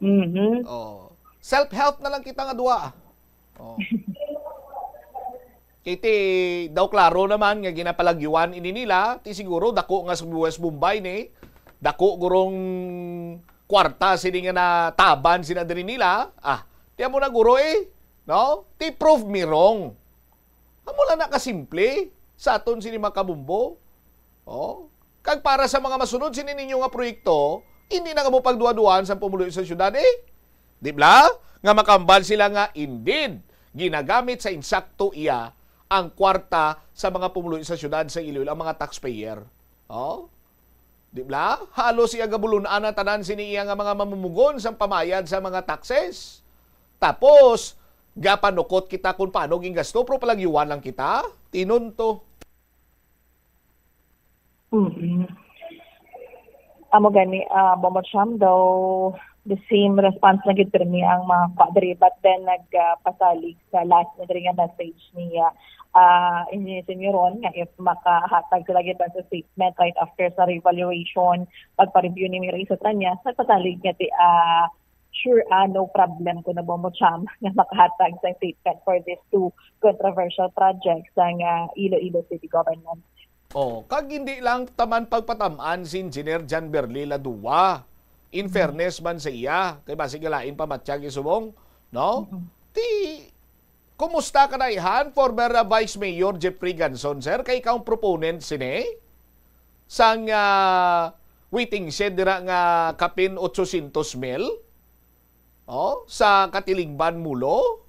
Mhm. Oh. Self-help na lang kita nga duha. Oh. Kay ti daw klaro naman nga ginapalagyuan ini nila, ti siguro dako nga sa West Bombay ni, dako gurong kwarta sini nga nataban sina diri nila. Ah, ti amo na guro eh, no? Ti prove me wrong. Amo lang na kasimple sa aton sini, mga kabombo. Oh. Kag para sa mga masunod sini ninyo nga proyekto, hindi na kamo pagduwa-duwaan sa pumuluyo sa syudad, eh. Di bla? Nga makambal sila nga, indeed, ginagamit sa insakto iya ang kwarta sa mga pumuluyo sa syudad sa Iloilo, ang mga taxpayer. Oh? Di bla? Halos iya gabulun-an na tanan sini iya nga mga mamumugon sang pamayad sa mga taxes. Tapos, gapanukot kita kung paano gingasto, pero palagyuan lang kita. Tinunto. Mm. Amo gani, ah, Bombo Cham, daw the same response na gid pirmi ang mga kwadri, but then nagpasalig sa last na diri nga message ni, ah, ah, Engineer Senioron nga if makahatag sila gid sa statement right after sa revaluation, pagpa-review ni Mayor Risa Treñas, nagpasalig nga ti, ah, sure, ah, no problem ko na, Bombo Cham, nga makahatag sa statement for these two controversial projects sang, ah, Iloilo City Government. Oh, kag hindi lang taman pagpatam-an si Engineer John Berly Ladua. In Mhm. fairness man sa iya, kay basig lain pa matya gisubong, no? Mhm. Ti, kumusta ka na ihan, former, uh, Vice Mayor Jeffrey Ganson, sir? Kay ikaw ang proponent sini sang, uh, waiting shed dira nga kapin otsosyentos mil? Oh, sa Katilingban, Molo?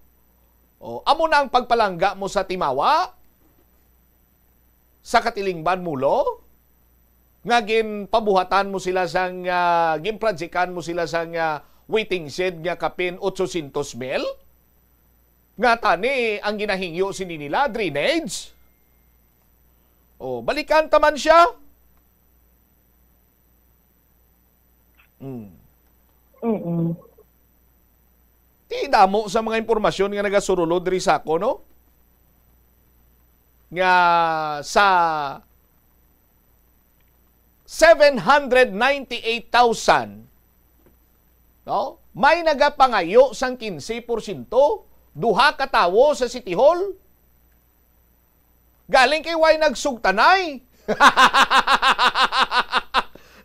Oh, amo na ang pagpalangga mo sa Timawa? Sa Katilingban, Molo? Nga ginpabuhatan mo sila sang, ah, ginprojectan mo sila sang, ah, waiting shed nga kapin otsosyentos mil? Nga tani ang ginahingyo sini nila, drainage? Oh, balikan ta man siya. Mm. Mm-mm. Ti damo sa mga impormasyon nga nagasurulod diri sa ako, no? Nga sa seven hundred ninety-eight thousand, no? May nagapangayo sang quince porsyento, duha ka tawo sa City Hall. Galing kay way nagsugtanay.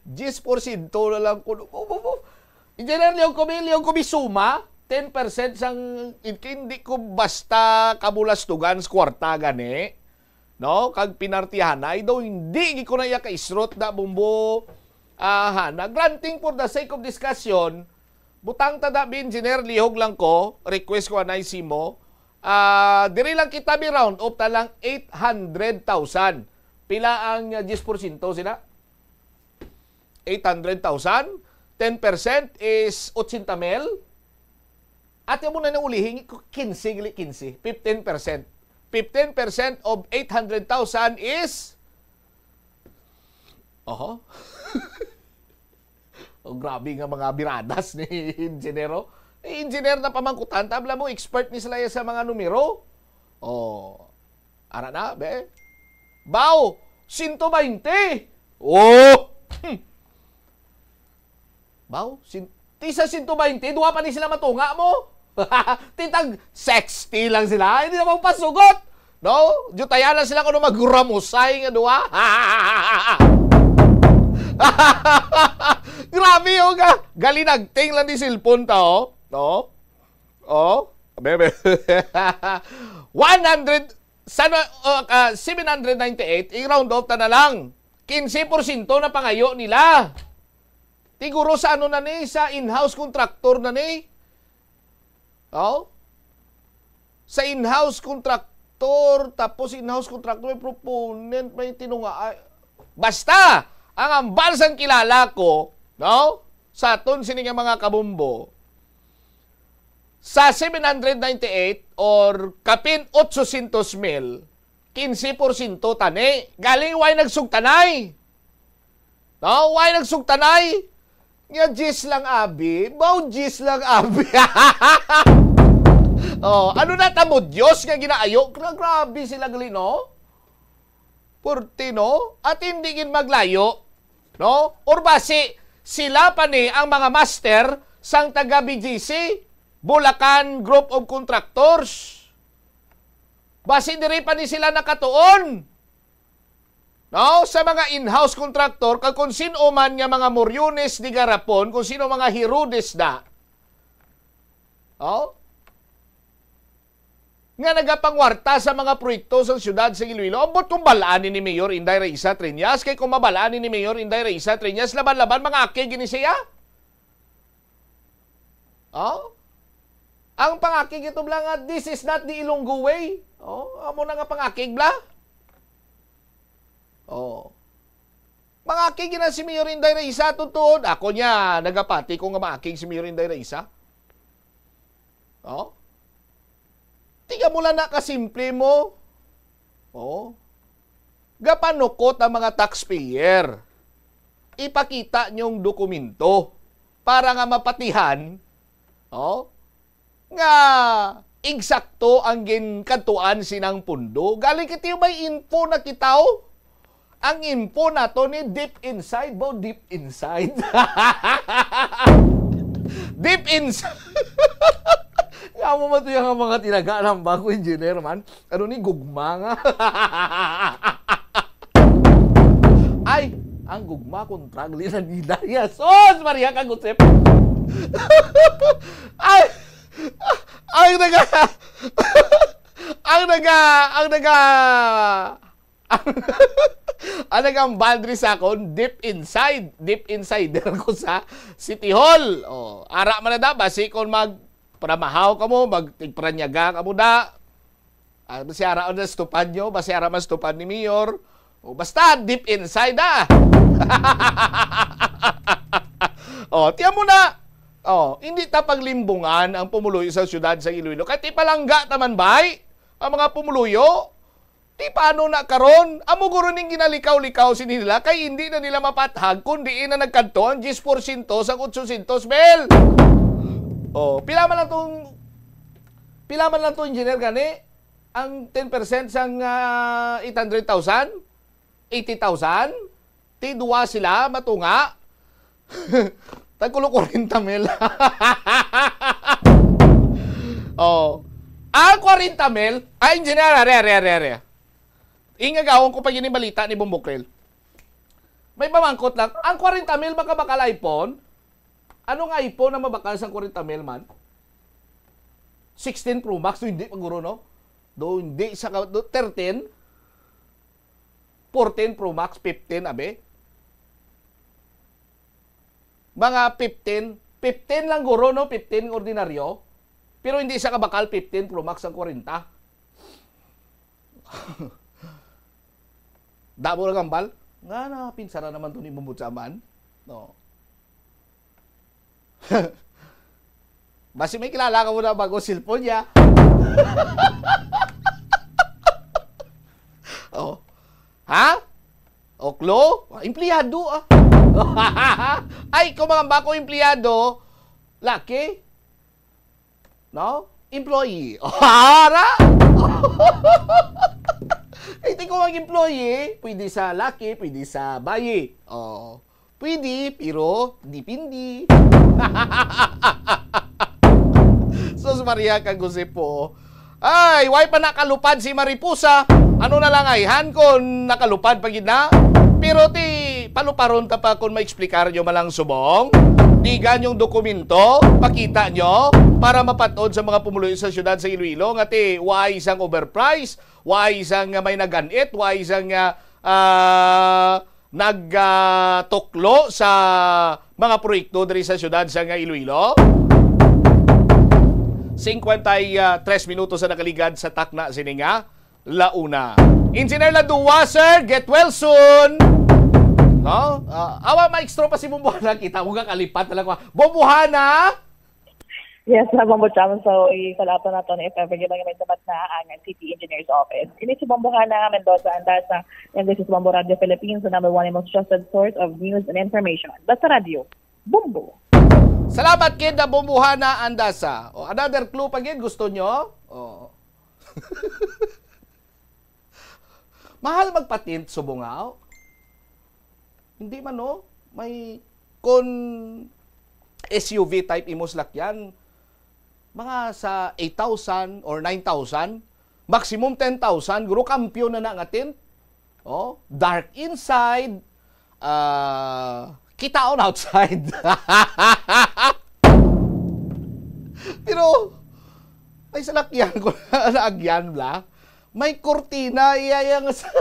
Diyes porsyento na lang kuno. Engineer Leon Comi, Leon Comi, suma, ten percent sang, hindi ko basta kabulastugan sa kwarta gani, no? Kag pinartihanay, daw hindi gid ko na iya kaisrot na, Bombo. Aha, na granting for the sake of discussion, butang ta da, Engineer, lihog lang ko, request ko anay simo. Ah, diri lang kita, bi round off ta lang eight hundred thousand. Pila ang, ah, diyes porsyento sina? Eight hundred thousand. Ten percent is otsenta mil. Ate mo na nang ulihin, quince, gali, quince. Fifteen percent. Fifteen percent of eight hundred thousand is Oho. Oh, grabe nga mga biradas ni Engineer, oh. Eh, engineer na pamangkutan, tabla mo, expert ni sila sa mga numero. Oh, ara na, be. Baw, sento baynte. Oh! Hmm. Baw, sin-, ti sa sento baynte, duha pa ni sila matunga mo. Ti tag sixty lang sila, hindi na magpasugot. No? Jutaya na sila kung ano magramusay nga duha. Grabe, oh, ga-, galinagting lang ni cellphone ta, oh. No? Oh, bebe. One hundred, sana, oh, ah, seven hundred ninety-eight, i-round off ta na lang. Quince porsyento na pangayo nila. Siguro sa ano na ni, sa in-house contractor na ni. Oh? Sa in-house contractor, tapos in-house contractor, may proponent, may tinunga-, ay, basta, ang ambal sang kilala ko, no? Sa aton sini nga mga kabumbo, sa seven hundred ninety-eight or kapin otsosyentos mil, quince porsyento tani. Galing, way nagsugtanay. No? Way nagsugtanay. Nga diyes lang, abi. Baw diyes lang, abi. Oh, ano na ta mo, Diyos nga ginaayo? Gra-, grabe sila gali, no? Purti, no? At hindi gid maglayo, no? Or basi, sila pa ni ang mga master sang taga B G C, Bulacan Group of Contractors. Basi diri pa ni sila nakatuon. No? Sa mga in-house contractor, kag kung sino man nga mga Moriones di garapon, kung sino mga Herodes na. Oh? Nga nagapangwarta sa mga proyekto sa siyudad sa Iloilo. Ambot kung balaan ni Mayor Inday Raisa Treñas, kay kung mabalaan ni Mayor Inday Raisa Treñas, laban-laban, mga aki gini siya. Oh? Ang pangakig ito bla nga, "This is not the Ilonggo way." Oh, amo na nga pangakig bla. Oh. Mangakig na si Mayor Inday Raisa, tutuod. Ako niya, nagapati ko nga maakig si Mayor Inday Raisa. Oh? Tiga mo lang na kasimple mo. Oh. Gapanukot ang mga taxpayer. Ipakita niyong dokumento para nga mapatihan, oh, nga eksakto ang ginkadtuan sinang pundo. Galing kiti may info na kita, oh. Ang info nato ni deep inside, bo, deep inside. Deep inside. Nga mo matuya nga mga tinaga ng bago engineer man. Ano ni gugma nga? Ay, ang gugma kontra gali na nila. Jesus, Maria kag Josep. Ay, ang naga, ang naga, ang naga, ang nagambal diri sa akon, deep inside, deep insider ko sa City Hall. Oh, ara man na da, basi kon mag pramahaw kamo, magtigpranyaga kamo da. Ah, basi ara na stupan nyo, basi ara man stupan ni Mayor. O, basta deep inside, ah. Oh, tiyan mo na. Oh, hindi ta paglimbungan ang pumuluyo sa siyudad sa Iloilo. Kahit ipalangga ta man, bay, ang mga pumuluyo, di paano na karon? Amo guro ning ginalikaw-likaw sini nila kay hindi na nila mapathag kung diin na nagkadto ang diyes porsyento sa otsosyentos mil. Oh, pila man lang tong, pila man lang to, engineer, gani? Ang ten percent sang, ah, eight hundred thousand? Eighty thousand? Ti duwa sila, matunga. Tagkulo kwarenta mil. Oh. Ang kwarenta mil, ay, engineer, are, are, are, are. Ingagawon ko pa gini balita ni Bombokrel. May pamangkot lang, ang kwarenta mil makabakal iPhone? Anong iPhone na mabakal sa kwarenta mil man? Sixteen Pro Max, do hindi pa guro, no? Do hindi sa ka-, do thirteen? Fourteen Pro Max, fifteen, abi? Mga fifteen, fifteen lang guro, no? Fifteen ordinaryo. Pero hindi sa kabakal, fifteen Pro Max ang kwarenta. Damo lang ang bal. Nga na, pinsara naman to ni Bumutsaman. No. Basi may kilala ka mo na bago cellphone niya. Oh. Ha? Tuklo? Ah, empleyado, ah. Ay, kung mga bako empleyado, laki. No? Employee. Ara! Kay ti ko ang employee, pwede sa laki, pwede sa bayi. Oh. Pwede, pero depende. Sus Maria kag Jose po. Ay, way pa nakalupad si Mariposa. Ano na lang ayhan kon nakalupad pa gid na? Pero ti paluparon ta pa kon maeksplikar nyo man lang subong. Digan yung dokumento, pakita nyo para mapat-od sa mga pumuluyo sa syudad sa Iloilo nga ti way isang overprice, way isang, ah, may naganit, way isang, ah, ah, nagtuklo sa mga proyekto diri sa syudad sa nga Iloilo. Cincuenta y tres minutos ang nakaligad sa takna sini nga launa. Engineer Ladua, sir, get well soon. No? Ah, awa, maestro pa si Bumbuhana. Kita mo nga kalipat na lang ko. Bumbuhana! Yes, na Bombo Cham. So, isalatan nato na if ever gyud nga may sabat na ang City Engineers Office. Kini si Bombo Hana Mendoza, Andasa, and this is Bombo Radio Philippines, the number one and most trusted source of news and information. Basta Radio, Bombo. Salamat kid na Bombo Hana Andasa. O, another clue pa gid gusto nyo? Oh. Mahal magpa-tint subong, aw? Hindi man, no? May, kon S U V type imo salakyan, mga sa eight thousand or nine thousand, maximum ten thousand, guro kampiyon na na nga tint. Oh, dark inside, ah, kitaon outside. Pero, may salakyan ko na naagyan, bla. May kurtina, iya, iya nga sa-,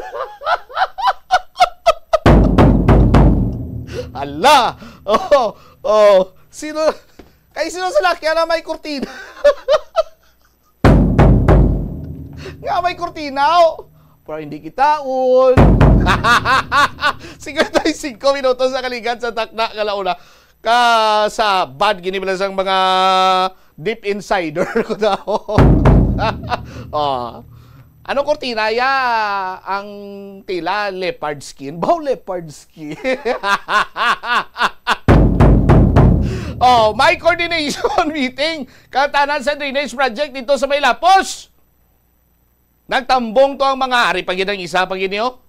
Hala! Oh, oh. Sino, kay sino salakyan na may kurtina? Nga may kurtina, oh. Pero hindi kitaon. Cincuenta y cinco minutos sa kaligan sa takna nga launa. Ka sa bad gini bala sang mga deep insider ko daw. Oh. Ano kurtina ya ang tila leopard skin? Baw leopard skin. Oh, may coordination meeting katanan sa drainage project dito sa may Lapos. Nagtambong to ang mga, ari pa gid ang isa pa gid niyo.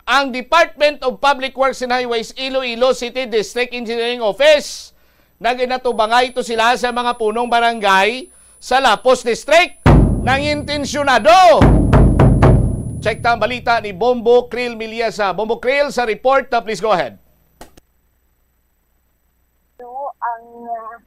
Ang Department of Public Works and Highways Iloilo City District Engineering Office naginatubangay to sila sa mga punong barangay sa Lapos District. Nangintensyonado. Check ta ang balita ni Bombo Krill Miliasa. Bombo Krill sa report, uh, please go ahead. So, ang, ah,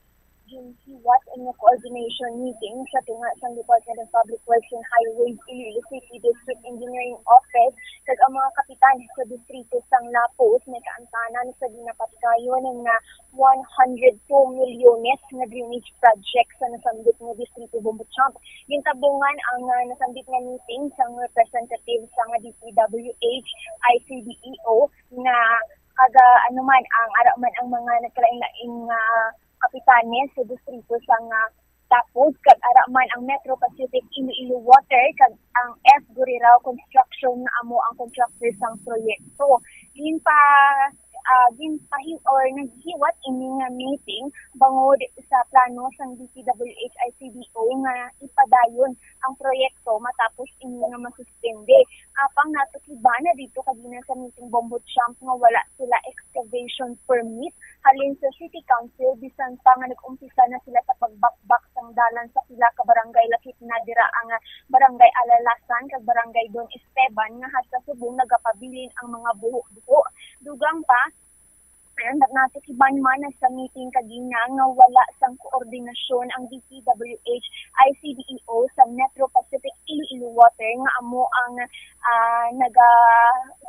ginhiwat nga coordination meeting sa tunga sang Department of Public Works and Highways, Iloilo City District Engineering Office, kag ang mga kapitan sa distrito sang Lapos may kaantanan sa ginapatigayon nga one hundred two milyones nga drainage project sa nasambit nga distrito, Bombo Champ. Gintabungan ang, ah, nasambit nga meeting sang representative sang D P W H, I C D E O nga, kag, ah, ano man ang, ara man ang mga nagkalain-lain nga kapitanes sa distrito sang, ah, Lapos, kag ara man ang Metro Pacific Iloilo Water kag ang F Gurirao Construction nga amo ang contractor sang proyekto. Ginpa-, ah, ginpahi-, or naghiwat ini nga meeting bangod sa plano sang D P W H I C D O nga ipadayon ang proyekto matapos ini nga masuspende. Apang natukiban na dito kagina sa meeting, Bombo Champ, nga wala sila excavation permit halin sa City Council, bisan pa nga nag-umpisa na sila sa pagbakbak sang dalan sa pila ka barangay, lakip na dira ang, ah, Barangay Alalasan kag Barangay Don Esteban, nga hasta subong nagapabilin ang mga buho-buho. Dugang pa, natukiban man sa meeting kagina nga wala sang koordinasyon ang D P W H I C D E O sa Metro Pacific Iloilo Water nga amo ang, ah, naga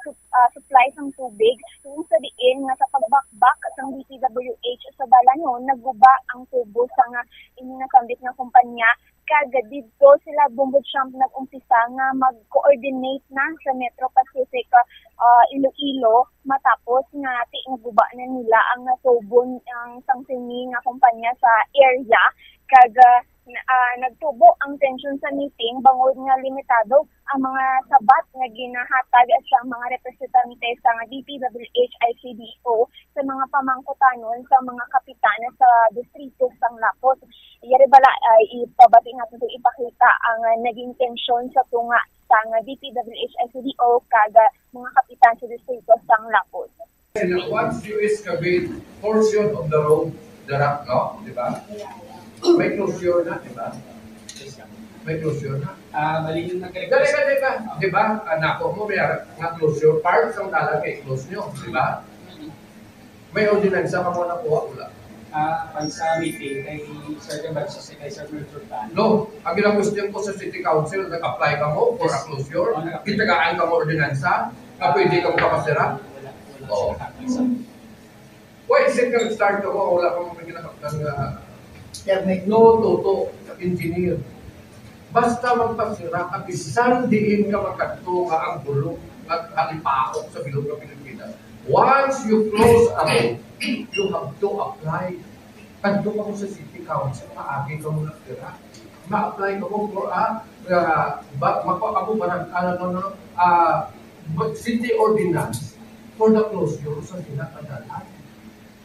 sup-, ah, supply sang tubig, tungod sa diin nga sa pagbakbak sang D P W H sa dalanon, naguba ang tubo sang, ah, ini nga sambit nga kumpanya, kag didto sila, Bombo Champ, nag-umpisa nga mag-coordinate na sa Metro Pacific, ah, Iloilo, matapos nga ti naguba na nila ang natubon ang sang sini nga kumpanya sa area, kag, ah, na, ah, nagtubo ang tensyon sa meeting bangod nga limitado ang mga sabat nga ginahatag sa mga representante sa D P W H I C D O sa mga pamangkutanon sa mga kapitan sa distrito sang Lapot. Yari bala, ah, ipabati naton kung ipakita ang, ah, naging tensyon sa tunga sang D P W H I C D O kag, ah, mga kapitan sa distrito sang Lapot. And once you excavate portion of the road, the rock, no? Di ba? May closure na, di ba? May closure na. Ah, mali yung nag- Dali ka, dali ka. Di ba? Ah, nako mo, may ara-, nga closure. Part sa dalan may close nyo, di ba? May ordinansa ka mo nakuha, wala. Ah, pag sa meeting, kay Sir Gabalso, si kay Sir Merchant. No, ang gina-question ko sa City Council, nag-apply ka mo for a closure? Oh, nag-apply. Gitagaan ka mo ordinansa? Nga pwede ka makapasira? Wala, wala Oh. Sa Council. Why is it nga nag-start ka mo? Wala ka mo may ginakaptan nga Permit. No, Toto, engineer. Basta magpasira ka, bisan diin ka magkadto nga ang bulok, nga halipaok sa bilog nga Pilipinas. Once you close a road, you have to apply. Kadto ka mo sa City Council, maagi ka mo nagtira. Ma-apply ka mo for a, uh, ba, makuha ka mo barang, ano, no, no, ah, ba-, city ordinance for the closure sa sila kadalan.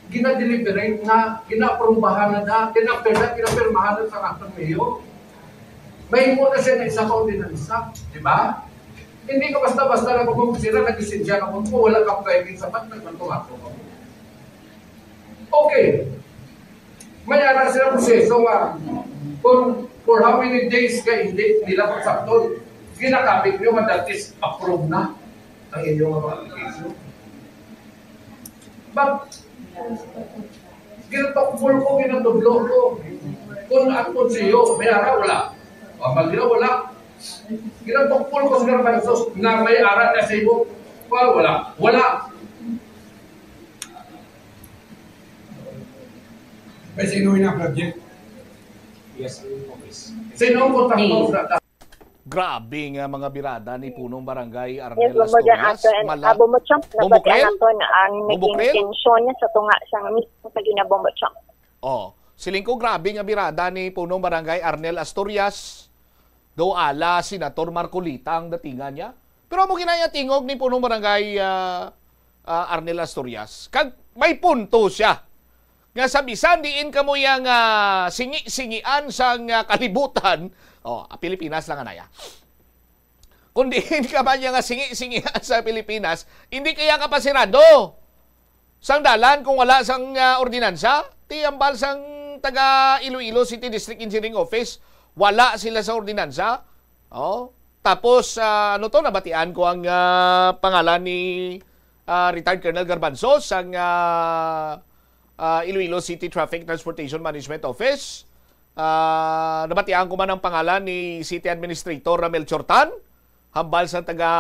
Gina-deliberate na, gina-aprubahan na na, gina-, gina-, ginapirmahan na sa Acting Mayor. May mo na siya na isa ka ordinansa, di ba? Hindi ka basta-basta na kung sila nag-lisensya na kung wala ka pwedeng sapat na kung tumato ka mo. Okay. May ara sila proseso nga kung for how many days ka hindi nila pagsabton, ginagamit nyo nga that is approved na ang inyong mga application. But, ginatukbol ko, ginatudlo ko. Kung ang konseyo, may ara, wala. Ang magdila, wala. Ginatukbol ko sa Garbanzos na may ara na sa imo. Wala, wala. Wala. May sino yung project? Yes, office. Sino ang kontakto sa Grabe nga mga birada ni Punong Barangay Arnel Yes, Bombo Dyan, Asturias. Ato, and, Mala- ah, Bombo Chomp, Bombo nabatian Krel? Naton ang Bombo naging Krel? Tensyon niya sa tunga sang mismo sa Ginabombo Chomp. Oh, siling ko grabe nga birada ni Punong Barangay Arnel Asturias. Daw ala Senator Marcoleta ang datingan niya. Pero amo ginaya tingog ni Punong Barangay, ah, ah, Arnel Asturias. Kag may punto siya. Nga sa bisan diin kamo yang, ah, singi-singian sang, ah, kalibutan, oh, ah, Pilipinas lang anaya. Kung diin ka man yang, ah, singi-singian sa Pilipinas, hindi kaya ka pasirado sang dalan kung wala sang, ah, ordinansa? Ti hambal sang taga Iloilo City District Engineering Office, wala sila sa ordinansa. Oh, tapos, ah, ano to, nabatian ko ang, ah, pangalan ni, ah, retired Colonel Garbanzo sang, ah, ah, Iloilo City Traffic Transportation Management Office. Ah, nabatian ko man ang pangalan ni City Administrator Ramel Chortan, hambal sa taga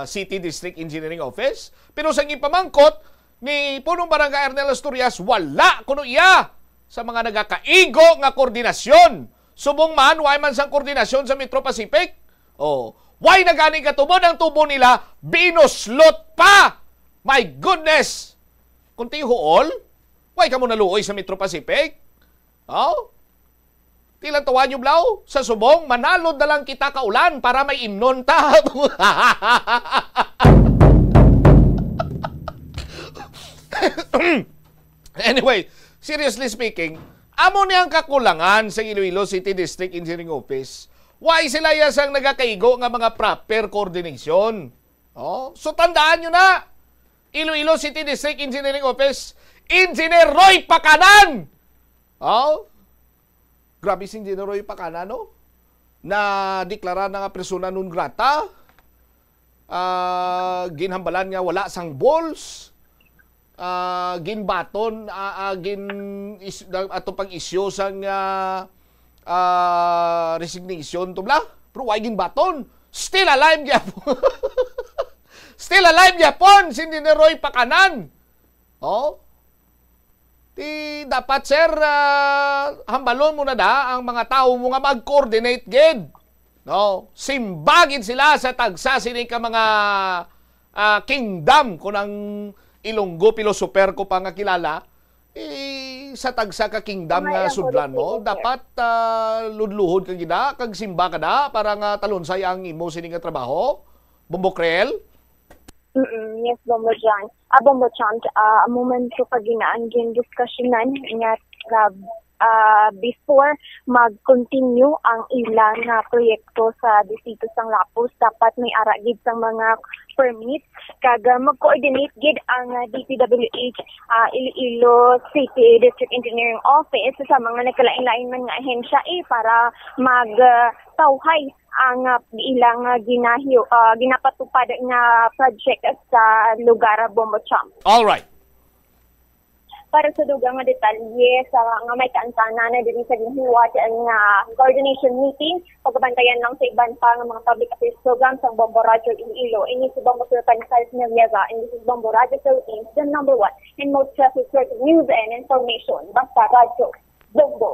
City District Engineering Office. Pero sa gipamangkot ni Punong Barangay Arnel Asturias, wala kuno iya sa mga nagakaigo nga koordinasyon. Subong man, way man sang koordinasyon sa Metro Pacific. Oh, way na gani katubod ang tubo nila, binuslot pa. My goodness! Kung tihuol, way ka mo naluoy sa Metro Pacific? Oh? Tilang tawa nyo, Blau? Sa subong, manalod na lang kita kaulan para may imnon ta. Anyway, seriously speaking, amo ni ang kakulangan sa Iloilo City District Engineering Office. Why sila ya sang nagakaigo nga mga proper coordination? Oh, so tandaan nyo na, Iloilo City District Engineering Office, Engineer Roy Pacanan! Oh, grabe si Engineer Roy Pacanan, no? Na deklara na nga persona non grata. Ah, ginhambalan nga wala sang balls. Ah, ginbaton, ah, ah, gin is-, na-, ato pag-issue sang, ah, ah, resignation to bla. Pero why ginbaton? Still alive gyapon. Still alive gyapon si Engineer Roy Pacanan. Oh? Ti dapat, sir, ah, hambalon mo na da ang mga tawo mo nga mag-coordinate gid. No? Simba gid sila sa tagsa sini ka mga, ah, kingdom, kun ang Ilonggo philosopher ko pa nga kilala, Eh, sa tagsa ka kingdom nga sudlan mo, dapat, ah, ludluhon ka gid na, kag simba ka na para nga talunsay ang imo sini nga trabaho, Bombo Krel? Mm, yes, Bombo John. Ah, Bombo Chant, ah, amo man to kaginaan gin-discussionan nga, ah, ah, before mag-continue ang ila nga proyekto sa distrito sang Lapus, dapat may ara gid sang mga permit kag, ah, mag-coordinate gid ang, ah, D P W H, ah, Iloilo City District Engineering Office sa mga nagkalain-lain man nga ahensya, eh, para mag, ah, tawhay ang, ah, ilang, ah, ginahiyo-, ah, ginapatupad nga project sa lugar, Bombo Chant. All right. Para sa dugang nga detalye sa nga may kaantanan na diri sa ginhiwat nga coordination meeting, pagabantayan lang sa iban pa nga mga public affairs program sang Bombo Radyo Iloilo. Ini si Bombo Sultan Charles Noriega, and this is Bombo Radyo Philippines, the number one and most trusted source of news and information. Basta Radyo Bombo.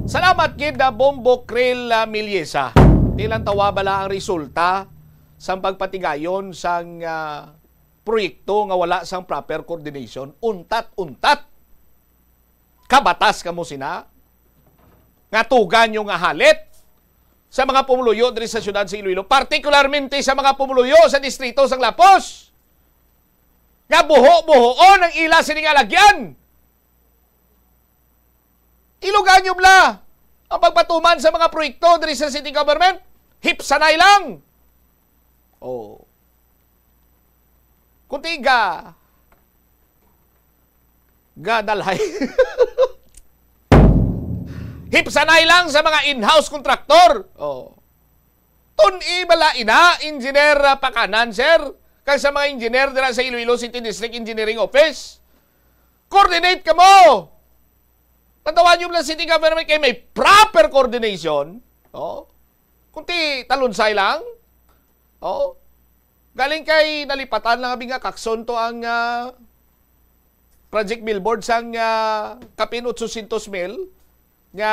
Salamat gid na Bombo Krel, ah, Milyesa. Di lang tawa bala ang resulta sang pagpatigayon sang, ah, proyekto nga wala sang proper coordination, untat-untat. Kabatas kamo sina nga tuga nyo nga halit sa mga pumuluyo diri sa siyudad sa Iloilo, partikularmente sa mga pumuluyo sa distrito sang Lapos, nga buho-buhoon ang ila sini nga alagyan. Ilugan nyo bala ang pagpatuman sa mga proyekto diri sa city government. Hipsanay lang. Oh. Kunti ga, ga dalhay. Hipsanay lang sa mga in-house contractor. Oh. Tun-i bala ina, Engineer, ah, Pakanan, sir, kag sa mga engineer dira sa Iloilo City District Engineering Office. Coordinate kamo. Tan-awa nyo lang city government kay may proper coordination. Oh. Kunti talunsay lang. Oh. Galing kay nalipatan lang abi nga kakson to ang, ah, project billboard sang, ah, kapin otsosyentos mil nga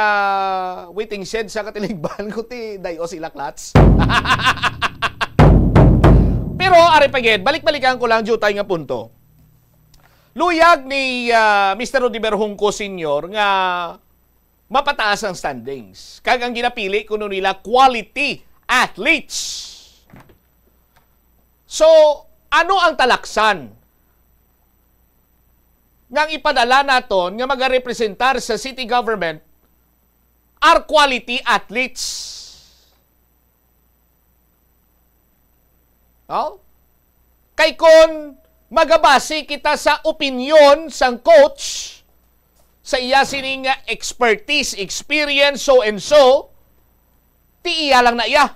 waiting shed sa Katilingban, kunti dayo sila, klats. Pero ari pa gid, balik-balikan ko lang diutay nga punto. Luyag ni, ah, Mister Rodiver Junco Senior nga mapataas ang standings. Kag ang ginapili kuno nila quality athletes. So, ano ang talaksan nga ang ipadala naton nga magarepresentar sa city government are quality athletes? No? Kay kon magabasi kita sa opinyon sang coach, sa iya sining expertise, experience, so and so, ti iya lang na iya.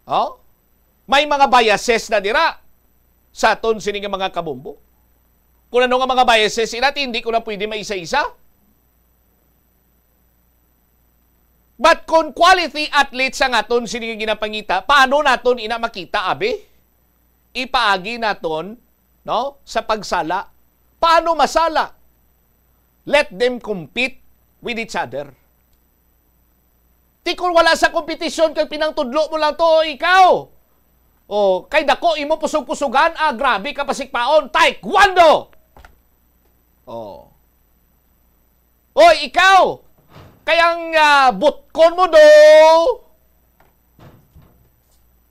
Oh? May mga biases na dira sa aton sini nga mga kabombo. Kung ano nga mga biases ina, ti hindi ko na pwede maisa-isa. But kung quality athletes ang aton sini nga ginapangita, paano naton ina makita, abi? Ipaagi naton, no, sa pagsala. Paano masala? Let them compete with each other. Ti kung wala sa kompetisyon kag pinangtudlo mo lang to, o ikaw. Oh, kay dako imo kusog-kusugan, ah, grabe ka pasikpaon. Taekwondo! Oh. Oy, ikaw! Kay ang, ah, butkon mo do,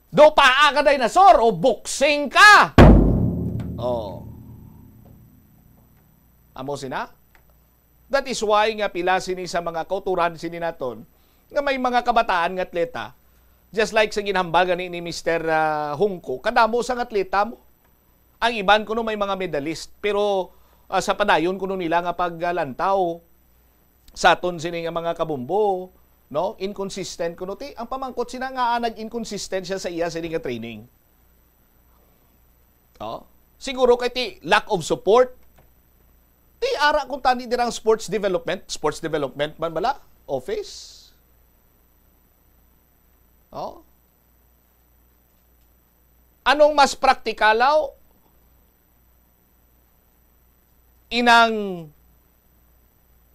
do paa ka dinosaur o boxing ka. Oh. Amo sina? That is why nga pila sini sa mga kauturan sini naton nga may mga kabataan nga atleta, just like sa ginhambal gani ni Mister, ah, Hungko, kadamo sang atleta mo. Ang iban kuno may mga medalist, pero, ah, sa padayon kuno nila nga paglantaw sa aton sini nga mga kabombo, no? Inconsistent kuno ti. Ang pamangkot sina nga, ah, nag-inconsistent siya sa iya sini nga training. Oh, siguro kay ti lack of support. Ti ara kung tani dirang sports development, sports development man bala, office. Oh. Anong mas praktikalaw? Inang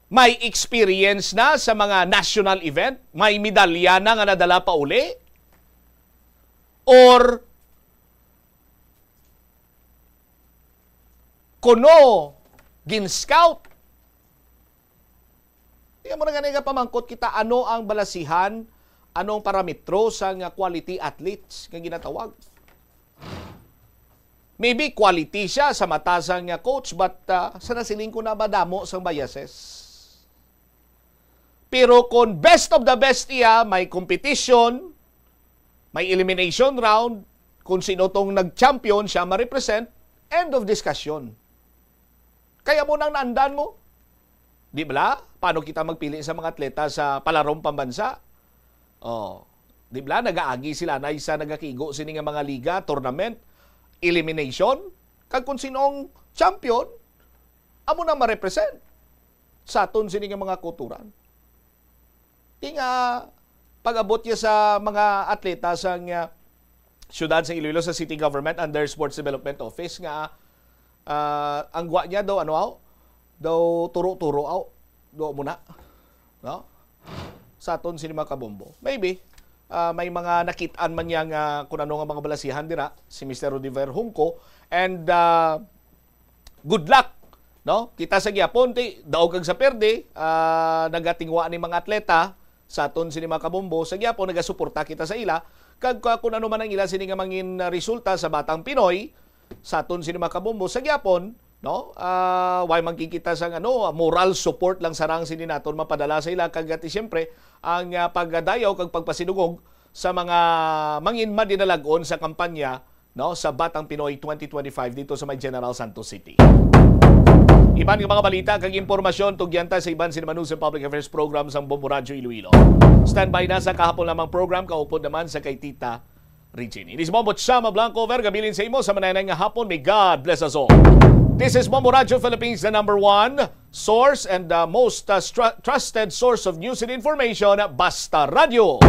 may experience na sa mga national event, may medalya na nga nadala pa uli, or kuno gin-scout. Kaya mo na gani nga pamangkot kita, ano ang balasihan, ano ang parametro sa nga quality athletes nga ginatawag? Maybe quality siya sa mata sang, ah, coach, but, ah, sa nasiling ko na madamo sang biases. Pero kung best of the best iya, may competition, may elimination round, kung sino tong nag-champion, siya ma-represent, end of discussion. Kaya mo nang naandan mo. Di bala? Paano kita magpili sa mga atleta sa palarong pambansa? Oh, di bala? Nagaagi sila na isa nagakigo sini nga mga liga, tournament, elimination. Kag kung sino ang champion, amo na ma-represent sa aton sini nga mga kulturan. Di nga pag-abot niya sa mga atleta sa nga siyudad sa Iloilo sa city government under Sports Development Office nga, ah, ang gwa niya daw, ano, aw? Daw turo-turo, aw? Daw muna. No? Sa aton sini mga kabombo. Maybe, ah, may mga nakit-an man niya nga kung ano nga mga balasihan dira, si Mister Rudy Verhunco. And, ah, good luck, no? Kita sa gyapon, ti, daog kag sa perde, ah, nagatingwa ni mga atleta sa aton sini mga kabombo, sa gyapon nagasuporta kita sa ila, kag, ah, kung ano man ang ila sini nga mangin, ah, resulta sa Batang Pinoy, sa aton sini mga kabombo, sa gyapon, no? Ah, way man kita sa, ano, moral support lang sarang sini naton mapadala sa ila, kag ati siyempre ang, ah, pagdayaw kag pagpasidungog sa mga mangin madinalag-on sa kampanya, no, sa Batang Pinoy twenty twenty-five dito sa may General Santos City. Iban nga mga balita kag impormasyon tugyan ta sa iban sini manusa Public Affairs Program sang Bombo Radyo Iloilo. Standby na sa kahapon lamang program, kaupod naman sa kay Tita Regine. Ini si Bombo Chama Blanco, Verga, bilin sa imo sa mananay nga hapon. May God bless us all. This is Bombo Radyo Philippines, the number one source and the most, uh, stru-, trusted source of news and information. Basta Radyo.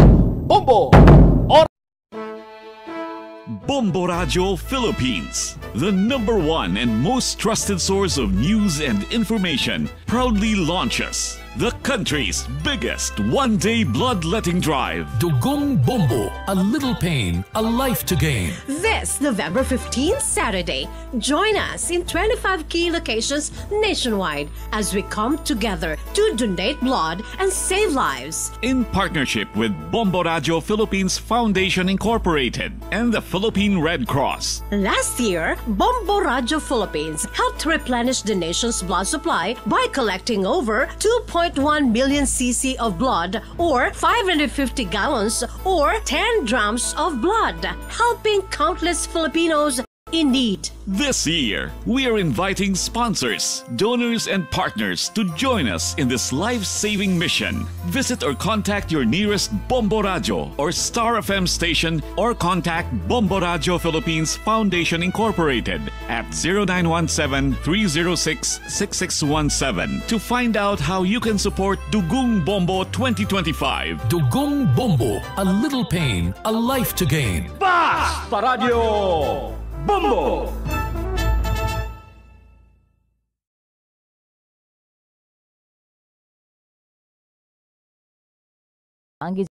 Bombo! Bombo Radyo Philippines, the number one and most trusted source of news and information, proudly launches the country's biggest one-day bloodletting drive. Dugong Bombo, a little pain, a life to gain. This November fifteen, Saturday, join us in twenty-five key locations nationwide as we come together to donate blood and save lives. In partnership with Bombo Radyo Philippines Foundation Incorporated and the Philippine Red Cross. Last year, Bombo Radyo Philippines helped replenish the nation's blood supply by collecting over two point one million C C of blood, or five hundred fifty gallons, or ten drums of blood, helping countless Filipinos in need. This year, we are inviting sponsors, donors, and partners to join us in this life-saving mission. Visit or contact your nearest Bombo Radyo or Star F M station or contact Bombo Radyo Philippines Foundation Incorporated at zero nine one seven, three zero six, six six one seven to find out how you can support Dugong Bombo twenty twenty-five. Dugong Bombo, a little pain, a life to gain. Basta Radyo Bombo! Ang gis-,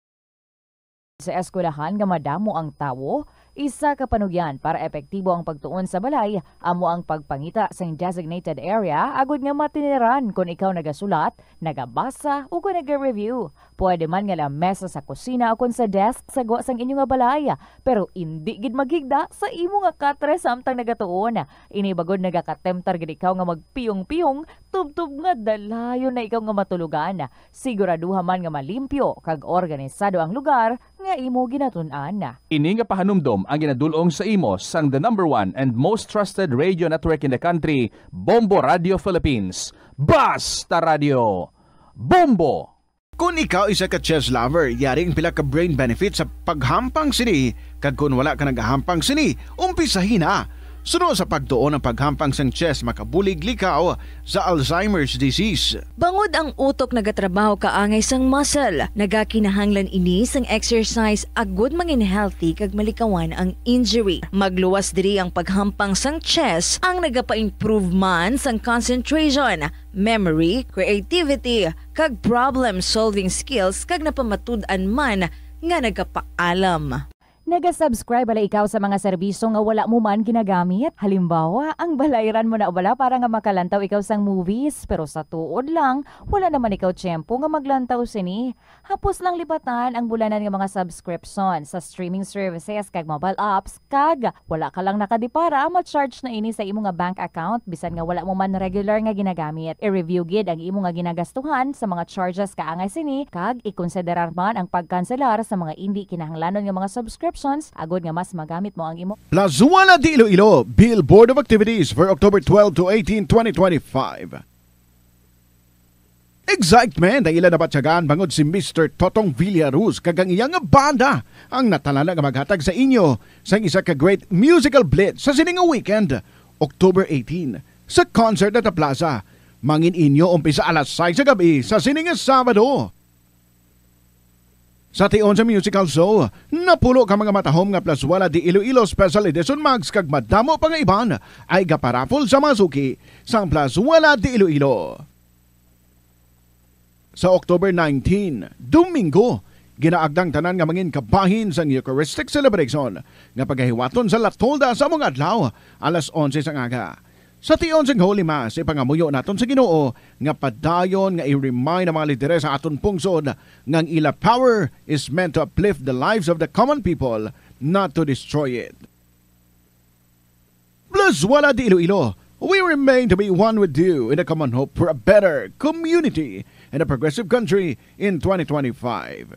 sa eskwelahan nga madamo ang tawo, isa ka panugyan para epektibo ang pagtuon sa balay amo ang pagpangita sing designated area agod nga matiniran kon ikaw nagasulat, nagabasa, o kon naga-review. Pwede man nga lamesa sa kusina o kon sa desk sa gwa sang inyo nga balay, pero indi gid maghigda sa imo nga katre samtang nagatuon. Ini bagod nagakatemtar gid ikaw nga magpiyong-piyong tubtob nga dalayon na ikaw nga matulogan. Siguraduha man nga malimpyo kag organisado ang lugar nga imo ginatun-an. Ini nga pahanumdom ang ginadul-ong sa imo sang the number one and most trusted radio network in the country, Bombo Radio Philippines. Basta Radio, Bombo! Kon ikaw isa ka chess lover, yari ang pila ka brain benefits sa paghampang sini, kag kon wala ka nagahampang sini, umpisahi na. Suno sa pagtuon ang paghampang sang chess makabulig likaw sa Alzheimer's disease. Bangod ang utok nagatrabaho kaangay sang muscle, nagakinahanglan ini sang exercise agud mangin healthy kag malikawan ang injury. Magluwas diri ang paghampang sang chess ang nagapa-improve man sang concentration, memory, creativity, kag problem-solving skills, kag napamatud-an man nga nagapaalam. Naga-subscribe bala ikaw sa mga serbisyo nga wala mo man ginagamit? Halimbawa, ang balayran mo na bala para nga makalantaw ikaw sang movies, pero sa tuod lang, wala naman ikaw tiyempo nga maglantaw sini. Hapos lang lipatan ang bulanan nga mga subscription sa streaming services kag mobile apps, kag wala ka lang nakadipara, ma-charge na ini sa imo nga bank account bisan nga wala mo man regular nga ginagamit. I-review gid ang imo nga ginagastuhan sa mga charges kaangay sini, kag ikonsiderar man ang pagkanselar sa mga indi kinahanglanon nga mga subscriptions agod nga mas magamit mo ang imo. Plazuela de Iloilo, Billboard of Activities for October twelve to eighteen, twenty twenty-five. Excitement ang ila nabatyagan bangod si Mister Totong Villaruz kag ang iya nga banda ang natalana nga maghatag sa inyo sang isa ka great musical blitz sa sini nga weekend, October eighteen, sa Concert at the Plaza. Mangin inyo umpisa alas sais sa gabi sa sini nga Sabado. Sa tion sa musical show, napulo ka mga matahom nga Plazuela de Iloilo Special Edition mugs kag madamo pa nga iban ay gaparapol sa mga suki sang Plazuela de Iloilo. Sa October nineteen, Domingo, ginaagdang tanan nga mangin kabahin sang Eucharistic Celebration nga pagahiwaton sa La Tolda sa mga adlaw, alas onse sang aga. Sa tion sang Holy Mass, ipangamuyo naton sa Ginoo nga padayon nga i-remind ang mga lideres sa aton pungsod nga ang ila power is meant to uplift the lives of the common people, not to destroy it. Plazuela de Iloilo, we remain to be one with you in a common hope for a better community and a progressive country in twenty twenty-five.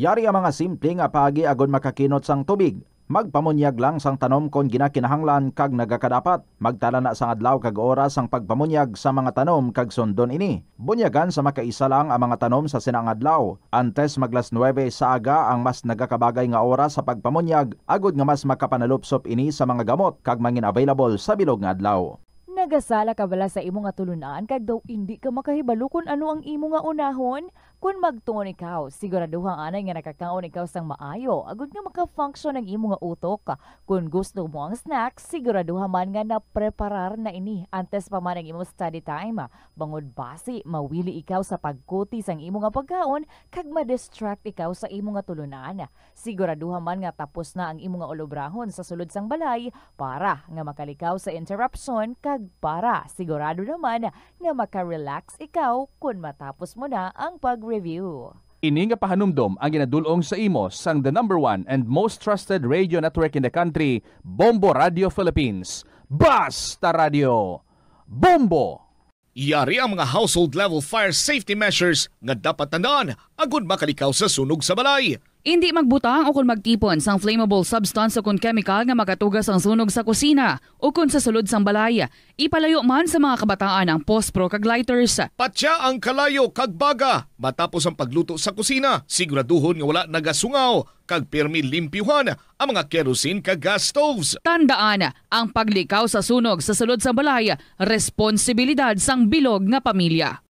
Yari ang mga simple nga paagi agod makakinot sang tubig. Magpamunyag lang sang tanom kon ginakinahanglan kag nagakadapat. Magtala na sang adlaw kag oras sang pagpamunyag sa mga tanom kag sundon ini. Bunyagan sa makaisa lang ang mga tanom sa sina nga adlaw. Antes mag las nuebe sa aga ang mas nagakabagay nga oras sa pagpamunyag, agod nga mas makapanalupsop ini sa mga gamot kag mangin-available sa bilog nga adlaw. Nagasala ka bala sa imo nga tulunan kag daw indi ka makahibalo kon ano ang imo nga unahon? Kon magtuon ikaw, siguraduha anay nga nakakaon ikaw sang maayo agod nga maka-function ang imo nga utok. Kon gusto mo ang snacks, siguraduha man nga napreparar na ini antes pa man ang imo study time. Bangod basi mawili ikaw sa pagkuti sang imo nga pagkaon kag ma-distract ikaw sa imo nga tulunan. Siguraduha man nga tapos na ang imo nga ulobrahon sa sulod sang balay para nga makalikaw sa interruption kag para sigurado naman nga maka-relax ikaw kon matapos mo na ang pag-review. Ini nga pahanumdom ang ginadul-ong sa imo sang the number one and most trusted radio network in the country, Bombo Radio Philippines. Basta Radio, Bombo! Yari ang mga household level fire safety measures nga dapat tandaan agud makalikaw sa sunog sa balay. Indi magbutang o kon magtipon sang flammable substance o kon chemical nga makatuga sang sunog sa kusina o kon sa sulod sang balay. Ipalayo man sa mga kabataan ang pospro kag lighters. Patya ang kalayo kag baga matapos ang pagluto sa kusina. Siguraduhon nga wala nagasungaw kag pirmi limpyuhan ang mga kerosene kag gas stoves. Tandaan, ang paglikaw sa sunog sa sulod sang balay, responsibilidad sang bilog nga pamilya.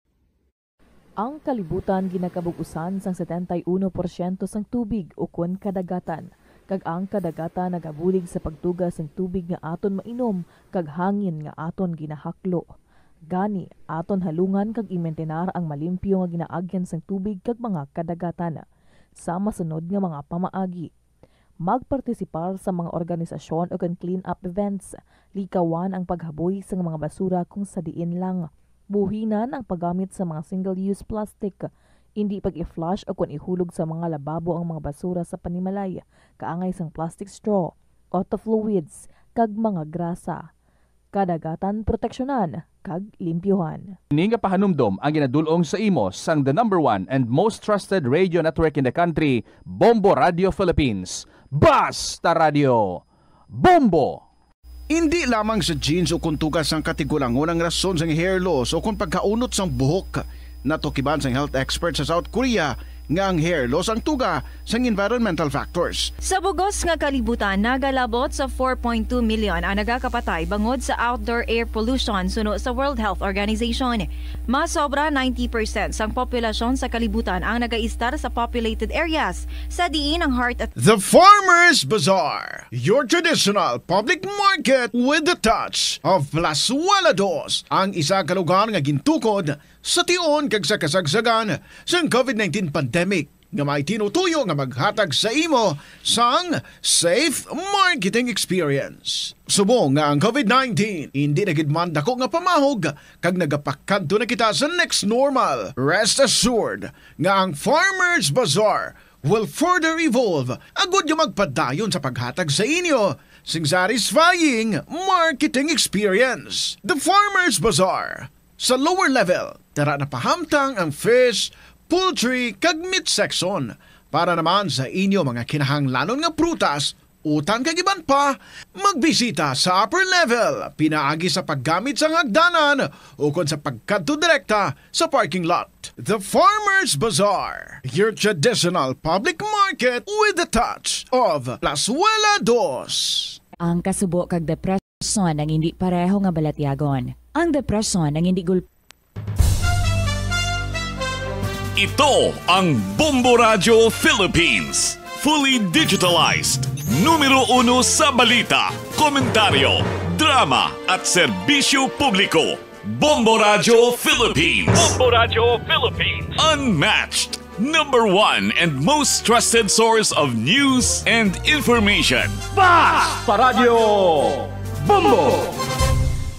Ang kalibutan ginakabug-usan sang setenta y uno porsyento sang tubig ukon kadagatan, kag ang kadagatan nagabulig sa pagtuga sang tubig nga aton mainom kag hangin nga aton ginahaklo. Gani, aton halungan kag imintenar ang malimpyo nga ginaagyan sang tubig kag mga kadagatan. Sa masunod nga mga pamaagi, magpartisipar sa mga organisasyon ukon clean-up events. Likawan ang paghaboy sang mga basura kung sa diin lang. Buhinan ang paggamit sa mga single-use plastic. Indi pag-i-flush ukon ihulog sa mga lababo ang mga basura sa panimalay, kaangay sang plastic straw, auto fluids, kag mga grasa. Kadagatan proteksyonan kag limpyuhan. Ini nga pahanumdom ang ginadul-ong sa imo sang the number one and most trusted radio network in the country, Bombo Radio Philippines. Basta Radio, Bombo! Indi lamang sa genes o kon tuga sang katigulangon ang rason sang hair loss o kon pagkaunot sang buhok. Natukiban sang health expert sa South Korea nga ang hair loss ang tuga sang environmental factors. Sa bugos nga kalibutan, nagalabot sa four point two million ang nagakapatay bangod sa outdoor air pollution suno sa World Health Organization. Mas sobra ninety percent sang populasyon sa kalibutan ang nagaistar sa populated areas, sa diin ang heart at The Farmers Bazaar, your traditional public market with the touch of Plazuela Dos, ang isa ka lugar nga gintukod sa tion kag sa kasagsagan sang COVID nineteen pandemic. nga may tinutuyo nga maghatag sa imo sang safe marketing experience. Subong nga ang COVID nineteen indi na gid man dako nga pamahog kag nagapakadto na kita sa next normal, rest assured nga ang Farmers Bazaar will further evolve agud nga magpadayon sa paghatag sa inyo sing satisfying marketing experience. The Farmers Bazaar. Sa lower level, dira na pahamtang ang fish, poultry, kag meat section. Para naman sa inyo mga kinahanglanon nga prutas, utan kag iban pa, magbisita sa upper level pinaagi sa paggamit sang hagdanan ukon sa pagkadto direkta sa parking lot. The Farmers Bazaar, your traditional public market with the touch of Plazuela Dos. Ang kasubo kag depresyon ang hindi pareho nga balatyagon. Ang depresyon ang hindi gulpi. Ito ang Bombo Radyo Philippines. Fully digitalized. Numero uno sa balita, komentaryo, drama at serbisyo publiko. Bombo Radyo Philippines. Bombo Radyo Philippines. Unmatched. Number one and most trusted source of news and information. Bas! Paradyo! Bombo!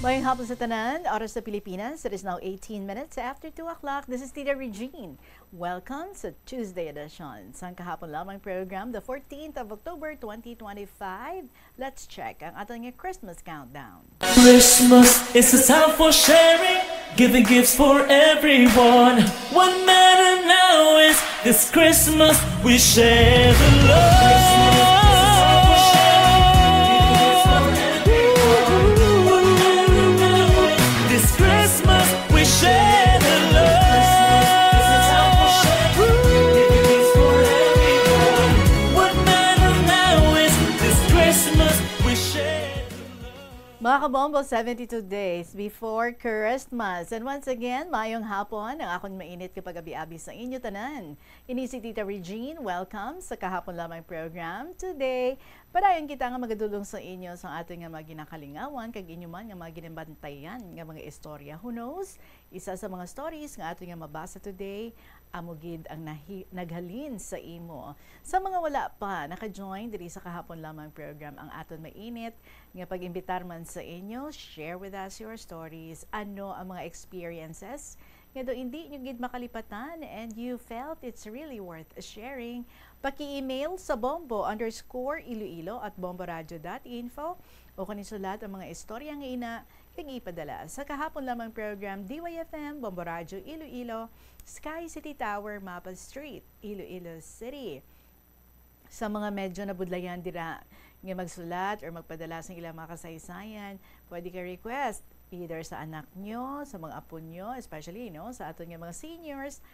Mayong hapon sa tanan. Oras sa Pilipinas, it is now eighteen minutes after two o'clock. This is Tita Regine. Welcome sa Tuesday edition sang kahapon lamang program, the fourteenth of October twenty twenty-five. Let's check ang aton nga Christmas countdown. Christmas is a time for sharing, giving gifts for everyone. What matter now is this Christmas we share the love. This Christmas we share the love. What matter now is this Christmas we share the love. Mga kabombo, seventy-two days before Christmas. And once again, mayong hapon ang akon mainit nga pag-abi-abi sa inyo tanan. Ini si Tita Regine. Welcome sa Kahapon Lamang program. Today, padayon kita nga magadulong sa inyo sa aton nga mga ginakalingawan kag inyo man nga mga ginabantayan nga mga istorya. Who knows? Isa sa mga stories nga aton nga mabasa today, amo gid ang nahi- naghalin sa imo. Sa mga wala pa naka-join diri sa Kahapon Lamang program, ang aton mainit nga pag-imbitar man sa inyo, share with us your stories. Ano ang mga experiences nga daw hindi nyo gid makalipatan and you felt it's really worth sharing? Paki-email sa bombo underscore iloilo at bomboradio dot info o kung isulat ang mga istorya nga ina kag ipadala sa Kahapon Lamang program, D Y F M, Bombo Radyo Iloilo, Sky City Tower, Mapa Street, Iloilo City. Sa mga medyo nabudlayan dira nga magsulat or magpadala sa ilang mga kasaysayan, pwede ka request either sa anak nyo, sa mga apo nyo, especially no, sa aton nga mga seniors,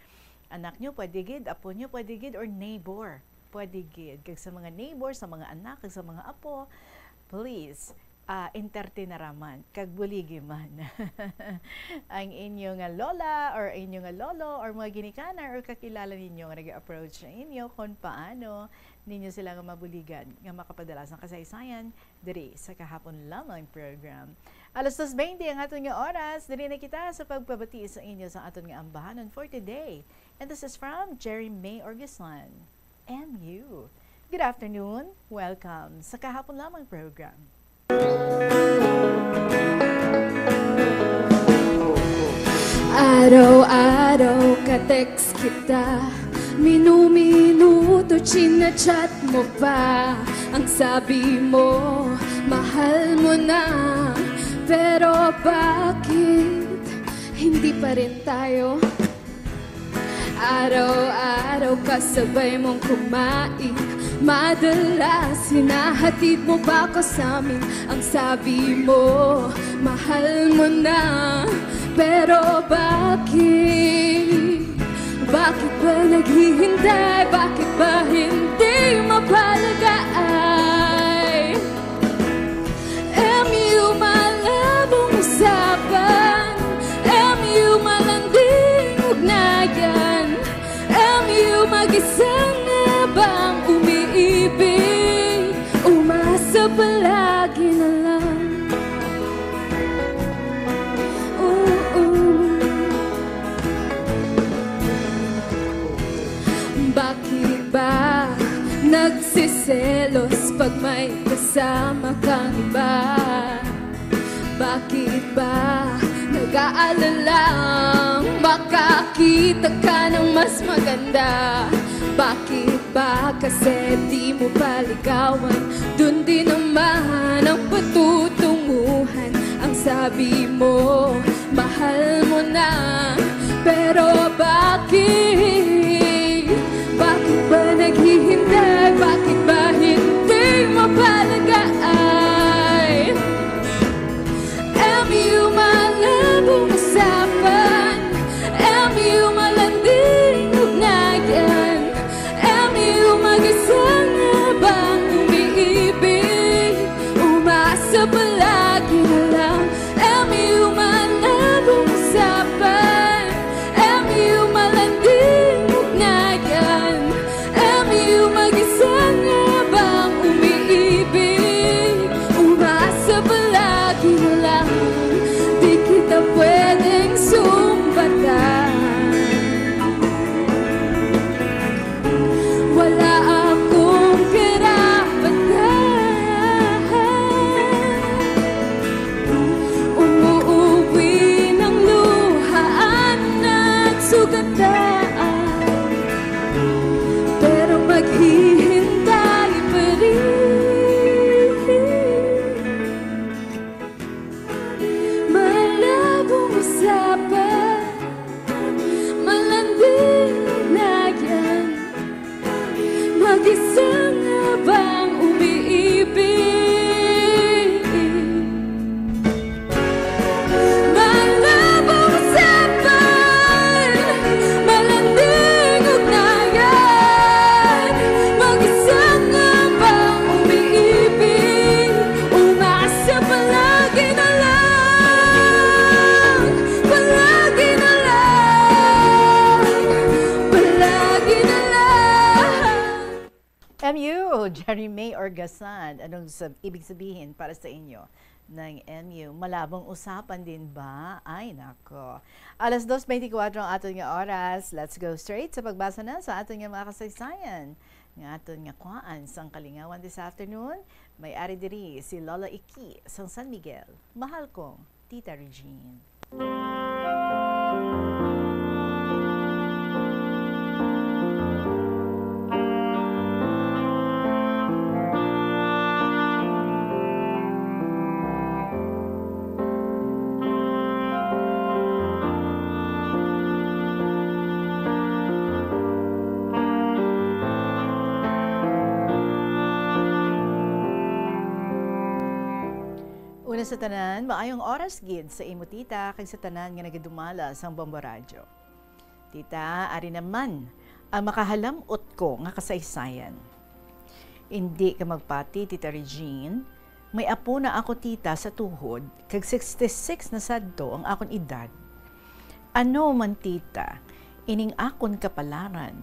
anak nyo, pwede gid, apo nyo, pwede gid, or neighbor, pwede gid. Kag sa mga neighbor, sa mga anak, kag sa mga apo, please, ah, entertainara man kag buligi man ang inyo nga lola or inyo nga lolo or mga ginikanan or kakilala ninyo nga nag-approach sa inyo kon paano ninyo sila nga mabuligan nga makapadala sang kasaysayan diri sa Kahapon Lamang program. Alas dos bente ang aton nga oras. Diri na kita sa pagpabati sa inyo sa aton nga ambahanon for today. And this is from Jerry May Orgeson. M U. Good afternoon. Welcome sa Kahapon Lamang program. Araw-araw ka-text kita, minuminuto china-chat mo pa. Ang sabi mo, mahal mo na, pero bakit hindi pa rin tayo? Araw-araw kasabay mong kumain, madalas hinahatid mo pa ko sa amin. Ang sabi mo, mahal mo na, pero bakit? Bakit ba naghihintay? Bakit ba hindi mapalagaay? M U malabong usapan, M U malanding ugnayan, M U mag-isa na bang umiibig? Umasa palagi na lang. Oo. Bakit Nagsiselos pag may kasama kang iba. Bakit ba nag-aalalang makakita ka ng mas maganda? Bakit ba kasi di mo paligawan? Dun din naman ang patutunguhan. Ang sabi mo, mahal mo na. Pero bakit? Bakit ba naghihintay? Bakit ba hindi mapalagaan? M U malabong usapan, M U malanding ugnayan, M U mag-isa nga bang umiibig, umasa palagi na lang. M U malabong usapan, M U malanding ugnayan, M U mag-isa nga bang umiibig, umasa palagi na lang. Di kita pwedeng sumbatan. Wala akong karapatan. Umuuwi ng luhaan at sugatan. Pero maghihintay pa rin. Malabong usapan, malanding na yan. Mag-isa nga bang umiibig? Malabong usapan, malanding ugnayan. Mag-isa nga bang umiibig? Umasa palagi na lang, palagi na lang, palagi na lang. M U, Jerry May Orgasan, anong sab-, ibig sabihin para sa inyo ng M U? Malabong usapan din ba? Ay, nako. Alas dos beintikwatro ang aton nga oras. Let's go straight sa pagbasa na sa aton nga mga kasaysayan nga aton nga kuhaan sang kalingawan this afternoon. May ari diri si Lola Iki sang San Miguel. Mahal kong Tita Regine. Una sa tanan, maayong oras gid sa imo tita kag sa tanan nga nagadumala sang Bombo Radyo. Tita, ari naman ang makahalam-ot ko nga kasaysayan. Indi ka magpati, Tita Regine, may apo na ako, tita, sa tuhod, kag sixty-six na sadto ang akon edad. Ano man, tita, ining akon kapalaran?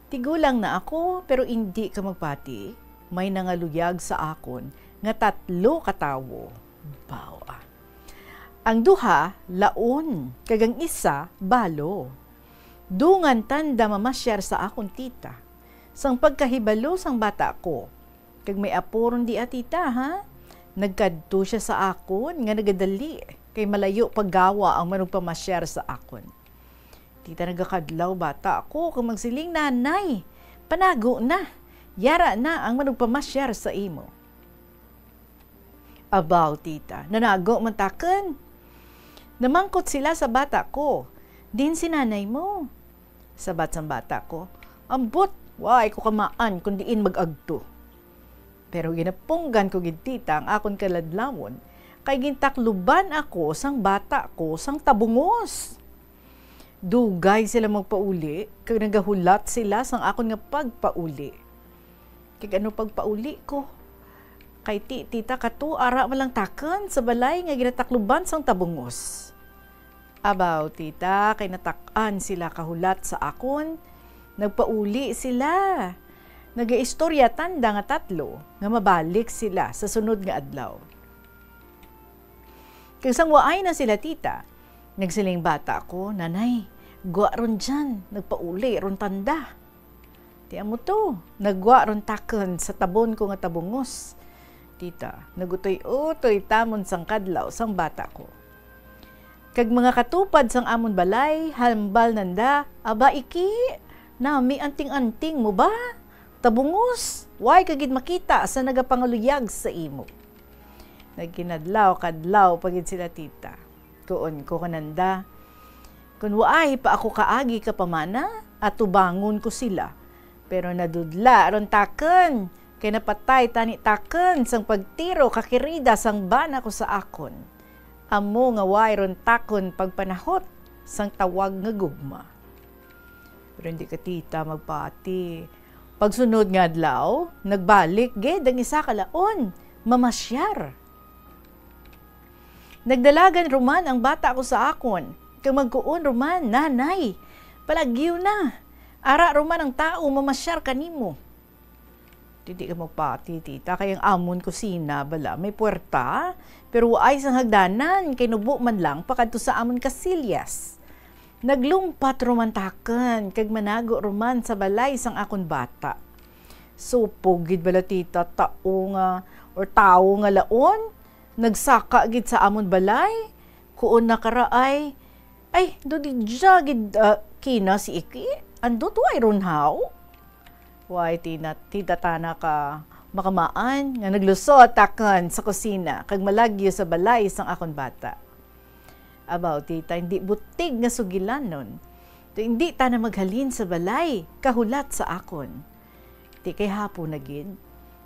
Tigulang na ako, pero indi ka magpati, may nangaluyag sa akon nga tatlo ka tawo. Baw, ah. Ang duha, laon, kag ang isa, balo. Dungan tanda mamasyar sa akon, tita. Sang pagkahibalo sang bata ko, kag may apo ron dia, tita, ha? Nagkadto sia sa akon nga nagadali, kay malayo pa gawa ang manugpamasyar sa akon. Tita, nagakadlaw bata ako, kag magsiling, "Nanay, panago na. Yara na ang manugpamasyar sa imo." Abaw, tita, nanago man takon. Namangkot sila sa bata ko, "Diin si nanay mo?" Sabat sang bata ko, "Ambot, way ko kamaan kon diin mag-agto." Pero ginapunggan ko gid, tita, ang akon kaladlawon, kay gintakluban ako sang bata ko sang tabungos. Dugay sila magpauli, kag nagahulat sila sang akon nga pagpauli. Kag ano pagpauli ko? Kay ti-, tita, kato ara man lang takon sa balay nga ginatakluban sang tabungos. Abaw, tita, kay natak-an sila kahulat sa akon, nagpauli sila. Nagaistorya tanda nga tatlo nga mabalik sila sa sunod nga adlaw. Kag sang waay na sila, tita, nagsiling bata ko, "Nanay, gwa ron dyan, nagpauli ron tanda." Ti amo to, nagwa ron takon sa tabon ko nga tabungos. Tita, nagutoy-utoy tamon sang kadlaw sang bata ko. Kag mga katupad sang amon balay, hambal nanda, "Aba, iki, nami anting-anting mo ba? Tabungos, way ka gid makita sa nagapangaluyag sa imo." Nagkinadlaw-kadlaw pa gid sila, tita. Kuon ko kananda, "Kun waay pa ako kaagi ka pamana, atubangon ko sila." Pero nadudla ron takon, kay napatay tani takon sang pagtiro ka kirida sang bana ko sa akon. Amo nga way ron takon pagpanahot sang tawag nga gugma. Pero hindi ka, tita, magpati. Pagsunod nga adlaw, nagbalik gid ang isa ka laon, mamasyar. Nagdalagan ruman ang bata ko sa akon, kag magkuon ruman, "Nanay, palagyo na. Ara ruman ang tawo mamasyar kanimo." Dili ka magpati, tita, kay ang amon kusina bala may puwerta, pero waay sang hagdanan, kay nubo man lang pakadto sa amon kasilyas. Naglumpat ruman takon kag manago ruman sa balay sang akon bata. Supog gid bala, tita, tao nga, or tawo nga laon, nagsaka gid sa amon balay. Kuon na karaay, "Ay, do di dya gid, ah, kina si Iki? Andot way ron haw?" Way, tina-, tita, tana ka makamaan nga naglusot takon sa kusina kag malagyo sa balay sang akon bata. Abaw, tita, hindi butig nga sugilanon. To, hindi tana maghalin sa balay, kahulat sa akon. Ti kay hapon na gid.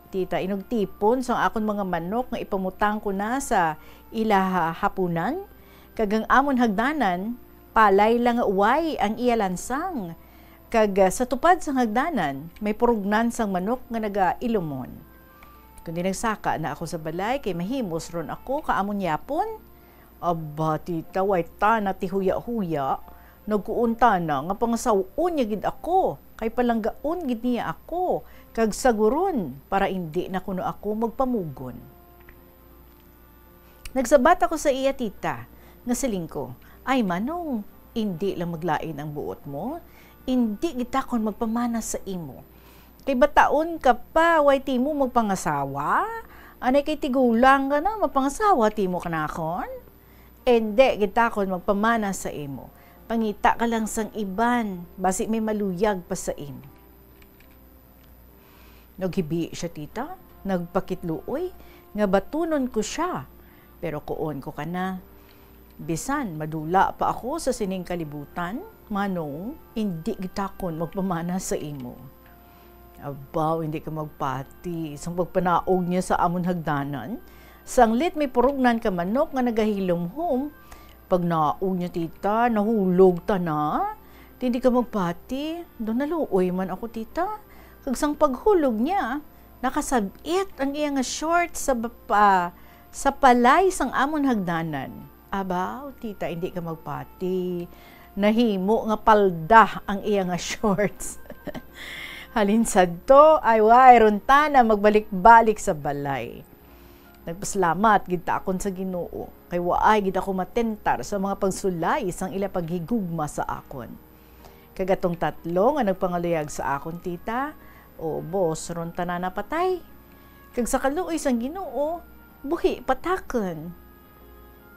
Tita, inugtipon sang akon mga manok nga ipamutang ko na sa ila ha-, hapunan, kag ang amon hagdanan, palay lang nga uway ang iya lansang, kag, ah, sa tupad sang hagdanan may purugnan sang manok nga nagailumon. Kundi nagsaka na ako sa balay, kay mahimos ron ako ka amon yapon. Aba, tita, way tana ti huya-huya. Nagkuon tana nga pangasaw-on niya gid ako, kay palanggaon gid niya ako, kag saguron para indi na kuno ako magpamugon. Nagsabat ako sa iya, tita, nga siling ko, "Ay, manong, indi lang maglain ang buot mo, indi gid takon magpamana sa imo. Kay bataon ka pa, way timo magpangasawa? Anay kay tigulang ka na, magpangasawa timo kanakon? Indi gid takon magpamana sa imo. Pangita ka lang sang iban, basi may maluyag pa sa imo." Naghibi siya, tita, nagpakitluoy nga batunon ko sia. Pero kuon ko kana, "Bisan madula pa ako sa sining kalibutan, manong, indi gid takon magpamana sa imo." Abaw, hindi ka magpati. Sang pagpanaog niya sa amon hagdanan, sanglit may purugnan ka manok nga nagahilumhom. Pagnaog niya, tita, nahulog tana. Hindi ka magpati. Do naluoy man ako, tita. Kag sang paghulog niya, nakasab-it ang iya nga shorts sa ba-, pa-, sa palay sang amon hagdanan. Abaw, tita, hindi ka magpati. Nahimo nga palda ang iya nga shorts. Halin sadto, ay way ron tana magbalik-balik sa balay. Nagpasalamat gid ta akon sa Ginoo, kay waay gid ako matentar sa mga pagsulay sang ila paghigugma sa akon. Kag atong tatlo nga nagpangaluyag sa akon, tita, ubos ron tanan napatay. Kag sa kaluoy sang Ginoo, buhi patakon.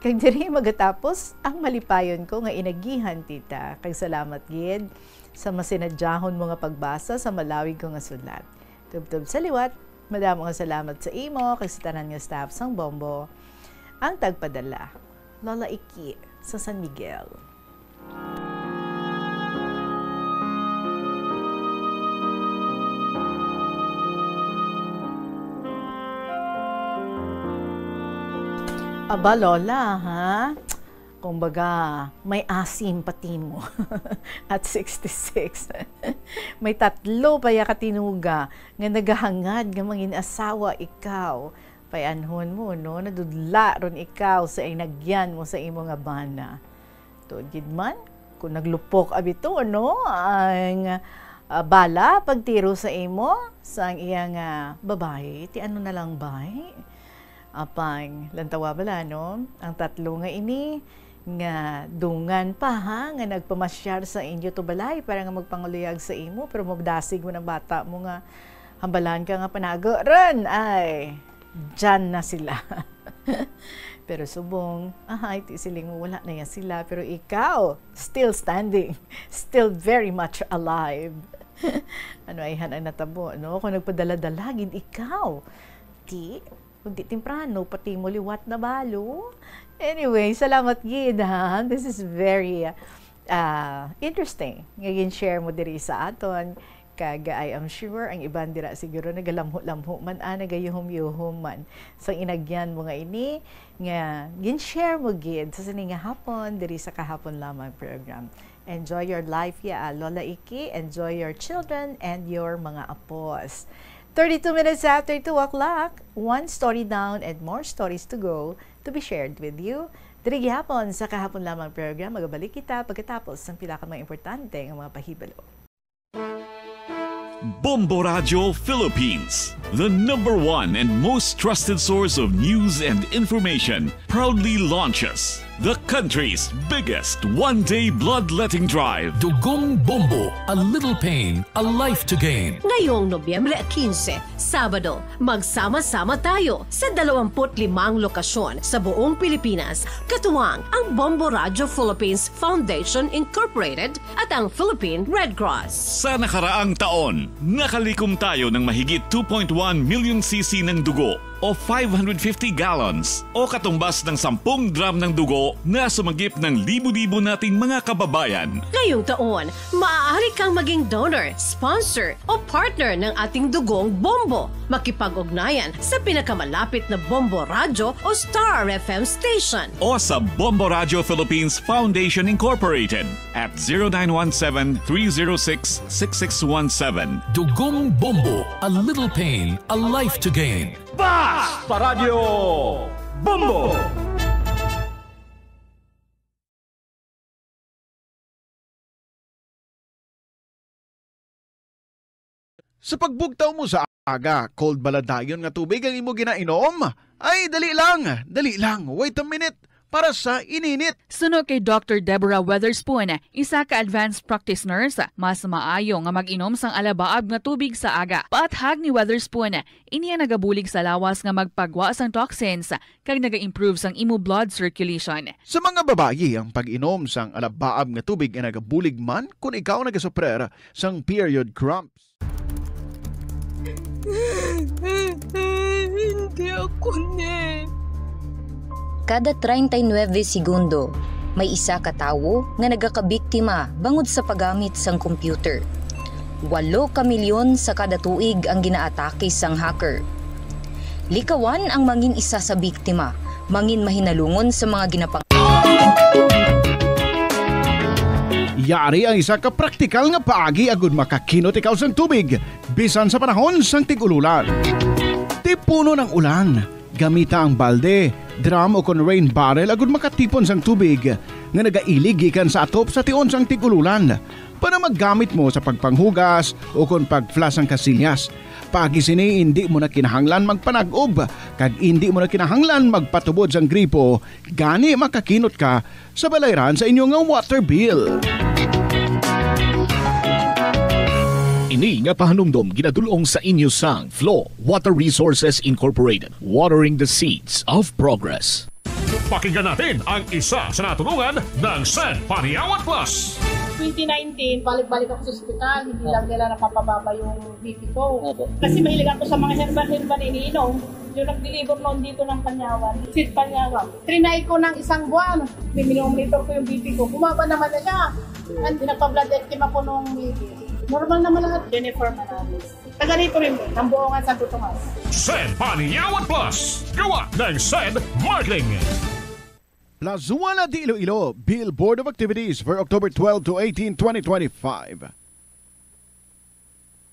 Kag diri magatapos ang malipayon ko nga inagihan, tita. Kag salamat gid sa masinadyahon mo nga pagbasa sa malawig ko nga sulat. Tubtob sa liwat, madamo nga salamat sa imo kag sa tanan nga staff sang Bombo. Ang tagpadala, Lola Iki sa San Miguel. Aba, Lola, ha? Kumbaga, may asim pa timo at sixty-six. May tatlo pa ya ka tinuga nga nagahangad nga mangin-asawa ikaw. Payanhon mo, no? Nadudla ron ikaw sa inagyan mo sa imo nga bana. Tuod gid man, kung naglupok abi to, no, ang, ah, bala pagtiro sa imo, sang iya nga babayi, ti ano na lang bay? Apang, lantawa bala, no? Ang tatlo nga ini, nga dungan pa, ha, nga nagpamasyar sa inyo to balay para nga magpangaluyag sa imo, pero magdasig man ang bata mo nga hambalan ka nga panago ron, ay, dyan na sila. Pero subong, ahay, ti siling mo, wala na yan sila, pero ikaw, still standing, still very much alive. Ano ay han ang natabo, no? Kung nagpadala-dala gid ikaw, ti, kundi temprano, pati mo liwat na balo. Anyway, salamat gid, ha. This is very, ah, interesting nga gin-share mo diri sa aton. Kag I am sure ang iban dira siguro nagalamho-lamho man, ah, nagayuhom-yuhom man. Sa inagyan mo nga ini, nga gin-share mo gid sa sini nga hapon diri sa Kahapon Lamang program. Enjoy your life, ya, ah, Lola Iki. Enjoy your children and your mga apos. Thirty-two minutes after two o'clock, one story down and more stories to go to be shared with you. Diri gihapon sa Kahapon Lamang program, magabalik kita pagkatapos sang pila ka mga importante nga mga pahibalo. Bombo Radyo Philippines, the number one and most trusted source of news and information, proudly launches the country's biggest one-day bloodletting drive. Dugong Bombo, a little pain, a life to gain. Ngayong Nobyembre quince, Sabado, magsama-sama tayo sa dalawampu't limang lokasyon sa buong Pilipinas, katuwang ang Bombo Radyo Philippines Foundation Incorporated at ang Philippine Red Cross. Sa nakaraang taon, nakalikom tayo ng mahigit two point one million sisi ng dugo o five hundred fifty gallons o katumbas ng sampung drum ng dugo na sumagip ng libo-libo nating mga kababayan. Ngayong taon, maaari kang maging donor, sponsor, o partner ng ating dugong Bombo. Makipag-ugnayan sa pinakamalapit na Bombo Radyo o Star F M station. O sa Bombo Radyo Philippines Foundation Incorporated at zero nine one seven, three zero six, six six one seven. Dugong Bombo, a little pain, a life to gain. Basta Radyo Bombo! Sa pagbugtaw mo sa aga, cold bala dayon nga tubig ang imo ginainom? Ay, dali lang, dali lang. Wait a minute. Para sa ininit. Suno kay Doctor Deborah Weatherspoon, isa ka advanced practice nurse, mas maayo nga mag-inom sang alabaab nga tubig sa aga. Paathag ni Weatherspoon, ini ang nagabulig sa lawas nga magpagwa sang toxins kag naga-improve sang imo blood circulation. Sa mga babayi, ang pag-inom sang alabaab nga tubig ay nagabulig man kon ikaw nagasuprer sang period cramps. Hindi ako ni. Kada treinta y nueve segundo, may isa ka tawo nga nagakabiktima bangod sa paggamit sang computer. Walo ka milyon sa kada tuig ang ginaatake sang hacker. Likawan ang mangin isa sa biktima, mangin mahinalungon sa mga ginapang- Yari ang isa ka praktikal nga paagi agud makakinot ikaw sang tubig, bisan sa panahon sang tig-ululan. Tipunon ang ulan. Gamita ang balde, drum, o kon rain barrel agud makatipon sang tubig nga nagailig gikan sa atop sa tion sang tig-ululan para magamit mo sa pagpanghugas o kon pag-flush sang kasilyas. Paagi sini, indi mo na kinahanglan magpanag-ob kag indi mo na kinahanglan magpatubod sang gripo, gani makakinot ka sa balayran sa inyo nga water bill. Ini nga pahanumdom ginadul-ong sa inyo sang Flow Water Resources Incorporated, watering the seeds of progress. Pakinggan natin ang isa sa natulungan ng Sen Paniawan Plus. Twenty nineteen, balik-balik ako sa ospital. Hindi lang nila napapababa yung B P ko. Opo. Kasi mahilig ako sa mga herbal-herbal na iniinom. Yung nag-deliver noon dito ng Panyawan, Sid Panyawan. Trinay ko ng isang buwan. Minimonitor ko yung B P ko. Bumaba naman na siya. And nagpa-blood echo ako nung May. Normal naman lahat. Jennifer Manalis. Taga rito rin, Tambuongan, Santo Tomas. Sen Paniawan Plus, gawa ng Sen Marketing. Plazuela de Iloilo, Bill Board of Activities for October twelve to eighteen, twenty twenty-five.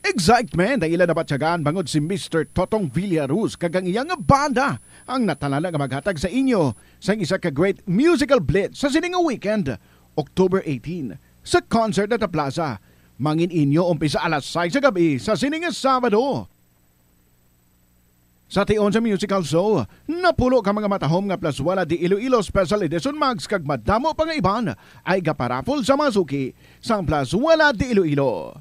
Excitement ang ila nabatyagan bangod si Mister Totong Villaruz kag ang iya nga banda ang natalana nga maghatag sa inyo sang isa ka great musical blitz sa sini nga weekend, October eighteen, sa Concert at the Plaza. Mangin inyo umpisa alas sais sa gab-i sa sini nga Sabado. Sa tion sa musical show, napulo ka mga matahom nga Plazuela de Iloilo Special Edition mugs kag madamo pa nga iban ay gaparapol sa mga suki sang Plazuela de Iloilo.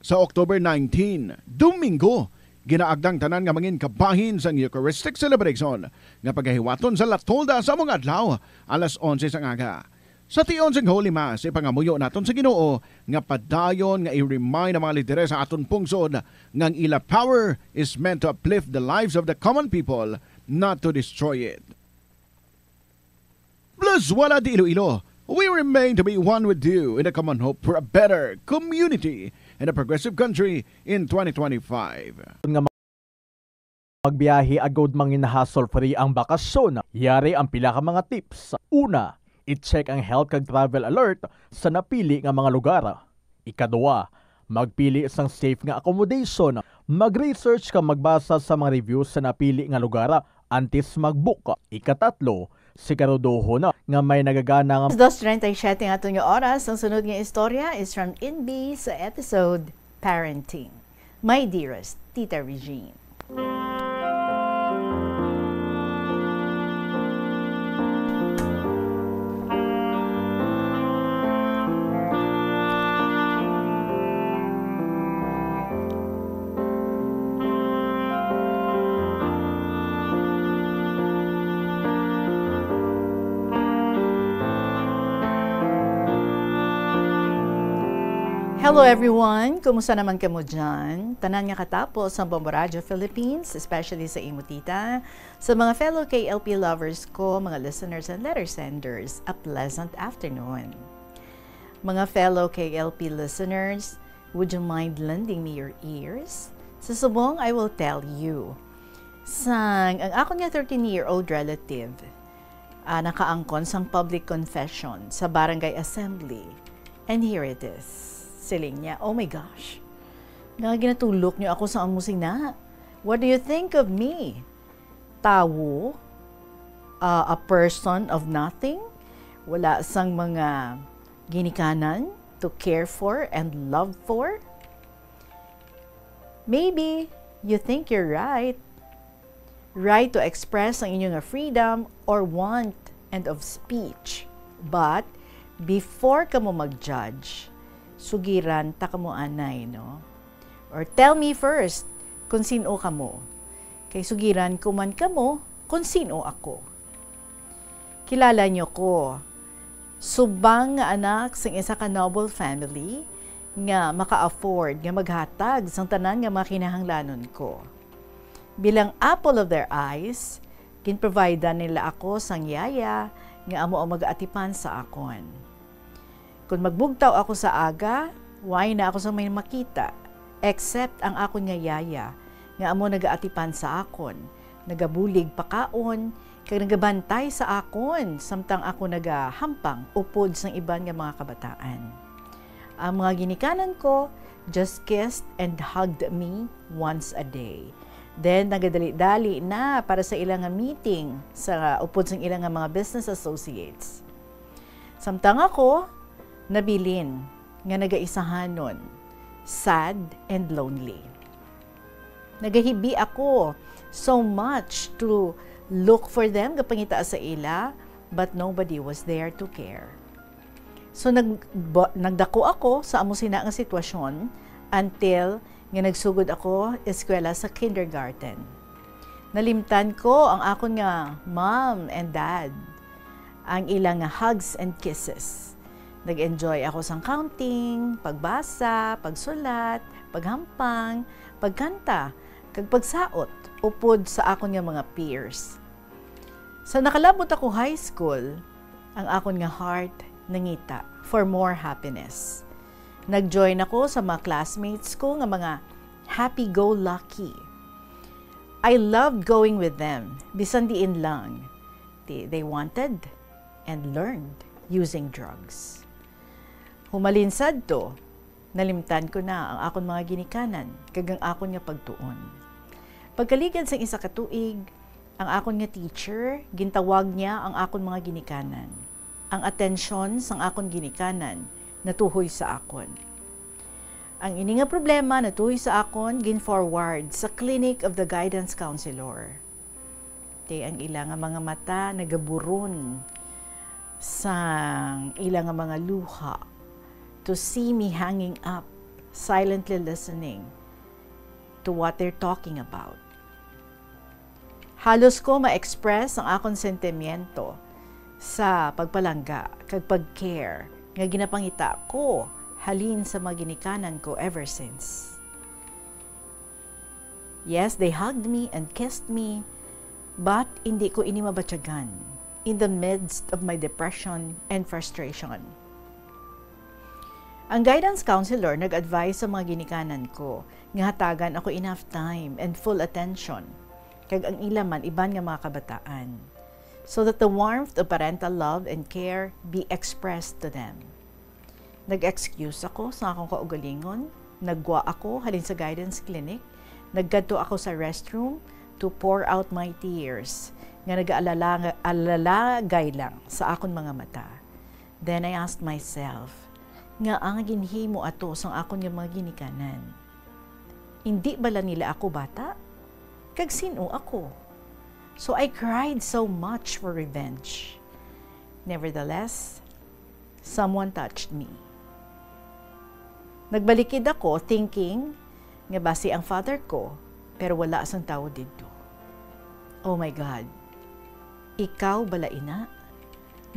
Sa October nineteen, Domingo, ginaagdang tanan nga mangin kabahin sang Eucharistic Celebration nga pagahiwaton sa La Tolda sa mga adlaw, alas onse sang aga. Sa tion sang Holy Mass, ipangamuyo naton sa Ginoo nga padayon nga i-remind ang mga lideres sa aton pungsod nga ang ila power is meant to uplift the lives of the common people, not to destroy it. Plazuela de Iloilo, we remain to be one with you in a common hope for a better community and a progressive country in twenty twenty-five. Nga magbiyahe agud mangin hassle-free ang bakasyon, yari ang pila ka mga tips. Una, i-check ang health kag travel alert sa napili nga mga lugar. Ikadua, magpili sang safe nga accommodation. Mag-research kag magbasa sa mga reviews sa napili nga lugar antes mag-book. Ikatatlo, siguraduhon nga may nagagana nga Dos treinta y siete ang aton nga oras. Ang sunod nga istorya is from Inbi sa episode Parenting. My dearest Tita Regine. Hello everyone! Kumusta naman kamo dyan? Tanan nga katapo sa Bombo Radio Philippines, especially sa imo tita, sa mga fellow K L P lovers ko, mga listeners and letter senders, a pleasant afternoon. Mga fellow K L P listeners, would you mind lending me your ears? Sa subong, I will tell you. Sang ang akon nga thirteen-year-old relative, ah, nakaangkon sang public confession sa barangay assembly. And here it is. Siling niya, "Oh my gosh, nga ginatulok niyo ako sa amo sina. What do you think of me? Tawo? Ah, a person of nothing? Wala sang mga ginikanan to care for and love for?" Maybe you think you're right. Right to express ang inyo nga freedom or want and of speech. But before kamo mag-judge, sugiran ta kamo anay, no? Or tell me first kung sin-o kamo. Kay sugiran ko man kamo kung sin-o ako. Kilala niyo ko, subang nga anak sang isa ka noble family nga maka-afford nga maghatag sang tanan nga mga kinahanglanon ko. Bilang apple of their eyes, ginprovidean nila ako sang yaya nga amo ang mag-atipan sa akon. Kon magbugtaw ako sa aga, wala na ako sang may makita, except ang akon nga yaya, nga amo nagaatipan sa akon, nagabulig pakaon, kag nagabantay sa akon samtang ako nagahampang upod sang iban nga mga kabataan. Ang mga ginikanan ko just kissed and hugged me once a day. Then, nagadali-dali na para sa ila nga meeting sa upod sang ila nga mga business associates. Samtang ako, nabilin nga nagaisahanon, sad and lonely. Nagahibi ako so much to look for them, gapangita sa ila, but nobody was there to care. So, nag-, ba-, nagdako ako sa amo sina nga sitwasyon until nga nagsugod ako eskwela sa kindergarten. Nalimtan ko ang akon nga mom and dad, ang ila nga hugs and kisses. Nag-enjoy ako sang counting, pagbasa, pagsulat, paghampang, pagkanta, kag pagsaot upod sa akon nga mga peers. Sa nakalabot ako high school, ang akon nga heart nangita for more happiness. Nag-join ako sa mga classmates ko nga mga happy-go-lucky. I loved going with them, bisan diin lang. They, they wanted and learned using drugs. Humalin sadto, nalimtan ko na ang akon mga ginikanan kag ang akon nga pagtuon. Pagkaligad sang isa ka tuig, ang akon nga teacher, gintawag niya ang akon mga ginikanan. Ang atensyon sang akon ginikanan natuhoy sa akon. Ang ini nga problema natuhoy sa akon gin-forward sa clinic of the guidance counselor. Kay ang ila nga mga mata nagaburon sang ila nga mga luha to see me hanging up, silently listening to what they're talking about. Halos ko ma-express ang akon sentimiento sa pagpalangga kag pag-care nga ginapangita ko halin sa mga ginikanan ko ever since. Yes, they hugged me and kissed me, but hindi ko ini mabatyagan in the midst of my depression and frustration. Ang guidance counselor nag-advise sa mga ginikanan ko nga hatagan ako enough time and full attention kag ang ila man iban nga mga kabataan, so that the warmth of parental love and care be expressed to them. Nag-excuse ako sa akong kaugalingon, naggwa ako halin sa guidance clinic, nagkadto ako sa restroom to pour out my tears nga nagaalalagay lang sa akon mga mata. Then I asked myself, nga ang ginhimo ato sang akon nga mga ginikanan? Indi bala nila ako bata? Kag sin-o ako? So I cried so much for revenge. Nevertheless, someone touched me. Nagbalikid ako thinking nga basi ang father ko, pero wala sang tawo didto. Oh my God, ikaw bala ina?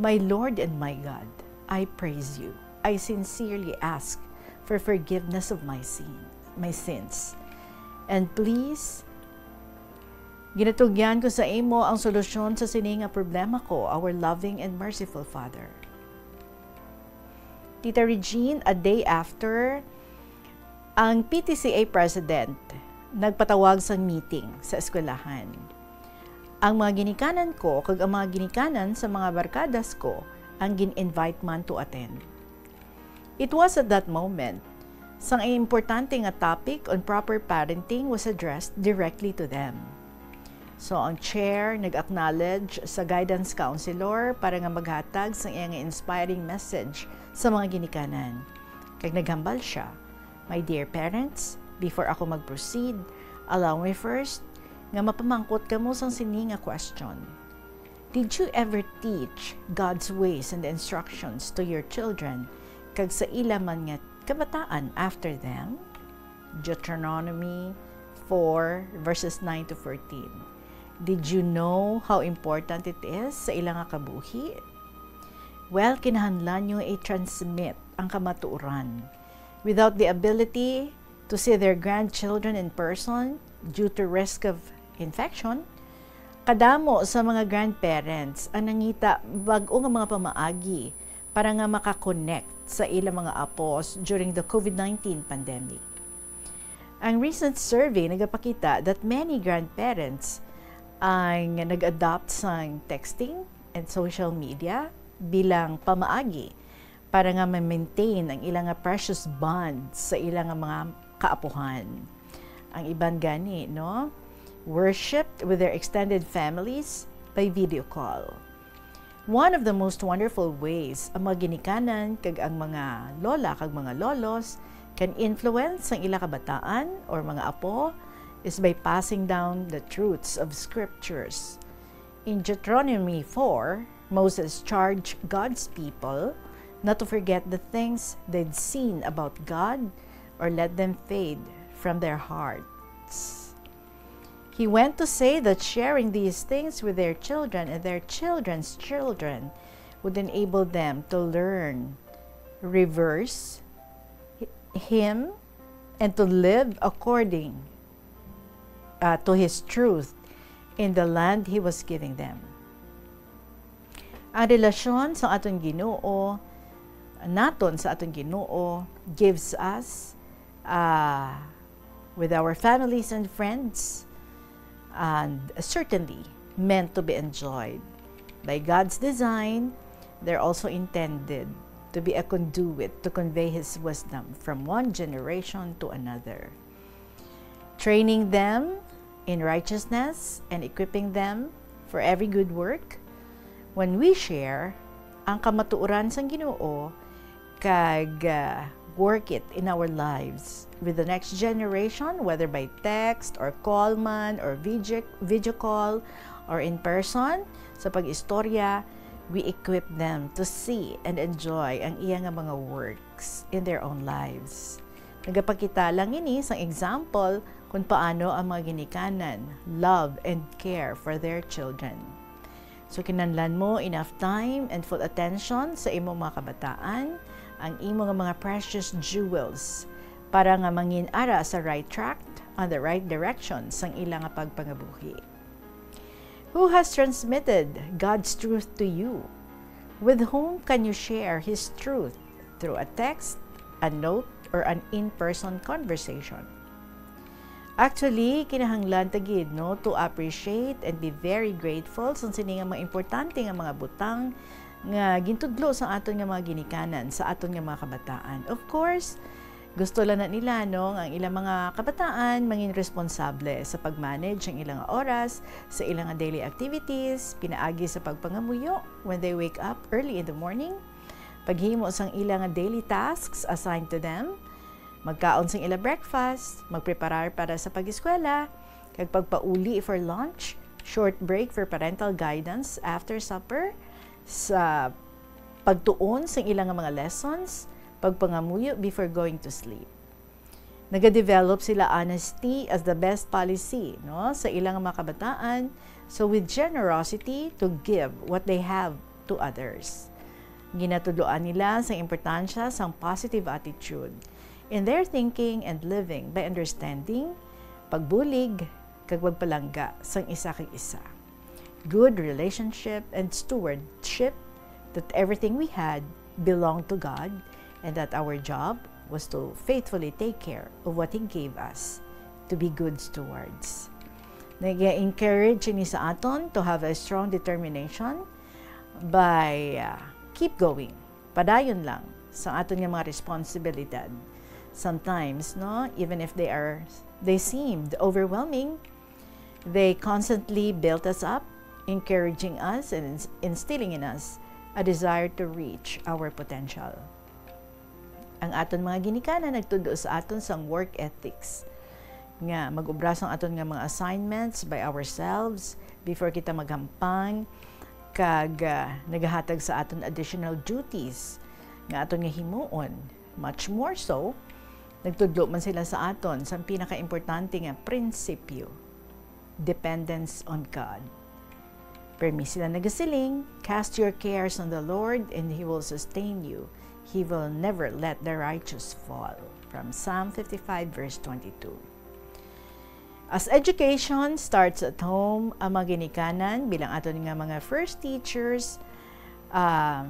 My Lord and my God, I praise you. I sincerely ask for forgiveness of my sin, my sins. And please, ginatugyan ko sa imo ang solusyon sa sini nga problema ko, our loving and merciful Father. Tita Regine, a day after, ang P T C A president nagpatawag sang meeting sa eskwelahan. Ang mga ginikanan ko kag ang mga ginikanan sa mga barkadas ko ang gin-invite man to attend. It was at that moment sang ang importante nga topic on proper parenting was addressed directly to them. So, ang chair nag-acknowledge sa guidance counselor para nga maghatag sang iya nga inspiring message sa mga ginikanan. Kag naghambal sia, "My dear parents, before ako mag-proceed, allow me first nga mapamangkot kamo sang sini nga question. Did you ever teach God's ways and instructions to your children kag sa ila man nga kabataan after them?" Deuteronomy four, verses nine to fourteen. Did you know how important it is sa ila nga kabuhi? Well, kinahanglan nyo i-transmit ang kamatuoran. Without the ability to see their grandchildren in person due to risk of infection, kadamo sa mga grandparents ang nangita bag-o nga mga pamaagi para nga maka-connect sa ilang mga apos during the COVID nineteen pandemic. Ang recent survey nagapakita that many grandparents ang nag-adopt sang texting and social media bilang pamaagi para nga ma-maintain ang ila nga precious bond sa ila nga mga kaapuhan. Ang iban gani, no, worshipped with their extended families by video call. One of the most wonderful ways ang mga ginikanan kag ang mga lola kag mga lolos can influence ang ila kabataan or mga apo is by passing down the truths of scriptures. In Deuteronomy four, Moses charged God's people not to forget the things they'd seen about God or let them fade from their hearts. He went to say that sharing these things with their children and their children's children would enable them to learn, reverse Him, and to live according, uh, to His truth in the land He was giving them. Ang relasyon sa aton Ginoo, naton sa aton Ginoo, gives us, uh, with our families and friends, and certainly meant to be enjoyed. By God's design, they're also intended to be a conduit to convey His wisdom from one generation to another, training them in righteousness and equipping them for every good work. When we share ang kamatuoran sang Ginoo kag, ah, work it in our lives with the next generation, whether by text or call man or video, video call or in person, sa pag-istorya, we equip them to see and enjoy ang iya nga mga works in their own lives. Nagapakita lang ini sang example kung paano ang mga ginikanan love and care for their children. So, kinahanglan mo enough time and full attention sa imo mga kabataan, ang imo nga mga precious jewels, para nga mangin-ara sa right track, on the right direction sang ila nga pagpangabuhi. Who has transmitted God's truth to you? With whom can you share His truth through a text, a note, or an in-person conversation? Actually, kinahanglan ta gid, no, to appreciate and be very grateful sa sini nga mga importante nga mga butang nga gintudlo sa aton nga mga ginikanan, sa aton nga mga kabataan. Of course, gusto lang na nila, no, nga ang ilang mga kabataan mangin responsable sa pag-manage ang ilang oras, sa ilang daily activities, pinaagi sa pagpangamuyo when they wake up early in the morning, paghimo sang ilang daily tasks assigned to them, magkaon sang ila breakfast, magpreparar para sa pag-eskwela, kag pagpauli for lunch, short break for parental guidance after supper, sa pagtuon sang ila nga mga lessons, pagpangamuyo before going to sleep. Nagadevelop sila honesty as the best policy, no, sa ilang mga kabataan. So, with generosity to give what they have to others. Ginatudloan nila sang importansya sang positive attitude in their thinking and living by understanding, pagbulig, kag pagpalangga sang isa kag isa. Good relationship and stewardship, that everything we had belonged to God and that our job was to faithfully take care of what He gave us, to be good stewards. Nag-encourage ini sa aton to have a strong determination by, uh, keep going. Padayon lang sa aton nga mga responsibilidad. Sometimes, no, even if they are, they seemed overwhelming, they constantly built us up, encouraging us and ins-, instilling in us a desire to reach our potential. Ang aton mga ginikanan nagtudlo sa aton sang work ethics, nga mag-obra sang aton nga mga assignments by ourselves before kita maghampang, kag, ah, nagahatag sa aton additional duties nga aton nga himuon. Much more so, nagtudlo man sila sa aton sang pinakaimportante nga prinsipyo, dependence on God. Permi sila nagasiling, "Cast your cares on the Lord, and He will sustain you. He will never let the righteous fall." From Psalm fifty-five, verse twenty-two. As education starts at home, ang mga ginikanan bilang aton nga mga first teachers, ah,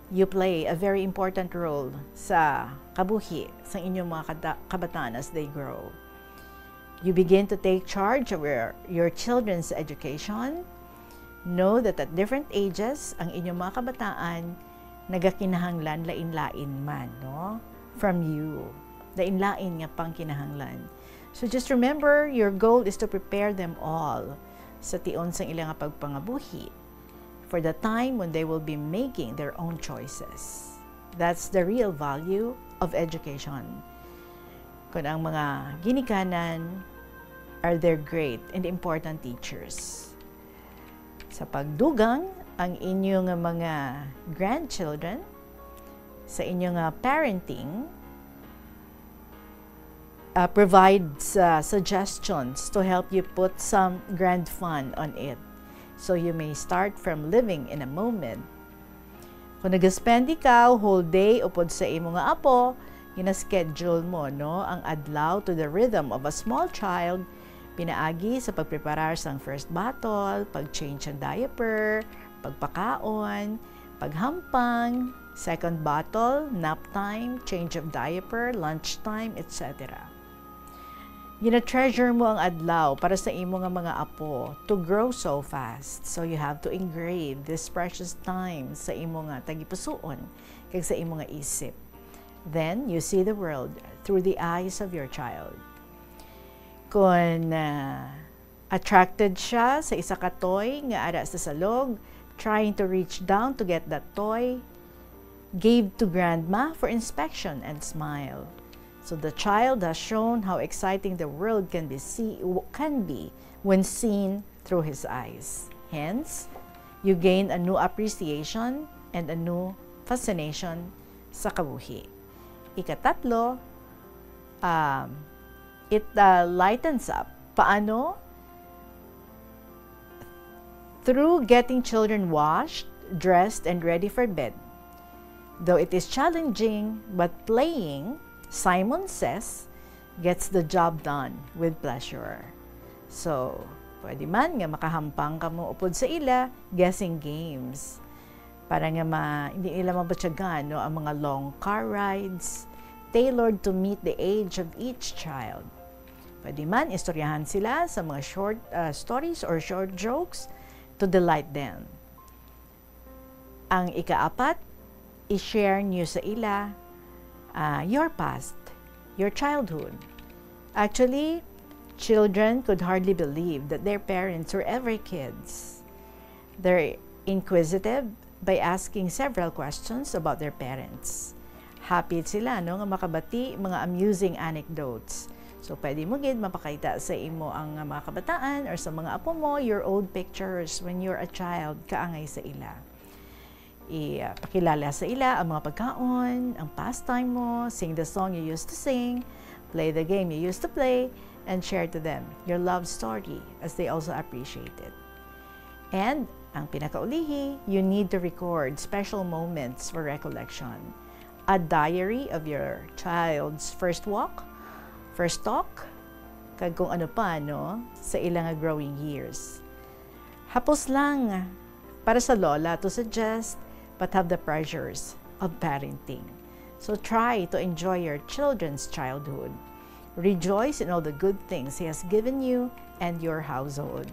you play a very important role sa kabuhi sa inyong mga kada-, kabataan as they grow. You begin to take charge of your, your children's education. Know that at different ages, ang inyong mga kabataan nagakinahanglan lain-lain man, no? From you. Lain-lain nga pangkinahanglan. So just remember, your goal is to prepare them all sa tion sang ila nga pagpangabuhi for the time when they will be making their own choices. That's the real value of education. Kung ang mga ginikanan are their great and important teachers. Sa pagdugang, ang inyo nga mga grandchildren, sa inyo nga parenting, uh, provides, uh, suggestions to help you put some grand fun on it. So you may start from living in a moment. Kung nag-spend ikaw whole day upod sa imo nga apo, gina-schedule mo, no, ang adlaw to the rhythm of a small child, pinaagi sa pagpreparar sang first bottle, pag-change ang diaper, pagpakaon, paghampang, second bottle, nap time, change of diaper, lunch time, et cetera. Gina-treasure mo ang adlaw para sa imo nga mga apo to grow so fast. So you have to engrave this precious time sa imo nga tagipusoon kag sa imo nga isip. Then you see the world through the eyes of your child. Kon, ah, attracted siya sa isa ka toy nga ara sa salog, trying to reach down to get that toy, gave to grandma for inspection and smile. So the child has shown how exciting the world can be see, can be when seen through his eyes. Hence, you gain a new appreciation and a new fascination sa kabuhi. Ikatatlo, um, it uh, lightens up. Paano? Through getting children washed, dressed, and ready for bed. Though it is challenging, but playing, Simon says, gets the job done with pleasure. So, pwede man nga makahampang kamo upod sa ila guessing games para nga ma, hindi nila mabatyagan, no, ang mga long car rides tailored to meet the age of each child. Pwede man istoryahan sila sa mga short uh, stories or short jokes to delight them. Ang ikaapat, i-share niyo sa ila uh, your past, your childhood. Actually, children could hardly believe that their parents were ever kids. They're inquisitive by asking several questions about their parents. Happy sila, no, nga makabati mga amusing anecdotes. So, pwede mo gid mapakita sa imo ang mga kabataan or sa mga apo mo your old pictures when you're a child, kaangay sa ila. Ipakilala sa ila ang mga pagkaon, ang pastime mo, sing the song you used to sing, play the game you used to play, and share to them your love story as they also appreciate it. And ang pinakaulihi, you need to record special moments for recollection. A diary of your child's first walk, first talk, kag kung ano pa, no, sa ilang growing years. Hapos lang para sa lola to suggest, but have the pressures of parenting. So try to enjoy your children's childhood. Rejoice in all the good things He has given you and your household.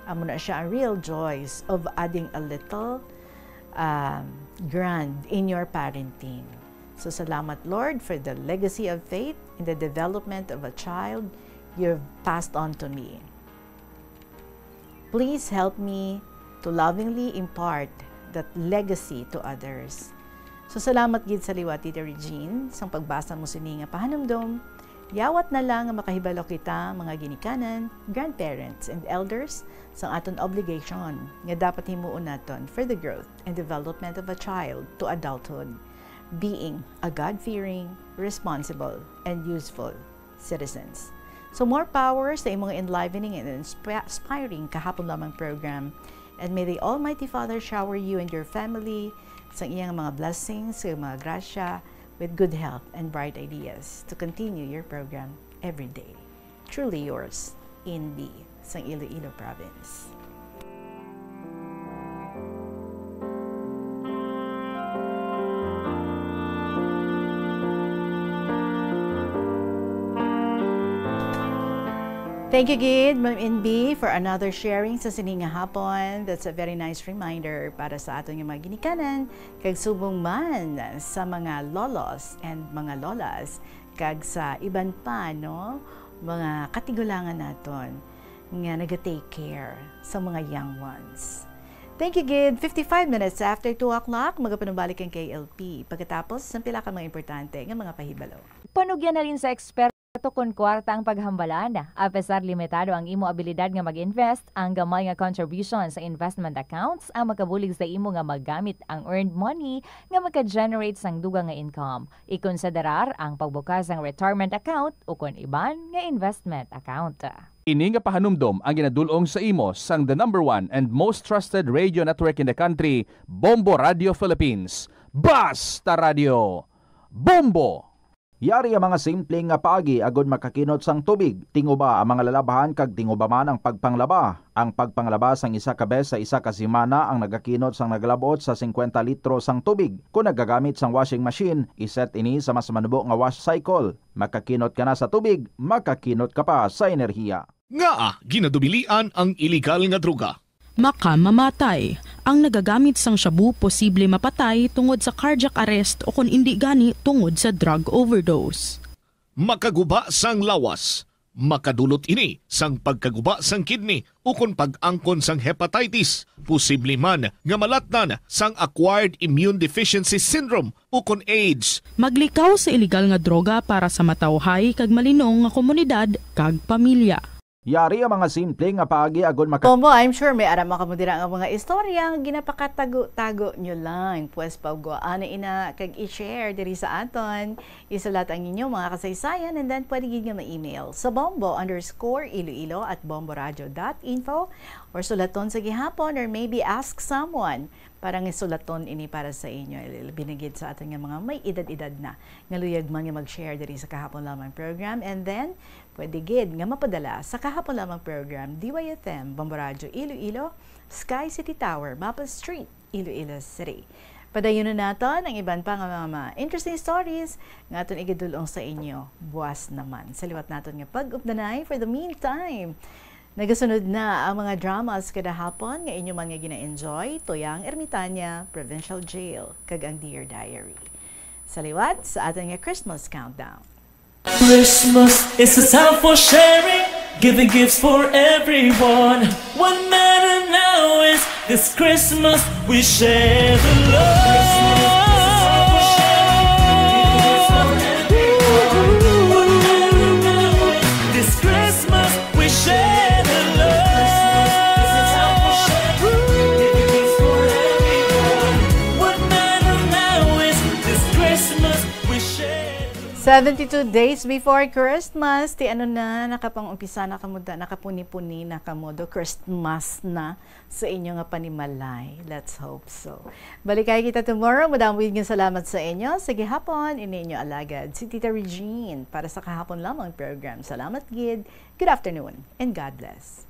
Amo na siya ang real joys of adding a little um, grand in your parenting. So salamat, Lord, for the legacy of faith in the development of a child you've passed on to me. Please help me to lovingly impart that legacy to others. So salamat gid sa liwat, Tita Regine, sang pagbasa mo sini nga pahanumdom. Yawat na lang nga makahibalo kita, mga ginikanan, grandparents, and elders, sang aton obligation nga dapat himuon naton for the growth and development of a child to adulthood, being a God-fearing, responsible, and useful citizens. So more power sa imong enlivening and inspi- inspiring kahapon lamang program. And may the Almighty Father shower you and your family sa iyang mga blessings, sa mga grasya, with good health and bright ideas to continue your program every day. Truly yours, N B, sang Iloilo Province. Thank you gid, Ma'am N B, for another sharing sa sini nga hapon. That's a very nice reminder para sa aton nga mga ginikanan, kag subong man sa mga lolos and mga lolas, kag sa iban pa, no, mga katigulangan naton nga naga-take care sa mga young ones. Thank you gid. Fifty-five minutes after two o'clock, magapanumbalik ang K L P. Pagkatapos, ang pila ka mga importante nga mga pahibalo. Panugyan na rin sa eksperto kon kwarta ang paghambalan. Apesar limitado ang imo abilidad nga mag-invest, ang gamay nga contribution sa investment accounts ang makabulig sa imo nga magamit ang earned money nga maka-generate sang dugang nga income. Ikonsiderar ang pagbukas sang retirement account ukon iban nga investment account. Ini nga pahanumdom ang ginadul-ong sa imo sang the number one and most trusted radio network in the country, Bombo Radio Philippines. Basta Radio, Bombo! Yari ang mga simple nga paagi agud makakinot sang tubig. Tinguba ang mga lalabhan kag tinguba man ang pagpanglaba. Ang pagpanglaba sang isa ka bes sa isa ka semana ang nagakinot sang nagalab-ot sa singkwenta litro sang tubig. Kon nagagamit sang washing machine, iset ini sa mas manubo nga wash cycle. Makakinot ka na sa tubig, makakinot ka pa sa enerhiya. Ngaa ginadubilian ang iligal nga droga? Makamamatay. Ang nagagamit sang shabu posible mapatay tungod sa cardiac arrest o kon indi gani tungod sa drug overdose. Makaguba sang lawas. Makadulot ini sang pagkaguba sang kidney ukon pag-angkon sang hepatitis, posible man nga malatnan sang acquired immune deficiency syndrome ukon AIDS. Maglikaw sa iligal nga droga para sa matawhay kag malinong nga komunidad kag pamilya. Yari ang mga simple nga paagi agod maka- Bombo, I'm sure may ara man kamo dira nga mga istorya nga ginapakatago-tago nyo lang. Pwes, pawgoa na ina kag i-share diri sa aton. Isulat ang inyo mga kasaysayan and then pwede gid nga ma-email sa bombo underscore iloilo at bomboradio dot info or sulaton sa gihapon or maybe ask someone para nga sulaton ini para sa inyo. Labi na gid sa aton nga mga may edad-edad na nga luyag man nga mag-share diri sa Kahapon Lamang program. And then, pwede gid nga mapadala sa Kahapon Lamang program, D Y F M, Bombo Radyo Iloilo, Sky City Tower, Mapa Street, Iloilo City. Padayon na naton ang iban pa nga mga, mga interesting stories nga aton igadul-ong sa inyo buwas naman. Sa liwat naton nga pag-updanay, for the meantime, nagasunod na ang mga dramas kada hapon nga inyo man nga gina-enjoy, Toyang Ermitanya, Provincial Jail, kag ang Dear Diary. Sa liwat sa aton nga Christmas countdown. Christmas is a time for sharing, giving gifts for everyone. What matter now is this Christmas we share the love. This Christmas we share the love. What matter now is this Christmas we share the love. Seventy-two days before Christmas, ti ano na, nakapang-umpisa na kamo, da- nakapuni-puni na kamo, do Christmas na sa inyo nga panimalay. Let's hope so. Balikay kita tomorrow. Madamo gid nga salamat sa inyo. Sa gihapon, ini inyo alagad, si Tita Regine, para sa Kahapon Lamang program. Salamat gid. Good afternoon and God bless.